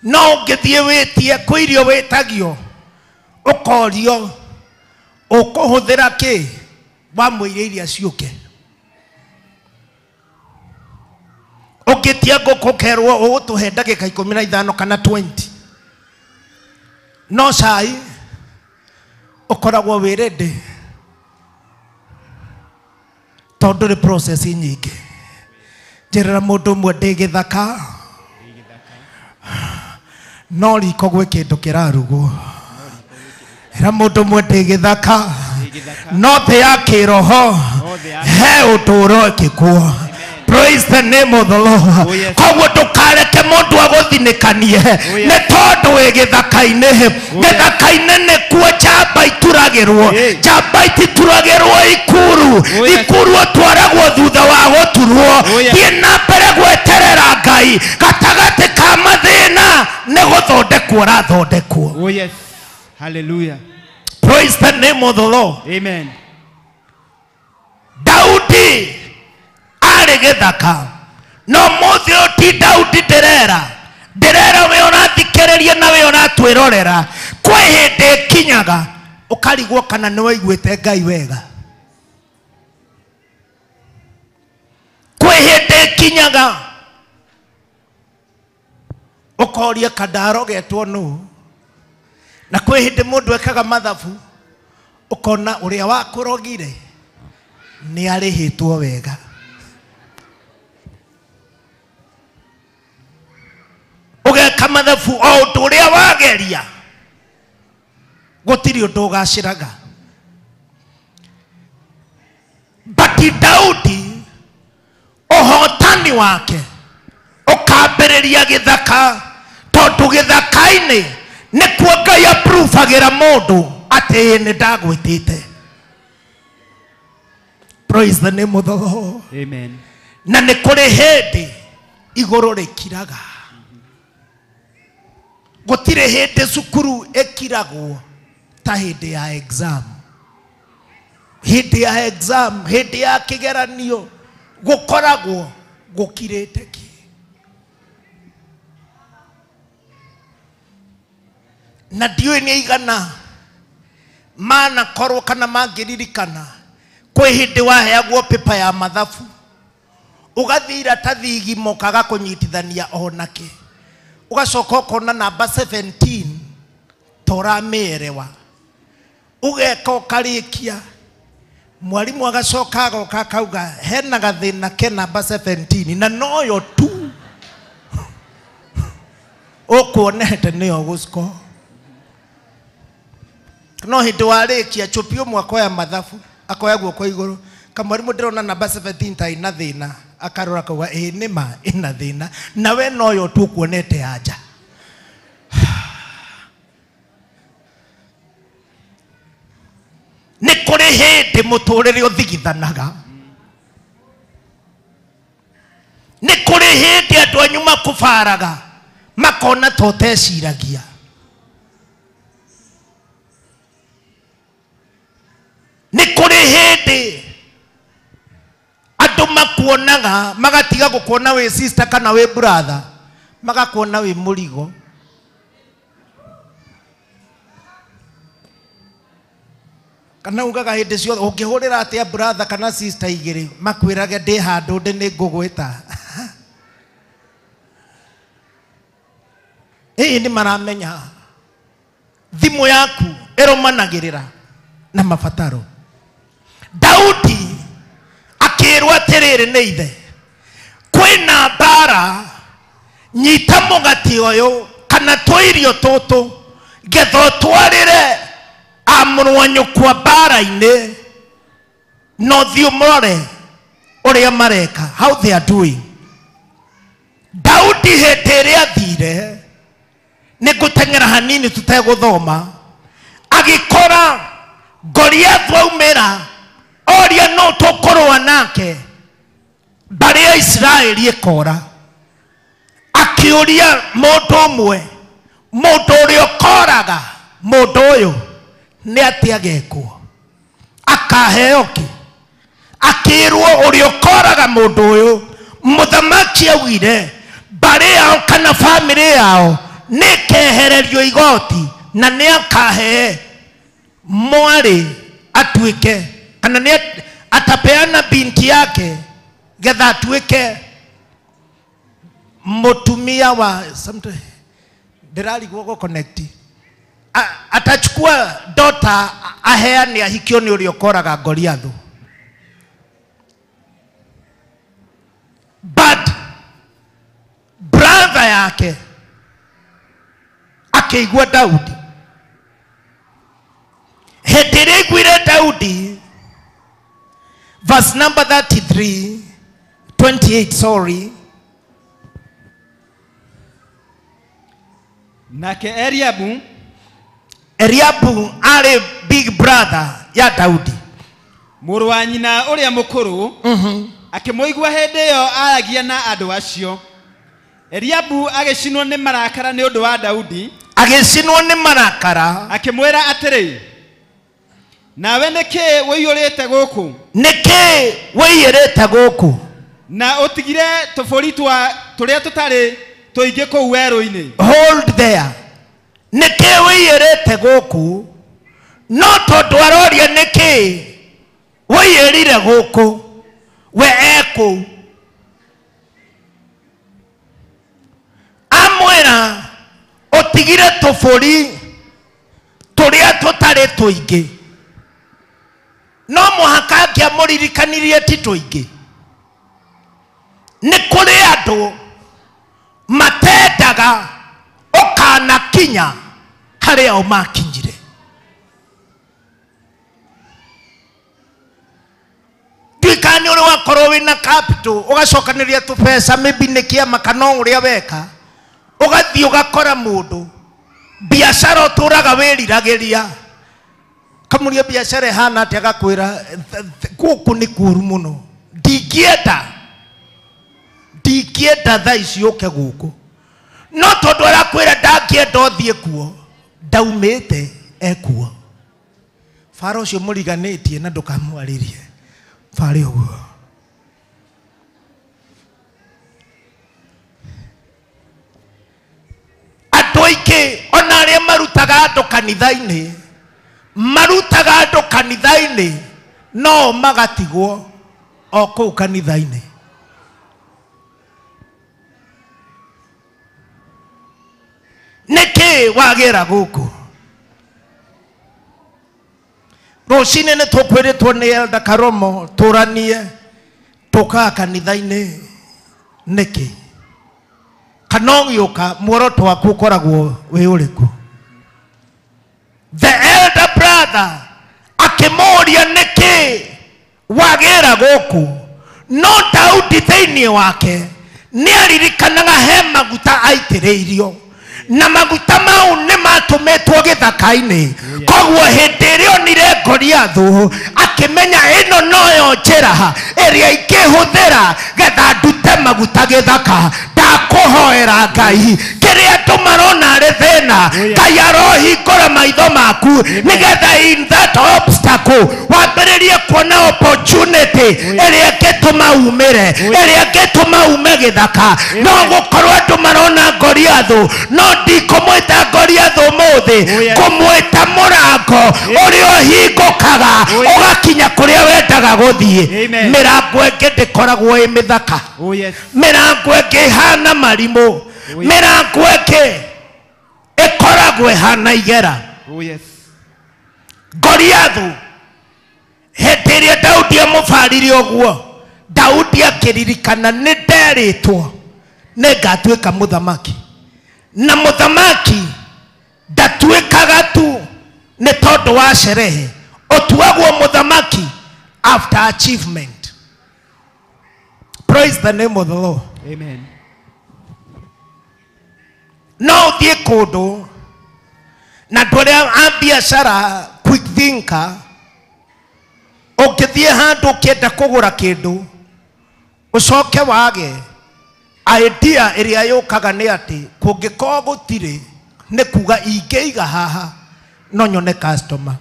No ũngĩthiĩ wĩtie kwĩ irio wĩtagio, ũkorio ũkũhũthĩra kĩ wamwĩire iria ciũke. Ũngĩtia ngũkũ ũkerwo ũgũtũhe ndagĩka 15 kana 20, no cai ũkoragwo wĩ ready tondũ nĩ process nyingĩ. Njĩrĩra mũndũ ũmwe ndĩ gĩthaka No riko gwĩ kĩndũ kĩrarugwo. Ĩra mũndũ ũmwe ndĩ gĩthaka. No thĩ ya kĩroho he ũndũ ũrekĩkwo. Praise the name of the Lord. Koguo ndũkareke mũndũ agũthinĩkanie nĩ tondũ wĩ gĩthaka-inĩ. Gĩthaka-inĩ nĩkuo njamba ituragĩrwo. Njamba itituragĩrwo ikuru. Ikuru ũtwaragwo thutha wa gũturwo. Thiĩ na mbere gweterera Ngai gatagatĩ ka mathĩna nĩ gũthondekwo ũrathondekwo. Oh yes. Hallelujah. Praise the name of the Lord. Amen. Daudi arĩ gĩthaka. No mũthĩ ũyũ ti Daudi ndĩrera. Ndĩrera we ũrathikĩrĩria na we ũratwĩrorera. Kwĩ hĩndĩ ĩkinyaga ũkarigwo kana nĩ waiguĩte Ngai wega. Kwĩ hĩndĩ ĩkinyaga ũkoria kandarogetwo nũ. Na kwĩ hĩndĩ mũndũ ekaga mathabu ũkona ũrĩa wakũrogire nĩ arĩhĩtwo wega. Ũgeka mathabu o ũndũ ũrĩa wageria gũtirĩ ũndũ ũgacĩraga. But Daudi ũhotani wake ũkambĩrĩria gĩthaka, tondũ gĩthaka-inĩ nĩkuo Ngai approve-agĩra mũndũ atĩ nĩ ndagwĩtĩte. Praise the name of the Lord. Amen. Na nĩ kũrĩ hĩndĩ igũrũ rĩkiraga. Gũtirĩ hĩndĩ cukuru ĩkiragwo ta hĩndĩ ya exam. Hĩndĩ ya exam, hĩndĩ ya kĩgeranio gũkoragwo gũkirĩte ki. Na ndiũĩ nĩ aigana manakorwo kana mangĩririkana kwĩ hĩndĩ waheagwo paper ya mathabu ũgathiĩ iratathi igima ũkaga kũnyitithania onake, ũgacoka ũkona namba 17 toramĩerewa, ũgeka ũkarĩkia, mwarimu agacoka agoka akauga hena gathĩna ke namba 17 na noyo tu ũkuonete nĩyo gũscore. No hĩndĩ warĩkia chupi ũmwe akoya mathabu akoya guoko igũrũ, kamwarimu ndĩrona namba 17 ta ĩna thĩna, akarora akauga ĩĩ nĩma ĩna thĩna, na we noyo tu ũkuonete anja. Nĩ kũrĩ hĩndĩ mũtũrĩre ũthigithanaga. Nĩ kũrĩ hĩndĩ andũ anyu makũbaraga makona ta ũteciragia. Nĩ kũrĩ hĩndĩ andũ makuonaga magatiga gũkuona wĩ sister kana wĩ brother, magakuona wĩ mũrigo. Kana ugaga hĩndĩ ciothe ũngĩhũrĩra atĩa brother kana sister igĩrĩ makwĩrage ndĩ handũ ndĩ nĩ ngũgwĩta. Ĩĩ nĩ maramenya thimũ yaku ĩrũmanagĩrĩra na mabataro. Daudi akĩrwo atĩrĩrĩ nĩ ithe, kwĩna mbara, nyita mũgate ũyũ kana tũirio tũtũ ngetha ũtwarĩre amũrwanyũkwa mbara-inĩ na ũthiĩ ũmũrore ũrĩa mareka, how they are doing. Daudi hĩndĩ ĩrĩa athire, nĩ ngũteng'era hanini tũtegũthoma, agĩkora Goliath aumĩra oria no tũkũrũa nake, mbarĩ ya Isiraeli ĩkora. Akĩũria mũndũ ũmwe, mũndũ ũrĩa ũkoraga mũndũ ũyũ nĩ atĩa agekwo, akaheo kĩ? Akĩrwo ũrĩa ũkoraga mũndũ ũyũ, mũthamaki augire mbarĩ yao kana bamĩrĩ yao nĩ ĩkehererio igoti na nĩ akahee mwarĩ atuĩke, kana nĩ atapeana binti yake getha atuĩke mũtumia wa ndĩrarigwo gũ connect. Atachukua dota aheane ahikio nĩ ũrĩa ũkoraga Goliathu. But brother yake Akĩigua Daudi. Hĩndĩ ĩrĩa aiguire Daudi, verse number 33, 28, sorry. Nake Eliabu, Eliabu arĩ big brother ya Daudi, mũrũ wa nyina ũrĩa mũkũrũ, akĩmũigua hĩndĩ ĩyo aragia na andũ acio. Eliabu agĩcinwo nĩ marakara nĩ ũndũ wa Daudi. Agĩcinwo nĩ marakara. Akĩmwĩra atĩrĩ, nawe nĩkĩ wĩiyũrĩte gũkũ? Nĩkĩ wĩiyũrĩte gũkũ? Na ũtigire tũbũri twa tũrĩa tũtarĩ tũingĩ kũu werũ-inĩ. Hold there. Nĩkĩ wĩiyũrĩte gũkũ? No tondũ aroria nĩkĩ wĩiyũrire gũkũ, we ekũu. Amwĩra ũtigire tũbũri tũrĩa tũtarĩ tũingĩ. No mũhaka angĩamũririkanirie ti tũingĩ. Nĩ kũrĩ andũ matendaga ũkanakinya harĩa o makinyire. Ndiũĩ nĩ ũrĩ wakorwo wĩna capital ũgacokanĩria tũbeca maybe nĩ kĩama kana o ũrĩa weka, ũgathiĩ ũgakora mũndũ biacara ũtũraga wĩriragĩria, kamũria biacara ĩhana atĩa, agakwĩra gũkũ nĩ kũũru mũno, ndingĩenda thaa ici ũke gũkũ. No tondũ arakwĩra ndangĩenda ũthiĩ kuo, ndaumĩte ekuo. Bara ũcio mũriganĩtie na ndũkamwarĩrie, bara ũguo. Andũ aingĩ ona arĩa marutaga andũ kanitha-inĩ, marutaga andũ kanitha-inĩ no magatigwo o kũu kanitha-inĩ. Nĩkĩ wagĩra gũkũ? Rũcinĩ nĩ tũkwĩrĩtwo nĩ Elder Karomo tũranie tũkaga kanitha-inĩ nĩkĩ? Kana ũgĩũka muoroto waku ũkoragwo wĩ ũrĩkũ? The elder brother akĩmũũria nĩkĩ wagĩra gũkũ, no Daudi thĩinĩ wake nĩ aririkanaga he maguta aitĩrĩirio, na maguta mau nĩ matũmĩtwo gĩthaka-inĩ. Koguo hĩndĩ ĩrĩa onire Goliathũ akĩmenya ĩno noyo njĩra ĩrĩa ingĩhũthĩra getha ndute maguta gĩthaka. Ndakũhoera Ngai, kĩrĩa andũ marona arĩ thĩna, Ngai arohingũra maitho maku nĩgetha in that obstacle wambĩrĩrie kuona opportunity ĩrĩa ĩngĩtũma umĩre, ĩrĩa ĩngĩtũma ume gĩthaka. No gũkorwo andũ marona Goliathũ, no ndikũmwĩta Goliathũ ũmũthĩ, kũmwĩta mũrango ũrĩa ũhingũkaga ũgakinya kũrĩa wendaga gũthiĩ. Mĩrango ĩngĩ ndĩkoragwo ĩ mĩthaka, mĩrango ĩngĩ ĩhana marimũ, mĩrango ĩngĩ ĩkoragwo ĩhana igera. Goliathũ hĩndĩ ĩrĩa Daudi amũbarire ũguo, Daudi akĩririkana nĩ nderĩtwo nĩngatuĩka mũthamaki, na mũthamaki ndatuĩkaga tu nĩ tondũ wa sherehe, ũtuagwo mũthamaki after achievement. Praise the name of the Lord. Amen. No ũthiĩ kũndũ na andũ arĩa a biacara quick thinker, ũngĩthiĩ handũ ũkĩenda kũgũra kĩndũ ũcoke wage, idea ĩrĩa yũkaga nĩ atĩ kũngĩkorwo gũtirĩ nĩ kuga ingĩiga haha no nyone customer.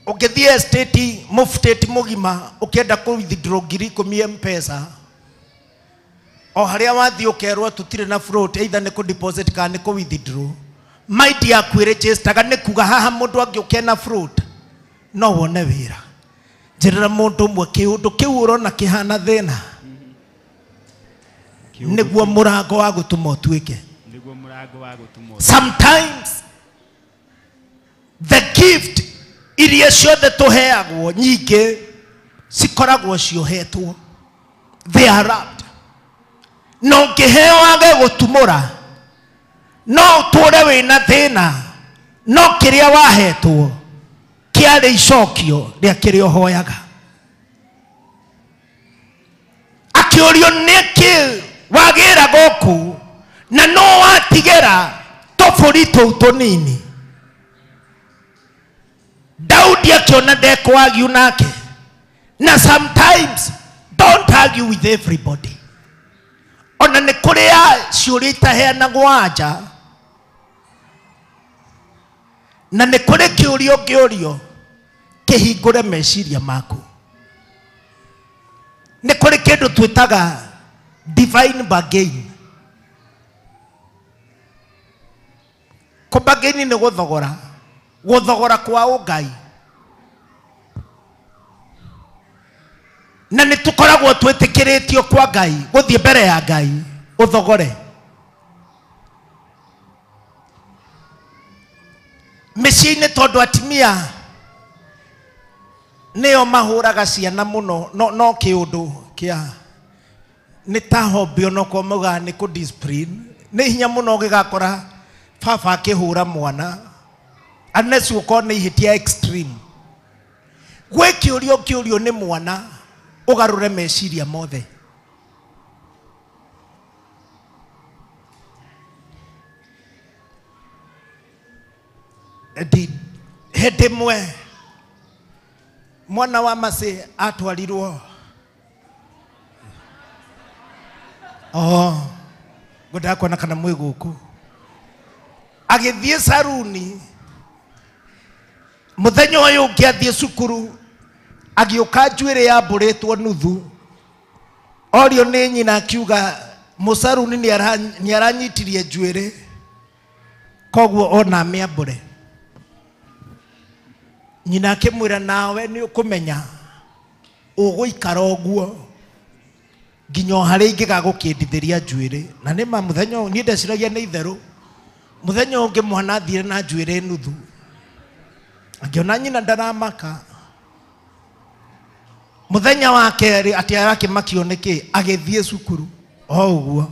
Ũngĩthiĩ estate mũbutĩti mũgima ũkĩenda kũ withdraw 10,000 M-Pesa, o harĩa wathiĩ ũkerwo tũtirĩ na float, either nĩ kũ deposit kana nĩ kũ withdraw, mind yaku ĩregistaga nĩ kuga haha mũndũ angĩũke na float no wone wĩra. Njĩrĩra mũndũ ũmwe kĩũndũ kĩu ũrona kĩhana thĩna nĩguo mũrango wa gũtũma ũtuĩke. Sometimes the gift iria ciothe tũheagwo nyingĩ cikoragwo ciohetwo, they are wrapped. No ngĩheo wage gũtumũra no ũtũũre wĩna thĩna no kĩrĩa wahetwo kĩarĩ icokio rĩa kĩrĩa ũhoyaga. Akĩũrio nĩkĩ wagĩra gũkũ na no watigĩra tũbũri tũu tũnini. Daudi akiona ndekwagiu nake. Na sometimes don't argue with everybody. Ona nĩ kũrĩa ciũria itaheanagwo anja na nĩ kũrĩ kĩũria ũngĩũrio kĩhingũre meciria maku. Nĩ kũrĩ kĩndũ twĩtaga divine bargain. Kũbargain nĩ gũthogora, gũthogora kwa ũngai. Na nĩ tũkoragwo twĩtĩkĩrĩtio kwa Ngai gũthiĩ mbere ya Ngai ũthogore. Mĩciĩ-inĩ tondũ atumia nĩo mahũraga ciana mũno no kĩũndũ kĩa nĩ ta hobby onokorwo maugaga nĩ kũ discipline. Nĩ hinya mũno ũngĩgakora baba akĩhũra mwana unless ũkorwo nĩ ihĩtia extreme. Gwĩ kĩũria ũkĩũrio nĩ mwana ũgarũre meciria mothe. Hĩndĩ ĩmwe mwana wa Mercy atwarirwo ngwendaga kuona kana mwĩ gũkũ. Agĩthiĩ saruni mũthenya ũyũ ũngĩ athiĩ cukuru agĩũka njuĩrĩ yambũrĩtwo nuthu. Orio nĩ nyina akiuga mũcaruni nĩ aranyitirie njuĩrĩ koguo ona amĩambũre. Nyina akĩmwĩra nawe nĩ ũkũmenya ũgũikara ũguo nginya o harĩa ingĩgagũkĩndithĩria njuĩrĩ. Na nĩ ma mũthenya ũyũ niĩ ndeciragia nĩ itherũ. Mũthenya ũngĩ mwana athire na njuĩrĩ nuthu akĩona nyina ndaramaka. Mũthenya wa kerĩ atĩ arakĩmakio nĩkĩ agĩthiĩ cukuru o ũguo.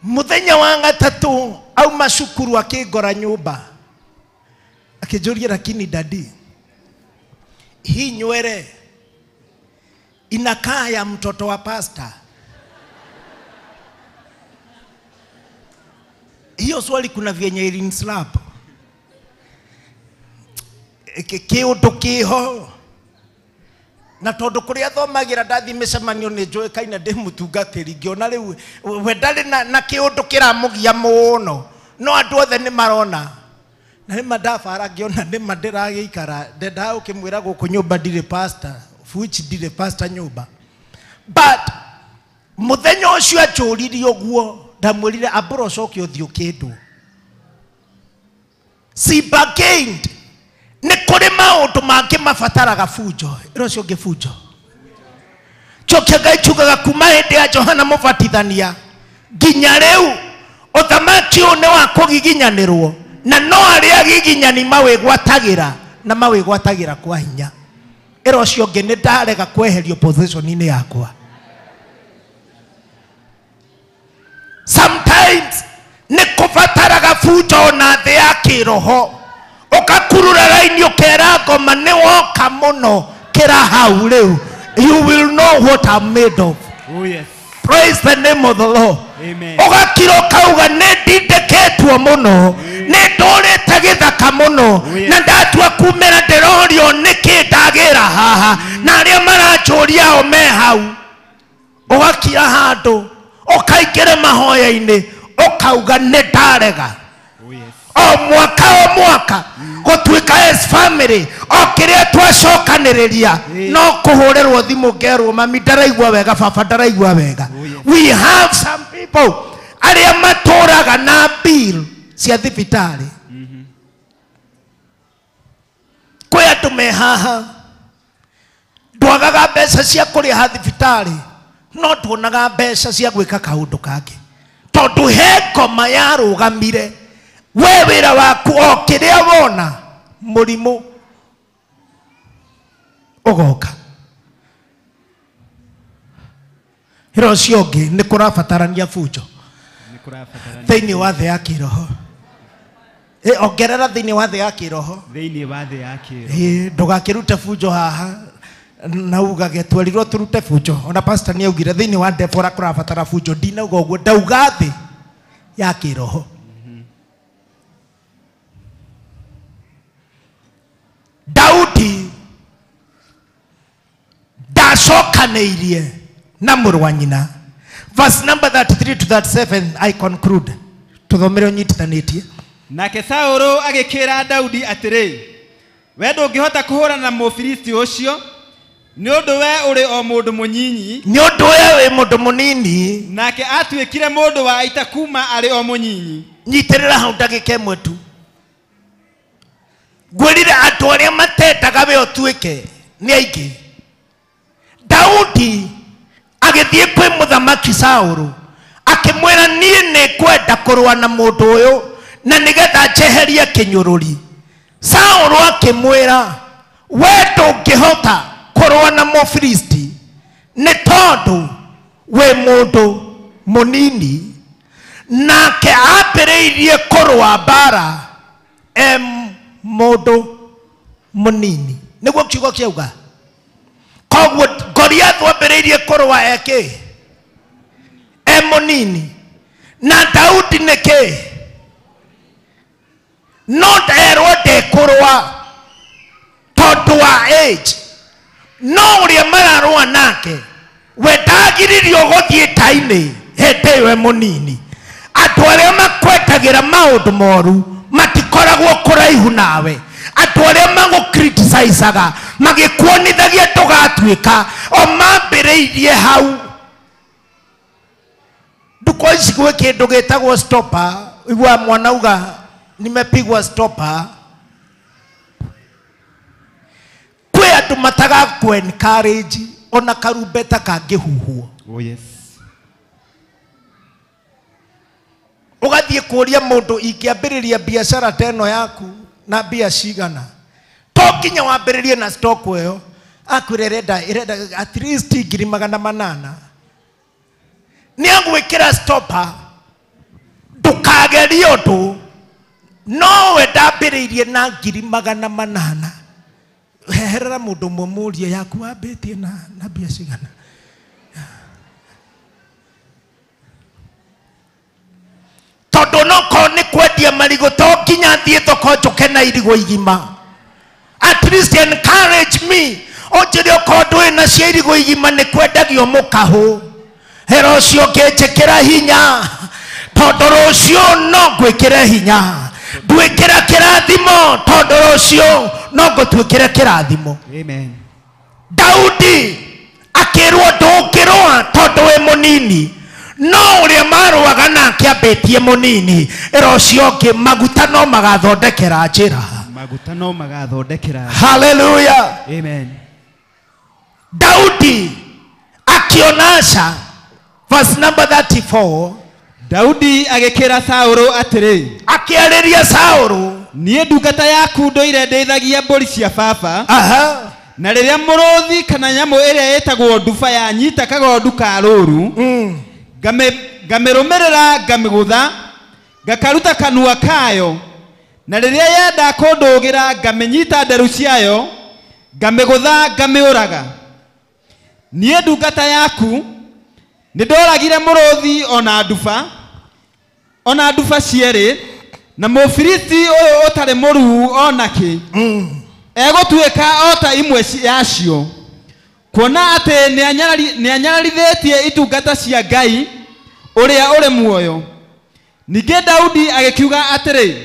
Mũthenya wa gatatũ auma cukuru akĩngora nyũmba akĩnjũria lakini dadi hii nywele inakaa ya mtoto wa pasta. Hiyo swali kuna vyenye ilinslap kĩũndũ kĩho na tondũ kũrĩa thomagĩra ndathiĩ mĩcemanio nĩ njũĩkaine ndĩ mũtungatĩri ngĩona rĩu we ndarĩ na kĩũndũ kĩramũgia mũno no andũ othe nĩ marona. Na nĩma ndabara ngĩona nĩma ndĩragĩikara ndendaga gũkĩmwĩra gũkũ nyũmba ndirĩ pastor which ndirĩ pastor nyũmba. But mũthenya ũcio anjũririe ũguo ndamwĩrire ambũra ũcoke ũthiũ kĩndũ. Si bargained. Nĩ kũrĩ maũndũ mangĩ mabataraga bunjo. Ĩra ũcio ũngĩ bunjo. Kĩo Ngai kiugaga kuma hĩndĩ ya Johana Mũbatithania nginya rĩu ũthamaki ũyũ nĩ wa kũgiginyanĩrwo na no arĩa agiginyani mawĩgwatagĩra na mawĩgwatagĩra kwa hinya. Ĩra ũcio ũngĩ nĩ ndarega kweherio position-inĩ yakwa. Sometimes nĩ kũbataraga bunjo ona thĩ ya kĩroho. Ũkakurura raini ũkera ngoma nĩ woka mũno kĩra hau rĩu. You will know what I'm made of. Oh yes. Praise the name of the Lord. Amen. Ũgakira ũkauga nĩ ndindĩkĩtwo mũno nĩ ndũrĩte gĩthaka mũno na ndatua kumĩra ndĩrorio nĩkĩ ndagĩra haha na arĩa maranjũria o me hau. Ũgakira handũ ũkaingĩra mahoya-inĩ ũkauga nĩ ndarega. O mwaka gũtuĩka as family o kĩrĩa twacokanĩrĩria no kũhũrĩrwo thimũ ngerwo mami ndaraigua wega baba ndaraigua wega. We have some people arĩa matũraga na bill cia thibitarĩ. Kwĩ andũ me haha ndwagaga mbeca cia kũrĩha thibitarĩ no nduonaga mbeca cia gwĩka kaũndũ kangĩ tondũ he ngoma yarũgamire. We wĩra waku o kĩrĩa wona mũrimũ ũgoka. Hĩro ũcio ũngĩ nĩ kũrabatarania bunjo thĩinĩ wa thĩ ya kĩroho. Ongerera thĩinĩ wa thĩ ya kĩroho. Thĩinĩ wa thĩ ya kĩroho. Ndũgakĩrute bunjo haha na ugage twerirwo turute bunjo. Ona pastor nĩ augire thĩinĩ wa Deborah kũrabatara bunjo. Ndinauga ũguo, ndauga thĩ ya kĩroho. Daudi ndacokanĩirie na mũrũ wa nyina. Verse number 33 to 37, I conclude. Tuthomere ũnyitithanĩtie. Nake Saũlũ agĩkĩra Daudi atĩrĩ, we ndũngĩhota kũhũrana na Mũfilisti ũcio, nĩ ũndũ we ũrĩ o mũndũ mũnyinyi. Nĩ ũndũ we wĩ mũndũ mũnini. Nake atuĩkire mũndũ wa ita kuma arĩ o mũnyinyi. Nyitĩrĩra hau ndagĩka ĩmwe tu. Ngwĩrire andũ arĩa matendaga we ũtuĩke nĩ aingĩ. Daudi agĩthiĩ kwĩ mũthamaki Saũlũ akĩmwĩra niĩ nĩ ngwenda kũrũa na mũndũ ũyũ na nĩgetha njeherie kĩnyũrũri. Saũlũ akĩmwĩra we ndũngĩhota kũrũa na Mũfilisti nĩ tondũ wĩ mũndũ mũnini. Nake ambĩrĩirie kũrũa mbara e mũndũ mũnini. Nĩguo kiugo kĩauga. Koguo Goliath ambĩrĩirie kũrũa eke e mũnini, na Daudi nĩkĩ no erwo ndekũrũa tondũ wa age. No ũrĩa mararũa nake we ndagiririo gũthiĩ ita-inĩ hĩndĩ ĩyo e mũnini. Andũ arĩa makwendagĩra maũndũ moru matikoragwo kũraihu nawe. Andũ arĩa magũcriticizaga magĩkuonithagia ndũgatuĩka o mambĩrĩirie hau. Ndukũ ici gwĩ kĩndũ gĩtagwo stopper. Igua mwana uga nimepigwa stopper. Kwĩ andũ matagakũ encourage ona karumbeta kangĩhuhwo. Oh yes. Ũgathiĩ kũũria mũndũ ingĩambĩrĩria biacara ta ĩno yaku na mbia cigana, to nginya wambĩrĩrie na stock ĩyo. Akwĩra ĩrenda at least 800,000. Nĩ agwĩkĩra stopper, ndũkagerie ũndũ. No we ndambĩrĩirie na 800,000. Heherera mũndũ ũmwe mũrie yaku wambĩtie na mbia cigana. Tondũ no korwo nĩ kwendia marigũ to nginya thiĩ thoko njũke na irigũ igima. At least encourage me. Ũnjĩre okorwo ndũrĩ na cia irigũ igima nĩ kwendagio mũkahũ. Hera ũcio ũngĩnjĩkĩra hinya, tondũ rũciũ no ngwĩkĩre hinya. Ndwĩkĩra kĩrathimo, tondũ rũciũ no ngũtuĩkĩre kĩrathimo. Amen. Daudi akĩrwo ndũngĩrũa tondũ wĩ mũnini. No ũrĩa marũaga nake ambĩtie mũnini, ĩra ũcio ũngĩ maguta no magathondekera njĩra. Maguta no magathondekera. Hallelujah. Amen. Daudi akiona aca, verse number 34. Daudi agĩkĩra Saũlũ atĩrĩ, akĩarĩria Saũlũ, niĩ ndungata yaku ndũire ndĩithagia mbũri cia baba. Aha. Na rĩrĩa mũrũthi kana nyamũ ĩrĩa ĩtagwo nduba yanyita kagondu ka rũũru, ngamĩrũmĩrĩra ngamĩgũtha, ngakaruta kanua kayo. Na rĩrĩa yenda kũndũgĩra ngamĩnyita nderu ciayo, ngamĩgũtha ngamĩũraga. Niĩ ndungata yaku nĩndoragire mũrũthi ona nduba cierĩ, na Mũfilisti ũyũ ũtarĩ mũruu ona kĩ egũtuĩka o ta imwe yacio, kuona atĩ nĩanyararithĩtie itungata cia Ngai ũrĩa ũrĩ muoyo. Ningĩ Daudi agĩkiuga atĩrĩ,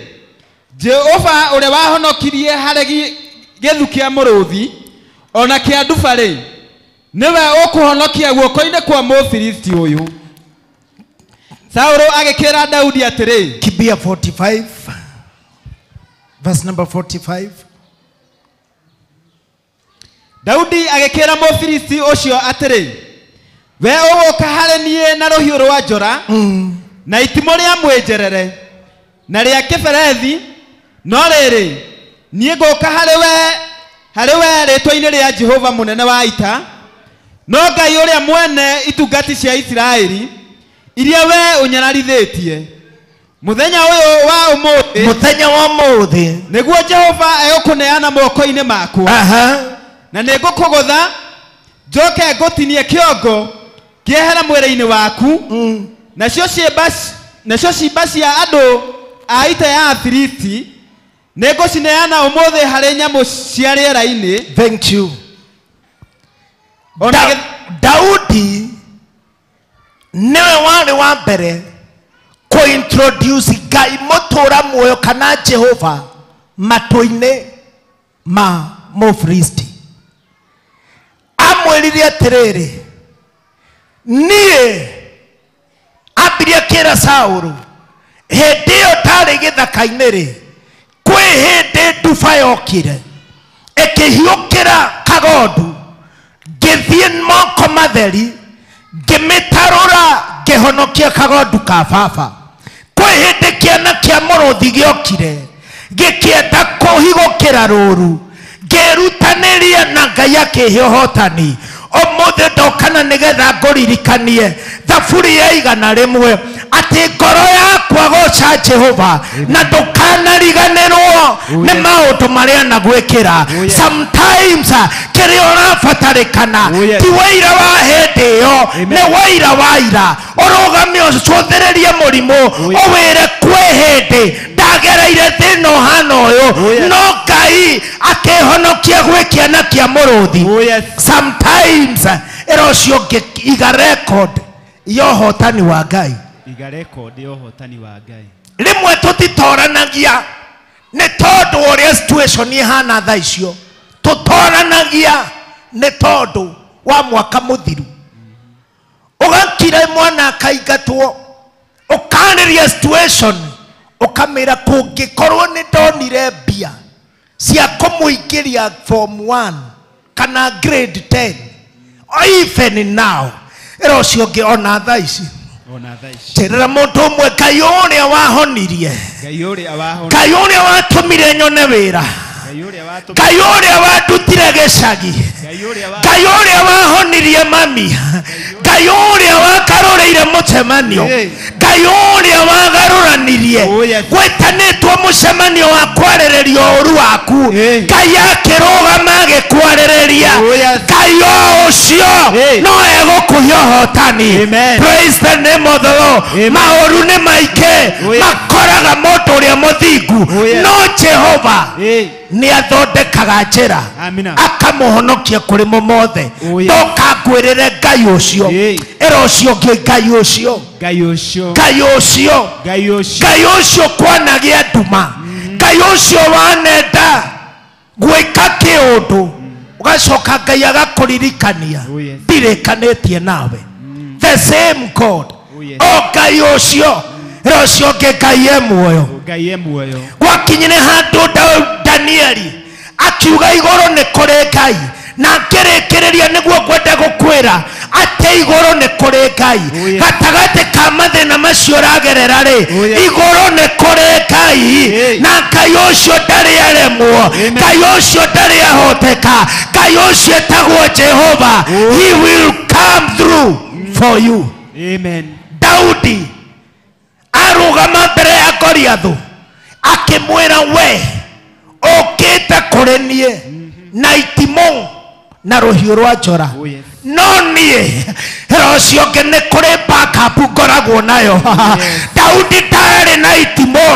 Jehova ũrĩa wahonokirie harĩ gĩthu kĩa mũrũthi ona kĩa nduba-rĩ, nĩwe ũkũhonokia guoko-inĩ kwa Mũfilisti ũyũ. Saũlũ agĩkĩra Daudi atĩrĩ, Kibia 45 verse number 45. Daudi agĩkĩra Mũfilisti ũcio atĩrĩ, we ũgũka harĩ niĩ na rũhiũ rwa njora na itimũ rĩa mwĩnjerere na rĩa kĩberethi, no rĩrĩ niĩ ngũka harĩ we rĩĩtwa-inĩ rĩa Jehova mũnene wa ita, No Ngai ũrĩa mwene itungati cia Isiraeli iria we ũnyararithĩtie mũthenya ũyũ wa ũmũthĩ, mũthenya wa ũmũthĩ nĩguo Jehova egũkũneana moko-inĩ makwa. Na nĩngũkũgũtha njoke ngũtinie kĩongo kĩehere mwĩrĩ-inĩ waku, nacio ciimba cia andũ a ita ya Afilisti nĩngũcineana ũmũthĩ harĩ nyamũ cia rĩera-inĩ. Thank you. Daudi niwe warĩ wa mbere kũ-introduce Ngai mũtũra muoyo kana Jehova matũ-inĩ ma Mũfilisti. Amwĩrire atĩrĩrĩ, niĩ ambirie kĩra Saũlũ hĩndĩ ĩyo ndarĩ gĩthaka-inĩ rĩ, kwĩ hĩndĩ nduba yokire ĩkĩhiũkĩra kagondu, ngĩthiĩ moko matheri ngĩmĩtarũra ngĩhonokia kagondu ka baba. Kwĩ hĩndĩ kĩana kĩa mũrũthi gĩokire gĩkĩenda kũhigũkĩra rũru, ngĩrutanĩria na Ngai akĩhe ũhotani. Ũmũthĩ ndokana nĩgetha ngũririkanie thaburi ya 101 atĩ ngoro yakwa goca Jehova na ndũkanariganĩrwo nĩ maũndũ marĩa anagwĩkĩra. Sometimes kĩrĩa ũrabatarĩkana ti wĩira wa hĩndĩ ĩyo, nĩ wĩira wa ira. Ũrũgame ũcũthĩrĩrie mũrimũ ũwĩre kwĩ hĩndĩ ndagereire thĩna ũhana ũyũ, no Ngai akĩhonokia gwĩ kĩana kĩa mũrũthi. Sometimes ĩra ũcio ũngĩ iga record ya ũhotani wa Ngai. Iga record ya ũhotani wa Ngai. Rĩmwe tũtitoranagia nĩ tondũ ũrĩa situation ihana thaa icio, tũtoranagia nĩ tondũ wa mwaka mũthiru. Ũgakira mwana akaingatwo, ũkarĩria situation ũkamĩra kũngĩkorwo nĩ ndonire mbia cia kũmũingĩria form 1 kana grade 10 even now ĩra ũcio ũngĩ ona thaa ici. Njĩrĩra mũndũ ũmwe, Ngai ũrĩa wahonirie, Ngai ũrĩa watũmire nyone wĩra, Ngai ũrĩa wandutire gĩcagi, Ngai ũrĩa wahonirie mami, Ngai ũrĩa wakarũrĩire mũcemanio, Ngai ũrĩa wagarũranirie gwĩtanĩtwo mũcemanio wa kwarĩrĩria ũru waku, Ngai akĩrũgama agĩkwarĩrĩria. Ngai o ũcio no egũkũhe ũhotani. Praise the name of the Lord. Maũru nĩ maingĩ makoraga mũndũ ũrĩa mũthingu, no Jehova nĩ athondekaga njĩra akamũhonokia kũrĩ mo mothe. Ndũkangwĩrĩre Ngai ũcio, ĩra ũcio ũngĩ Ngai ũcio, Ngai ũcio, Ngai ũcio, Ngai ũcio, Ngai ũcio kwanagĩa nduma, Ngai ũcio wanenda gwĩka kĩũndũ ũgacoka Ngai agakũririkania ndirĩkanĩtie nawe. The same God. O Ngai ũcio, ĩra ũcio ũngĩ Ngai e muoyo. Ngai e muoyo. Gwakinyire handũ Danieli akiuga igũrũ nĩ kũrĩ Ngai, na ngĩrĩkĩrĩria nĩguo ngwenda gũkwĩra atĩ igũrũ nĩ kũrĩ Ngai. Gatagatĩ ka mathĩna macio ũragerera rĩ, igũrũ nĩ kũrĩ Ngai, na Ngai ũcio ndarĩ aremwo, Ngai ũcio ndarĩ ahoteka, Ngai ũcio etagwo Jehova. He will come through for you. Amen. Daudi arũgama mbere ya Goliathũ akĩmwĩra, we ũkĩte kũrĩ niĩ na itimũ na rũhiũ rwa njora, no niĩ ĩra ũcio ũngĩ nĩ kũrĩ backup ngoragwo nayo. Daudi ndarĩ na itimũ,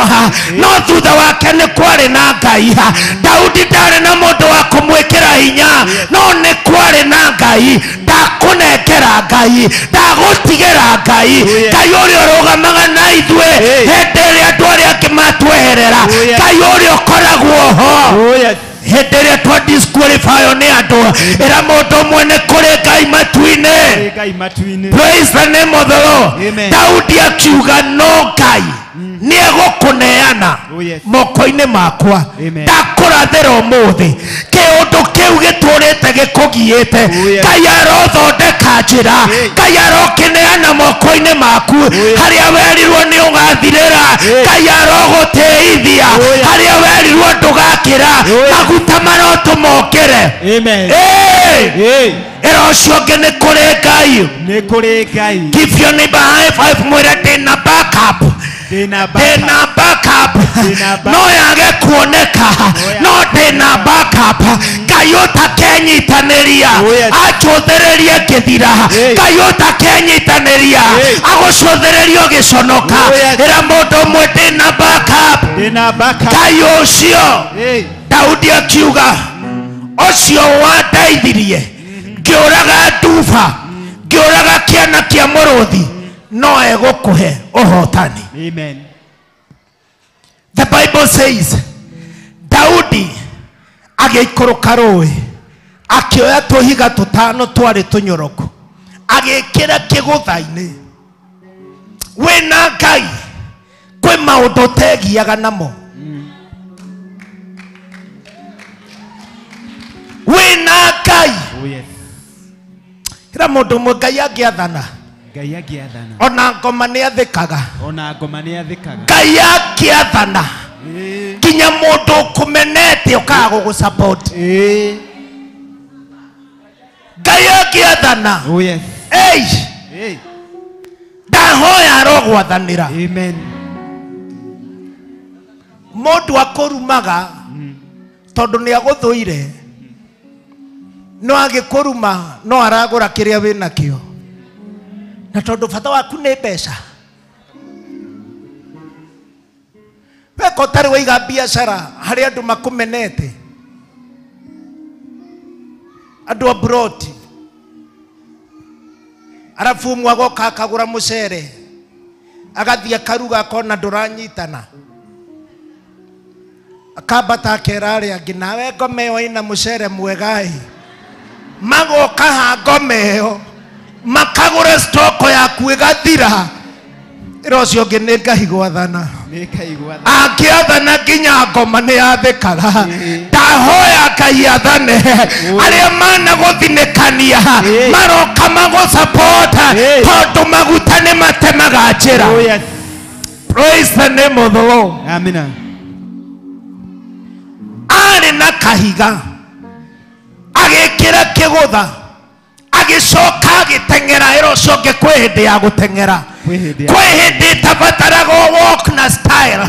no thutha wake nĩ kwarĩ na Ngai. Daudi ndarĩ na mũndũ wa kũmwĩkĩra hinya, no nĩ kwarĩ na Ngai. Ndakũnengera Ngai, ndagũtigĩra Ngai, Ngai ũrĩa ũrũgamaga na ithuĩ hĩndĩ ĩrĩa andũ arĩa angĩ matweherera, Ngai ũrĩa ũkoragwo ho hĩndĩ ĩrĩa twa disqualify nĩ andũ. Ĩra mũndũ ũmwe nĩ kũrĩ Ngai matu-inĩ. Praise the name of the Lord. Daudi akiuga no Ngai nĩ egũkũneana moko-inĩ makwa, ndakũrathĩra ũmũthĩ kĩũndũ kĩu gĩtũrĩte gĩkũgiĩte, Ngai arothondeka njĩra, Ngai arokĩneana moko-inĩ maku. Harĩa werirwo nĩ ũgathirĩra, Ngai arogũtĩithia. Harĩa werirwo ndũgakĩra, maguta marotũma ũkĩre. Ĩra Ĩra ũcio ũngĩ nĩ kũrĩ Ngai. Nĩ kũrĩ Ngai. Give your neighbor high five, mwĩre ndĩna backup. Ndĩna backup. No yage kuoneka, no ndĩna backup. Ngai ũtakenyitanĩria acũthĩrĩrie ngĩthira. Ngai ũtakenyitanĩria agũcũthĩrĩrie ũgĩconoka. Ĩra mũndũ ũmwe ndĩna backup. Ndĩna backup. Ngai ũcio Daudi akiuga ũcio wandeithirie ngĩũraga nduba, ngĩũraga kĩana kĩa mũrũthi, no egũkũhe ũhotani. Amen. The Bible says Daudi agĩikũrũka rũĩ akĩoya tũhiga tũtano twarĩ tũnyoroku agĩkĩra kĩgũtha-inĩ. Wĩna Ngai kwĩ maũndũ ũtegiaga namo. Wĩna Ngai. Oh yes. Kĩra mũndũ ũmwe Ngai angĩathana. Ngai angĩathana. Ona ngoma nĩ athĩkaga. Ona ngoma nĩ athĩkaga. Ngai angĩathana nginya mũndũ ũkũmenete ũkaga gũgũsupport. Ngai angĩathana. Oh yes. Ei. Ndahoya arogwathanĩra. Amen. Mũndũ akũrumaga tondũ nĩ agũthũire, no agĩkũruma no aragũra kĩrĩa wĩnakĩo, na tondũ bata waku nĩ mbeca. Weka ũtarĩ waiga biacara harĩ andũ makũmenete, andũ a broti, arabu ũmwe agoka akagũra mũcere agathiĩ akaruga akona ndũranyitana, akambata akera arĩa angĩ, nawe ngoma ĩyo ĩna mũcere mwega ĩ. Magoka ha ngoma ĩyo makagũra stoko yaku ĩgathira. Ĩra ũcio ũngĩ nĩ Ngai gwathana. Angĩathana nginya ngoma nĩ yathĩkaga. Ndahoya Ngai athane arĩa managũthinĩkania maroka magũsapota, tondũ maguta nĩ matemaga njĩra. Praise the name of the Lord. Amina. Arĩ na kahiga agĩkĩra kĩgũtha agĩcoka agĩteng'era. Ĩra ũcio ũngĩ kwĩ hĩndĩ ya gũteng'era, kwĩ hĩndĩ ĩtabataraga walk na style,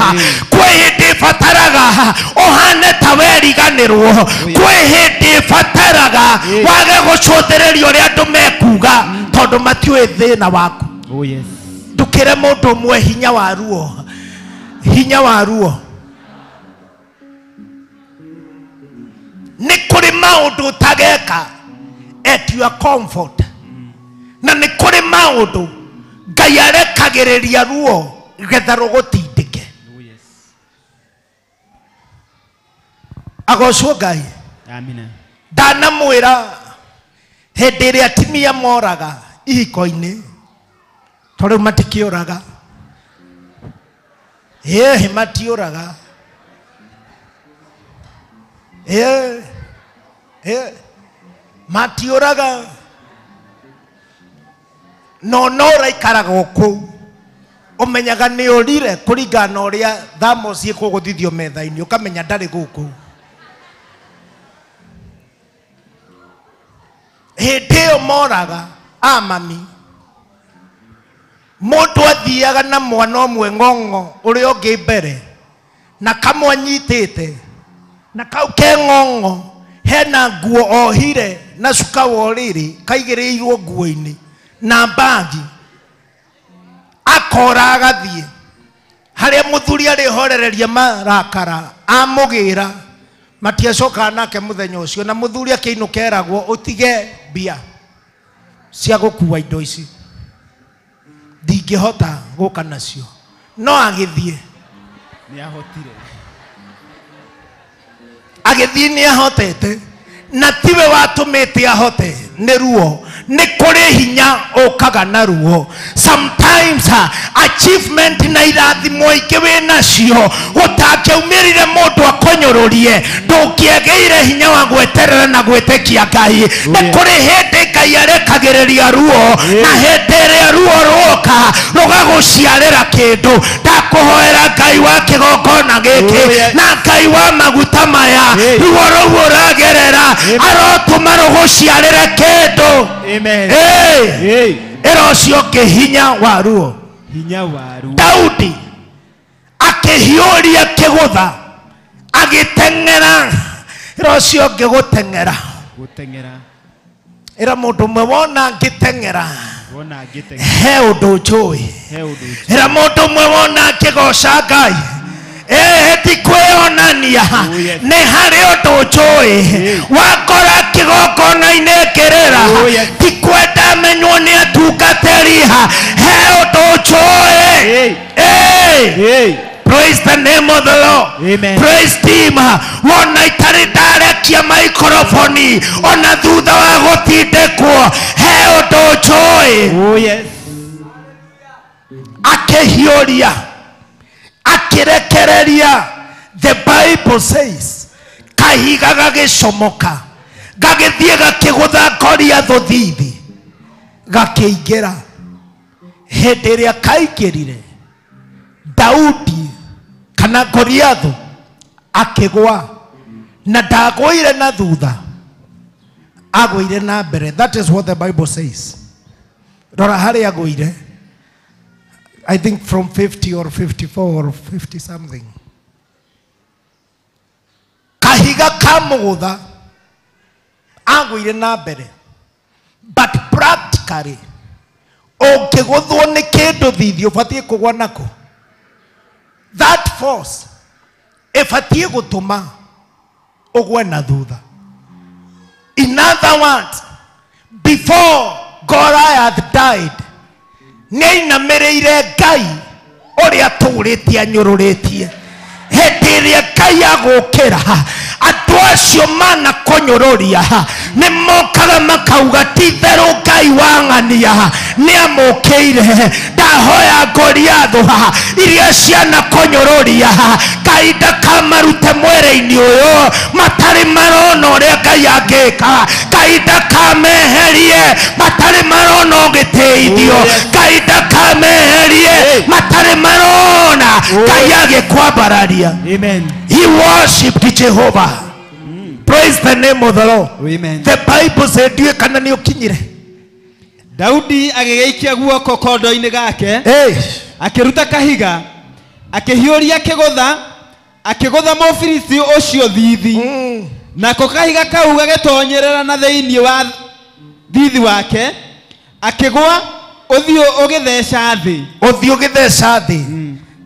kwĩ hĩndĩ ĩbataraga ũhane ta weriganĩrwo, kwĩ hĩndĩ ĩbataraga wage gũcũthĩrĩria ũrĩa andũ mekuga tondũ matiũĩ thĩna waku. Oh yes. Ndũkĩre mũndũ ũmwe hinya wa ruo, hinya wa ruo. Nĩ kũrĩ maũndũ ũtageka at your comfort, na nĩ kũrĩ maũndũ Ngai arekagĩrĩria ruo getha rũgũtindĩke. Agocwo Ngai. Amina. Ndanamwĩra hĩndĩ ĩrĩa atumia moraga ihiko-inĩ, to rĩu matikĩũraga. Ĩĩ matiũraga. Ĩĩ matiũraga. No no ũraikaraga kũu ũmenyaga nĩ ũrire kũringana na ũrĩa thamosi ĩkũgũthithio metha-inĩ, ũkamenya ndarĩ gũkũ. Hĩndĩ ĩyo moraga amami, mũndũ athiaga na mwana ũmwe ng'ong'o ũrĩa ũngĩ mbere na kamwe anyitĩte, na kau ke ng'ong'o hena nguo ohire na cuka wa ũrĩrĩ kaigĩrĩirwo nguo-inĩ na mbagi, akora agathiĩ harĩa mũthuri arĩhorereria marakara amũgĩra, matiacokaga nake mũthenya ũcio. Na mũthuri akĩinũka eragwo ũtige mbia cia gũkua indo ici, ndingĩhota gũka nacio. No agĩthiĩ, nĩ ahotire. Agĩthiĩ nĩ ahotete, na tiwe watũmĩte ahote, nĩ ruo. Nĩ kũrĩ hinya ũkaga na ruo. Sometimes achievement na irathimo ingĩ wĩ nacio gũtangĩaumĩrire mũndũ akũnyũrũrie, ndũngĩagĩire hinya wa gweterera na gwĩtĩkia Ngai. Nĩ kũrĩ hĩndĩ Ngai arekagĩrĩria ruo, na hĩndĩ ĩrĩa ruo rwoka rũgagũciarĩra kĩndũ. Ndakũhoera Ngai wa kĩgongona gĩkĩ na Ngai wa maguta maya, ruo rũu ũragerera arotũma rũgũ Ĩgũciarĩre kĩndũ. Amen. Hey. Ĩra ũcio ũngĩ hinya wa ruo. Hinya wa ruo. Daudi akĩhiũria kĩgũtha agĩteng'era. Ĩra ũcio ũngĩ gũteng'era. Gũteng'era. Ĩra mũndũ ũmwe wona ngĩteng'era. Wona ngĩteng'era. He ũndũ njũĩ. He ũndũ njũĩ. Ĩra mũndũ ũmwe wona ngĩgoca Ngai. Ti kwĩonania. Nĩ harĩ ũndũ njũĩ. Wakora kĩgongona-inĩ ngĩrĩra. Ti kwenda menywo nĩ atungatĩri. He ũndũ njũĩ. Praise the name of the Lord. Amen. Praise team. Wona itarĩ ndarekia maikrofoni ona thutha wa gũtindĩkwo he ũndũ njũĩ. Oh yes. Akĩhiũria akĩrekereria. The Bible says kahiga gagĩcomoka gagĩthiĩ gakĩgũtha Goliathũ thithi gakĩingĩra. Hĩndĩ ĩrĩa kaingĩrire Daudi kana Goliathũ akĩgwa na ndagũire na thutha, agũire na mbere. That is what the Bible says. Rora harĩa agũire. I think from 50 or 54 or 50 something. Kahiga kamũgũtha agũire na mbere. But practically ũngĩgũthwo nĩ kĩndũ thithi ũbatiĩ kũgwa nako. That force ĩbatiĩ gũtũma ũgwe na thutha. In other words, before Goliath died, nĩainamĩrĩire Ngai ũrĩa atũrĩtie anyũrũrĩtie. Hĩndĩ ĩrĩa Ngai agũkĩra andũ acio manakũnyũrũria nĩ mokaga makauga ti itherũ Ngai wang'ania nĩamũkĩire. Ndahoya Goliathũ iria cianakũnyũrũria Ngai ndakamarute mwĩrĩ-inĩ ũyũ matarĩ marona ũrĩa Ngai angĩka. Ngai ndakameherie matarĩ marona ũgĩteithio. Ngai ndakameherie matarĩ marona Ngai agĩkwambararia. Amen. He worshipped Jehovah. Praise the name of the Lord. Amen. The Bible said ndiũĩ kana nĩ ũkinyire. Daudi agĩgĩikia guoko kondo-inĩ gake. Akĩruta kahiga akĩhiũria kĩgũtha akĩgũtha Mũfilisti ũcio thithi. Nako kahiga kau gagĩtonyerera na thĩinĩ wa thithi wake akĩgũa ũthiũ ũgĩtheca thĩ. Ũthiũ ũgĩtheca thĩ.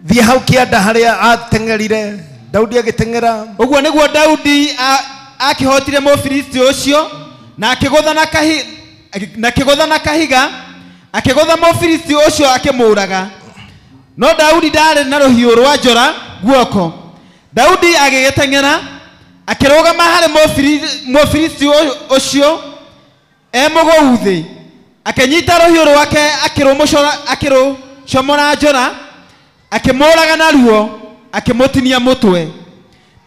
Thiĩ hau kĩanda harĩa ateng'erire Daudi agĩteng'era. Ũguo nĩguo Daudi akĩhotire Mũfilisti ũcio na akĩgũtha na kahiga akĩgũtha Mũfilisti ũcio akĩmũũraga. No Daudi ndaarĩ na rũhiũ rwa njora guoko. Daudi agĩgĩteng'era akĩrũgama harĩ Mũfilisti ũcio e mũgũu thĩ. Akĩnyita rũhiũ rwake akĩrũcomora njora akĩmũũraga naruo akĩmũtinia mũtwe.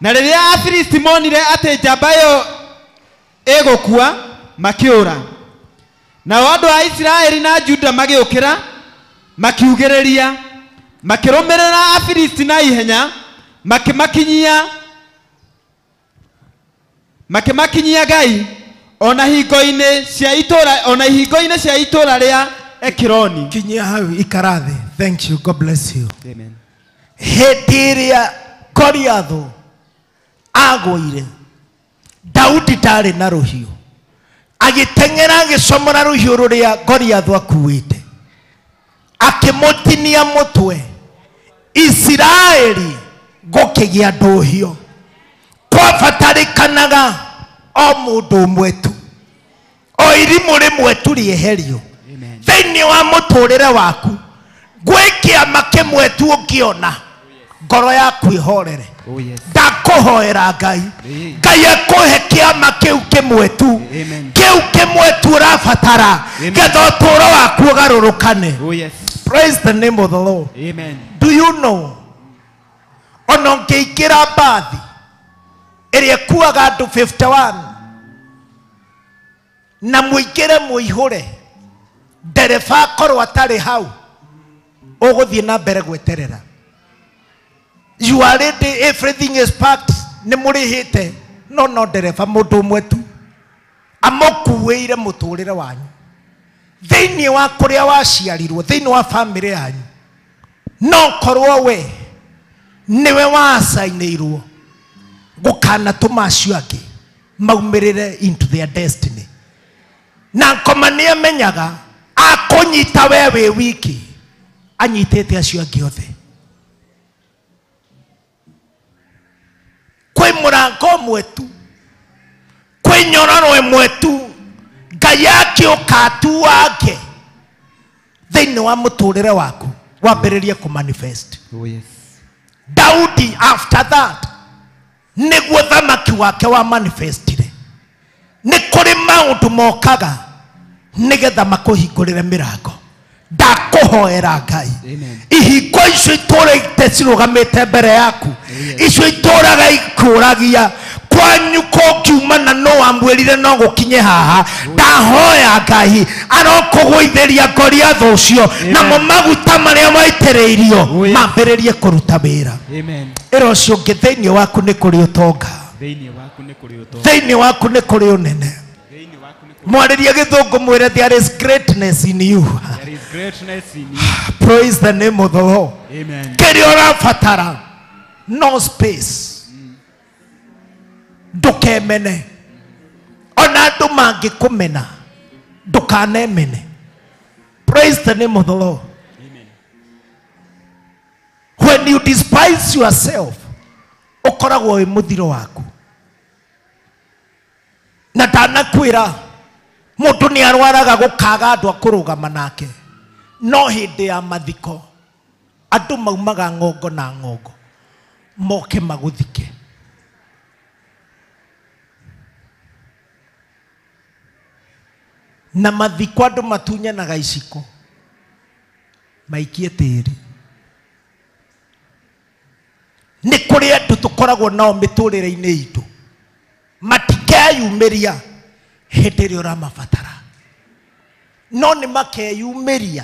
Na rĩrĩa Afilisti monire atĩ njamba ĩyo ĩgũkua makĩũra. Nao andũ a Isiraeli na Juda magĩũkĩra makiugĩrĩria makĩrũmĩrĩra Afilisti na ihenya makĩmakinyia Ngai ona hingo-inĩ cia itũũra rĩa Ekironi. Kinyia hau ikara thĩ. Thank you. God bless you. Amen. Hĩndĩ ĩrĩa Goliathũ agũire Daudi ndarĩ na rũhiũ. Agĩteng'era agĩcomora rũhiũ rũrĩa Goliathũ akuĩte akĩmũtinia mũtwe. Isiraeli gũkĩgĩa ndũhiũ. Kwabatarĩkanaga o mũndũ ũmwe tu, o irimũ rĩmwe tu rĩeherio thĩinĩ wa mũtũrĩre waku. Gwĩ kĩama kĩmwe tu ũngĩona ngoro yaku ĩhorere. Ndakũhoera Ngai, Ngai akũhe kĩama kĩu kĩmwe tu, kĩu kĩmwe tu ũrabatara getha ũtũũro waku ũgarũrũkane. Praise the name of the Lord. Amen. Do you know ona ũngĩingĩra mbathi ĩrĩa ĩkuaga andũ 51 na mũingĩre mũihũre ndereba akorwo atarĩ hau ũgũthiĩ na mbere gweterera. You are ready, everything is packed, nĩ mũrĩhĩte, no ndereba mũndũ ũmwe tu Amũkuĩire mũtũrĩre wanyu. Thĩinĩ wa kũrĩa waciarirwo, thĩinĩ wa family yanyu. No korwo we niwe wacainĩirwo gũkanatũma acio angĩ maumĩrĩre into their destiny. Na ngoma nĩ amenyaga akũnyita we wĩ wiki anyitĩte acio angĩ othe. Kwĩ mũrango ũmwe tu, kwĩ nyororo ĩmwe tu Ngai akĩũka atuange thĩinĩ wa mũtũrĩre waku wambĩrĩrie kũmanifest. Oh yes. Daudi after that nĩguo thamaki wake wa manifestire. Nĩ kũrĩ maũndũ mokaga nĩgetha makũhingũrĩre mĩrango. Ndakũhoera Ngai. Ihingo icio itũrĩte cirũgamĩte mbere yaku, icio itũraga ikũragia kwanyu kũngiumana no wamwĩrire no gũkinye haha. Ndahoya Ngai arokũgũithĩria Goliathũ ũcio namo maguta marĩa waitĩrĩirio mambĩrĩrie kũruta wĩra. Ĩra ũcio ũngĩ, thĩinĩ waku nĩ kũrĩ ũtonga, thĩinĩ waku nĩ kũrĩ ũnene. Mwarĩrie gĩthũngũ mwĩre there is greatness in you. There is greatness in you. Praise the name of the Lord. Amen. Kĩrĩa ũrabatara no space. Ndũkemene. Ona andũ mangĩkũmena ndũkanemene. Praise the name of the Lord. Amen. When you despise yourself, ũkoragwo wĩ mũthiro waku. Na ndanakwĩra mũndũ nĩ arwaraga gũkaga andũ a kũrũgama nake, no hĩndĩ ya mathiko andũ maumaga ng'ongo na ng'ongo moke magũthike. Na mathiko andũ matunyanaga iciko maikie tĩri. Nĩ kũrĩ andũ tũkoragwo nao mĩtũrĩre-inĩ itũ matikeyumĩria hĩndĩ ĩrĩa ũramabatara, no nĩ makeyumĩria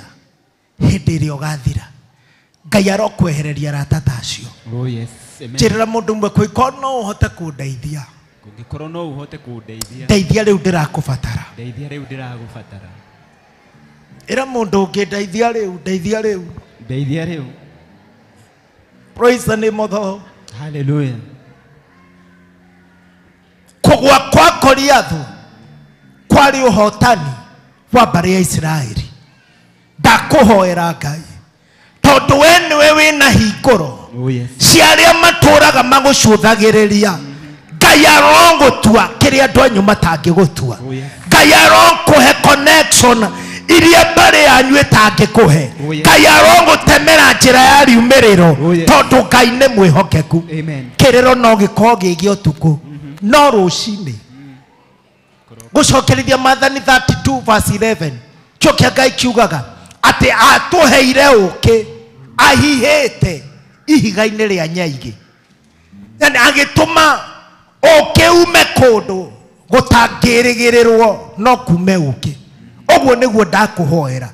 hĩndĩ ĩrĩa ũgathira. Ngai arokwehereria arata ta acio. Oh yes. Amen. Njĩrĩra mũndũ ũmwe, kũngĩkorwo no ũhote kũndeithia, Kũngĩkorwo no ũhote kũndeithia, ndeithia rĩu ndĩrakũbatara. Ndeithia rĩu ndĩragũbatara. Ĩra mũndũ ũngĩ, ndeithia rĩu, ndeithia rĩu, ndeithia rĩu. Praise the name of the Lord. Hallelujah. Kũgũa kwa Goliathũ kwarĩ ũhotani wa mbarĩ ya Isiraeli. Ndakũhoera Ngai, tondũ we nĩwe wĩna hingũro Oh yes. cia arĩa matũraga magũcũthagĩrĩria. Ngai arogũtua kĩrĩa andũ anyu matangĩgũtua. Oh yes. Ngai arokũhe connection iria mbarĩ yanyu ĩtangĩkũhe. Oh yes. Ngai arogũtemera njĩra ya riumĩrĩro, Oh yes. tondũ Ngai nĩ mwĩhokeku. Amen. Kĩrĩro no gĩkorwo gĩ gĩa ũtukũ, no rũcinĩ gũcokerithia Maathani 32 verse 11 kĩo kĩa Ngai kiugaga atĩ atũheire ũkĩ ahihĩte ihiga-inĩ rĩa nyaigĩ, yani agĩtũma ũkĩ ume kũndũ gũtangĩrĩgĩrĩrwo no kume ũkĩ. Ũguo nĩguo ndakũhoera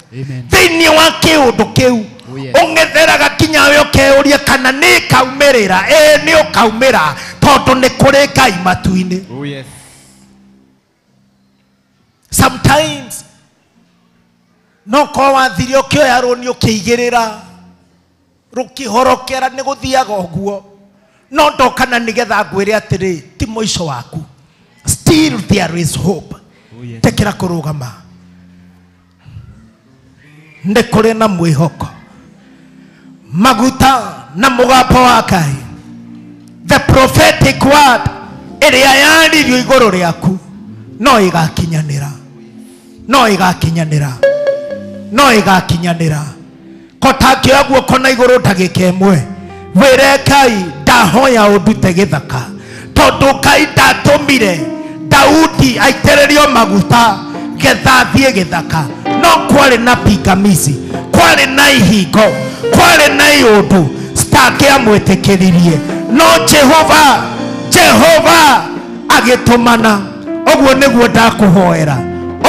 thĩinĩ wa kĩũndũ kĩu ũng'etheraga kinya we ũkeyũria kana nĩ ĩkaumĩrĩra. Ĩĩ nĩ ũkaumĩra, tondũ nĩ kũrĩ Ngai matu-inĩ. Oh yes. Sometimes no korwo wathire ũkĩoya rũni ũkĩigĩrĩra rũkĩhorokera nĩ gũthiaga ũguo, no ndokana nĩgetha ngwĩre atĩrĩ ti mũico waku. Still there is hope. Oh yes. Tekera kũrũgama, nĩ kũrĩ na mwĩhoko. Maguta na mũgambo wa Ngai, the prophetic word ĩrĩa yaririo igũrũ rĩaku no ĩgakinyanĩra, no ĩgakinyanĩra, no ĩgakinyanĩra. Kotakĩoya guoko na igũrũ ndagĩka ĩmwe, wĩre Ngai ndahoya ũndute gĩthaka, tondũ Ngai ndatũmire Daudi aitĩrĩrio maguta getha athiĩ gĩthaka. No kwarĩ na pingamizi, kwarĩ na ihingo, kwarĩ na iũndũ citangĩamwĩtĩkĩririe, no Jehova, Jehova agĩtũmana. Ũguo nĩguo ndakũhoera,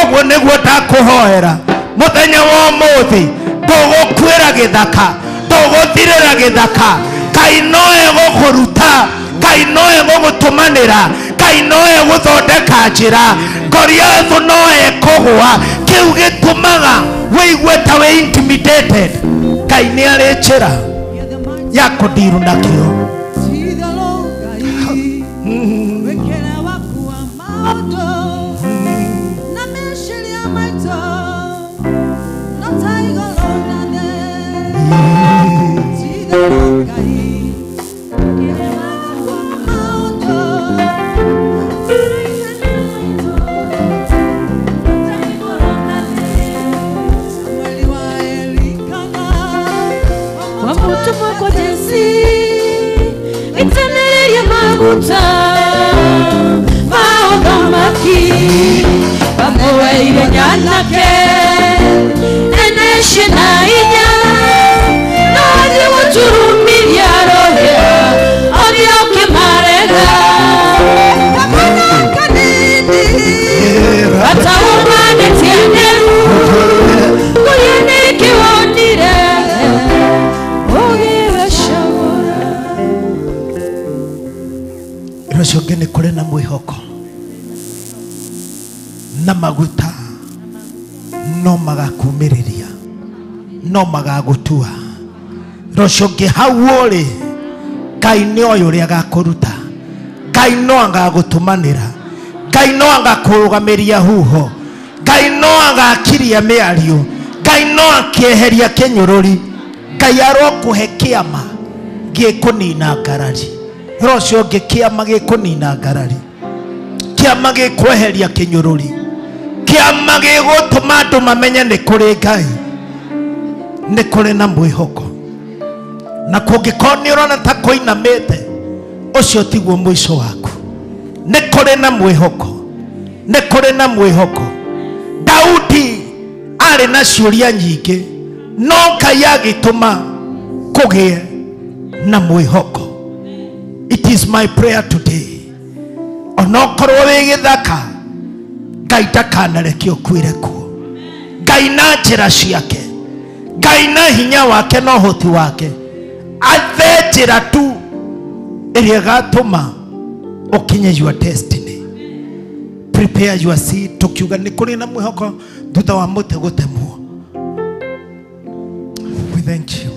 ũguo nĩguo ndakũhoera mũthenya wa ũmũthĩ. Ndũgũkuĩra gĩthaka, ndũgũthirĩra gĩthaka. Ngai no egũkũruta, Ngai no egũgũtũmanĩra, Ngai Ngai no egũthondeka njĩra, Goliath no ekũgũa. Kĩu gĩtũmaga wĩigue ta wĩ intimidated. Ngai nĩ arĩ njĩra ya kũndiru nakĩo. Rũcio nĩ kũrĩ na mwĩhoko na maguta no magakumĩrĩria, no magagũtua. Rũcio ũngĩ hau ũrĩ, Ngai nĩ oĩ ũrĩa agakũruta, Ngai no agagũtũmanĩra, Ngai no agakũrũgamĩria huho, Ngai no agakiria mĩario, Ngai no akĩeheria kĩnyũrũri. Ngai arokũhe kĩama gĩkũnina ngarari. Rũcio ũngĩ kĩama gĩkũnina ngarari, kĩama gĩkweheria kĩnyũrũri, kĩama gĩgũtũma andũ mamenye nĩ kũrĩ Ngai, nĩ kũrĩ na mwĩhoko. Na kũngĩkorwo nĩ ũrona ta kũinamĩte, ũcio tiguo mũico waku. Nĩ kũrĩ na mwĩhoko, nĩ kũrĩ na mwĩhoko. Daudi arĩ na ciũria nyingĩ, no Ngai agĩtũma kũgĩe na mwĩhoko. It is my prayer today. Onokorwo wĩ gĩthaka, Ngai ndakanareke ũkuĩre kuo. Ngai na njĩra ciake, Ngai na hinya wake na ũhoti wake, athe njĩra tu ĩrĩa ĩgatũma ũkinye your destiny. Prepare your seed. Tũkiuga nĩ kũrĩ na mwĩhoko thutha wa mũtĩ gũtemwo. We thank you.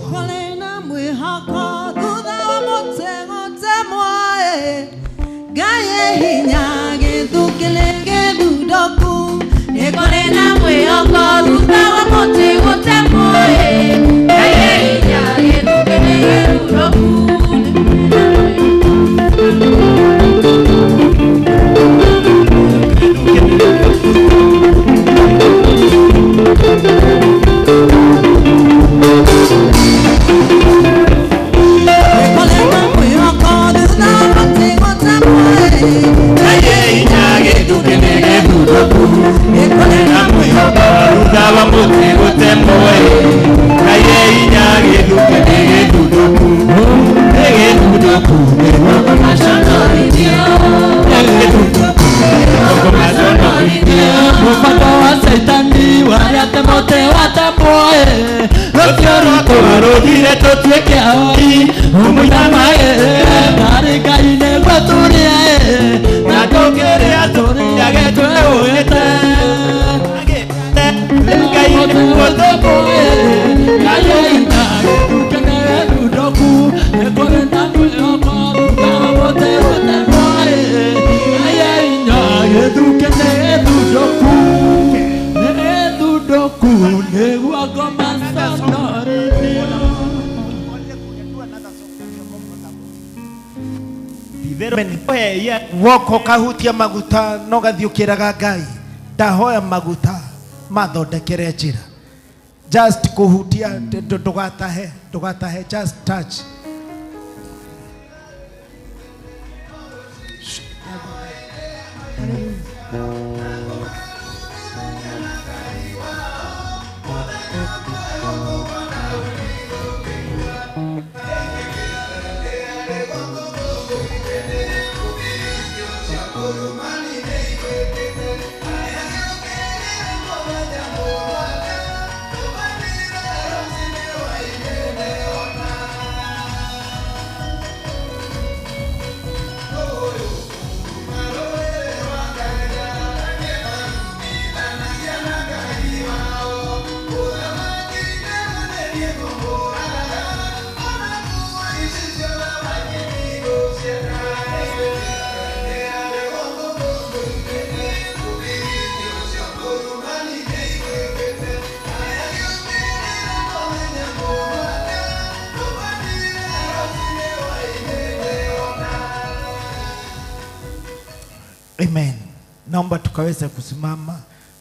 Woko kahutia maguta no gathiũkĩraga Ngai, ndahoya maguta mathondekere njĩra. Just kuhutia, ndũgatahe, ndũgatahe, just touch. Naomba tukaweze kusimama.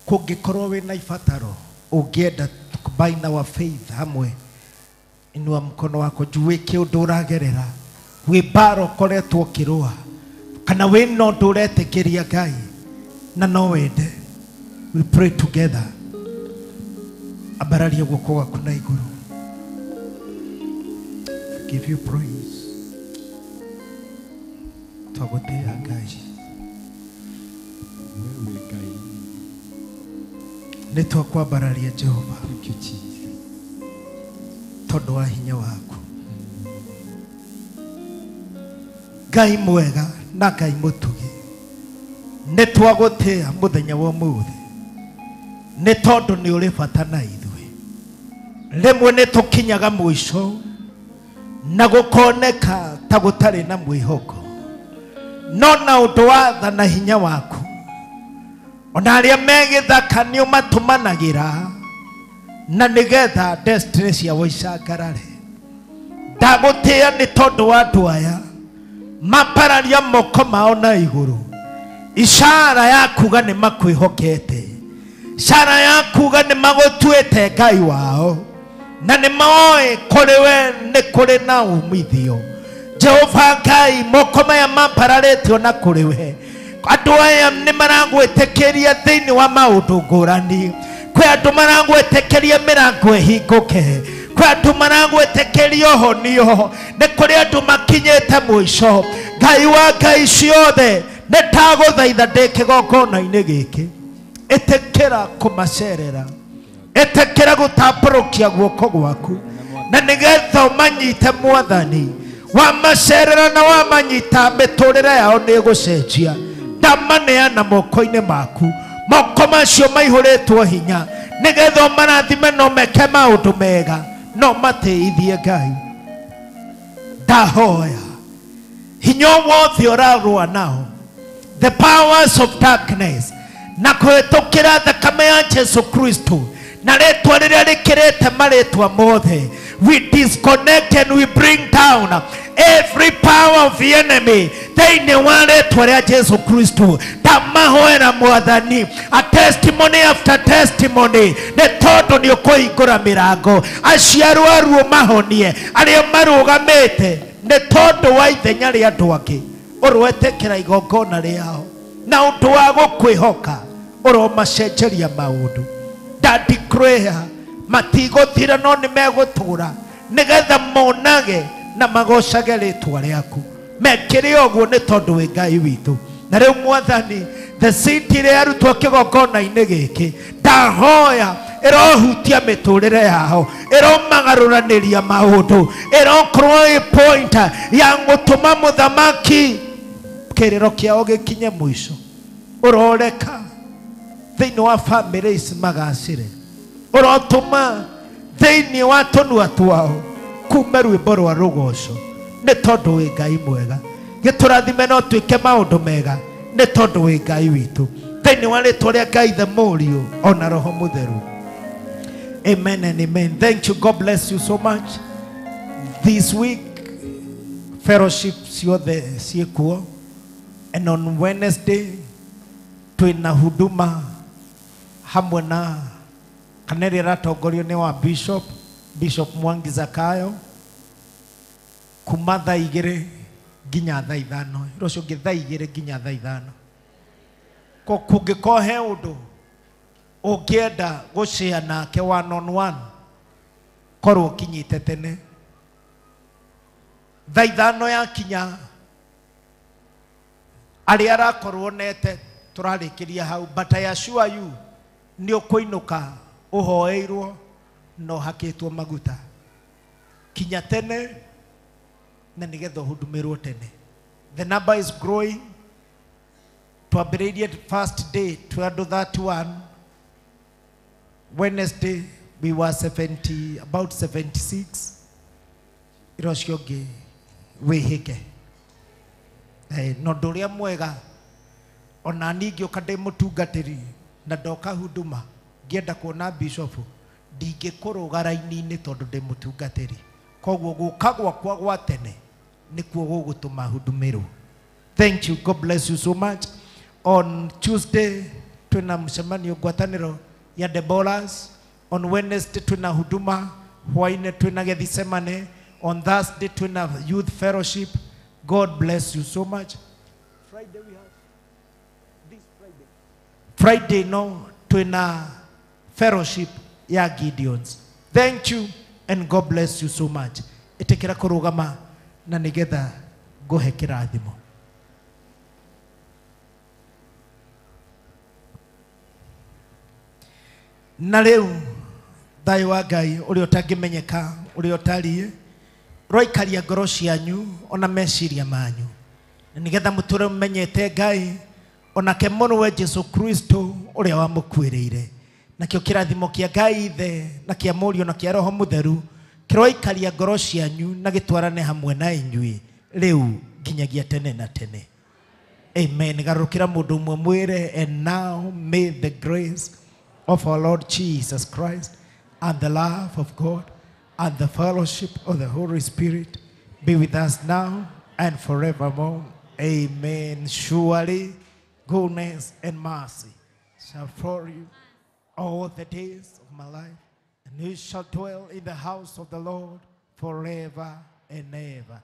Kũngĩkorwo wĩna ibataro ũngĩenda combine our faith hamwe, inua mkono wako juu. Wĩke ũndũ ũragerera, wĩ mbara ũkoretwo ũkĩrũa, kana wĩna ũndũ ũretĩkĩria Ngai na no wende we pray together. Ambararia guoko gwaku na igũrũ. Give you praise. Twagũtĩĩa Ngai. Wewe Ngai. Nĩ twakwambararia Jehova. Thank you Jesus. Tondũ wa hinya waku. Ngai mwega na Ngai mũtugi, nĩ twagũtĩĩa mũthenya wa ũmũthĩ, nĩ tondũ nĩ ũrĩ bata na ithuĩ. Rĩmwe nĩ tũkinyaga mũico na gũkoneka ta gũtarĩ na mwĩhoko, no na ũndũ wa tha na hinya waku, ona arĩa me gĩthaka nĩ ũmatũmanagĩra na nĩgetha destiny ciao icangarare. Ndagũtĩĩa nĩ tondũ wa andũ aya mapararia moko mao na igũrũ, ishara ya kuga nĩ makwĩhokete, ishara ya kuga nĩ magũtuĩte Ngai wao, na nĩ moĩ kũrĩ we nĩ kũrĩ na umithio. Jehova Ngai, moko maya mambararĩtio na kũrĩ we, andũ aya nĩ maragwĩtĩkĩria thĩinĩ wa maũndũ ngũrani. Kwĩ andũ maragwĩtĩkĩria mĩrango ĩhingũke, kwĩ andũ maragwĩtĩkĩria ũhonio, nĩ kũrĩ andũ makinyĩte mũico. Ngai wa Ngai ciothe, nĩ ndagũthaitha ndĩ kĩgongona-inĩ gĩkĩ, ĩtĩkĩra kũmacerera, ĩtĩkĩra gũtambũrũkia guoko gwaku, na nĩgetha ũmanyite Mwathani. Wamacerera na wamanyita, mĩtũrĩre yao nĩ ĩgũcenjia. Ndamaneana moko-inĩ maku, moko macio maihũrĩtwo hinya, nĩgetha ũmarathime no meke maũndũ mega, no matĩithie Ngai. Ndahoya hinya wothe ũrarũa nao, the powers of darkness, na kũhĩtũkĩra thakame ya Jesu Kristo na rĩtwa rĩrĩa rĩkĩrĩte marĩtwa mothe, we disconnect and we bring down every power of the enemy thĩinĩ wa rĩtwa rĩa Jesu Kristo. Ndamahoera Mwathani, a testimony after testimony, nĩ tondũ nĩ ũkũhingũra mĩrango, acio arwaru ũmahonie, arĩa marũgamĩte nĩ tondũ wa ithenya rĩa andũ angĩ, ũroetĩkĩra igongona rĩao na ũndũ wa gũkwĩhoka, ũromacenjeria maũndũ. Ndadeclare matigũthira no nĩ megũtũra, nĩgetha monage na magocage rĩtwa rĩaku. Mekĩre ũguo nĩ tondũ wĩ Ngai witũ. Na rĩu Mwathani, the seed ĩrĩa yarutwo kĩgongona-inĩ gĩkĩ, ndahoya ĩrohutia mĩtũrĩre yao, ĩromagarũranĩria maũndũ, ĩrokorwo ĩ point ya gũtũma mũthamaki kĩrĩro kĩao gĩkinye mũico. Ũroreka thĩinĩ wa famĩlĩ ici magacĩre, ũrotũma thĩinĩ wa tũnua twao kume rwĩmbo rwa rũgoco, nĩ tondũ wĩ Ngai mwega. Gĩtũrathime no twĩke maũndũ mega, nĩ tondũ wĩ Ngai witũ. Thĩinĩ wa rĩtwa rĩa Ngai the Mũriũ ona Roho Mũtheru. Amen and amen. Thank you. God bless you so much. This week fellowship ciothe ciĩkuo, and on Wednesday twĩna huduma hamwe na kana ĩrĩa ĩratongorio nĩ wa Bishop, Bishop Mwangi Zakayo, kuma thaa 2 nginya thaa 5, rũciũ ũngĩ thaa 2 nginya thaa 5. Ko kũngĩkorwo he ũndũ ũngĩenda gũshare nake one on one, korwo ũkinyĩte tene. Thaa 5 yakinya, arĩa arakorwo nete tũrarĩkĩria hau, but I assure you nĩ ũkũinũka ũhoeirwo na ũhakĩtwo maguta. Kinya tene na nĩgetha ũhudumĩrwo tene. The number is growing. Twambĩrĩirie first day twĩ andũ 31. Wednesday we were 70, about 76. Ira ũcio ũngĩ wĩhĩke. Na ũndũ ũrĩa mwega, ona niĩ ngĩũka ndĩ mũtungatĩri na ndoka huduma ngĩenda kuona bishop, ndingĩkũrũga raini-inĩ tondũ ndĩ mũtungatĩri. Koguo gũka gwakwa gwa tene nĩkuo gũgũtũma hundumĩrwo. Thank you. God bless you so much. On Tuesday twina mcemanio ngwatanĩro ya Deborahs. On Wednesday twina huduma, hwaine twina Gethsemane. On Thursday twina youth fellowship. God bless you so much. Friday we have this Friday. Friday no twina fellowship ya Gideons. Thank you and God bless you so much. Itikira kurugama na nigetha nguhe kirathimo. Na riu thayo wa Ngai uria utangimenyeka uria utarie roikaria ngoro cianyu ona meciria manyu na nigetha muture mumenyete Ngai onake mũrũwe Jesu Kristo uria wamukuĩrĩire. Nakĩo kĩrathimo kĩa Ngai Ithe na kĩa Mũriũ na kĩa Roho Mũtheru kĩroikaria ngoro cianyu na gĩtwarane hamwe na inyuĩ rĩu nginyagia tene na tene. Amen. Garũkĩra mũndũ ũmwe mwĩre, and now may the grace of our Lord Jesus Christ and the love of God and the fellowship of the Holy Spirit be with us now and forevermore. Amen. Surely goodness and mercy shall follow you all the days of my life, and you shall dwell in the house of the Lord forever and ever.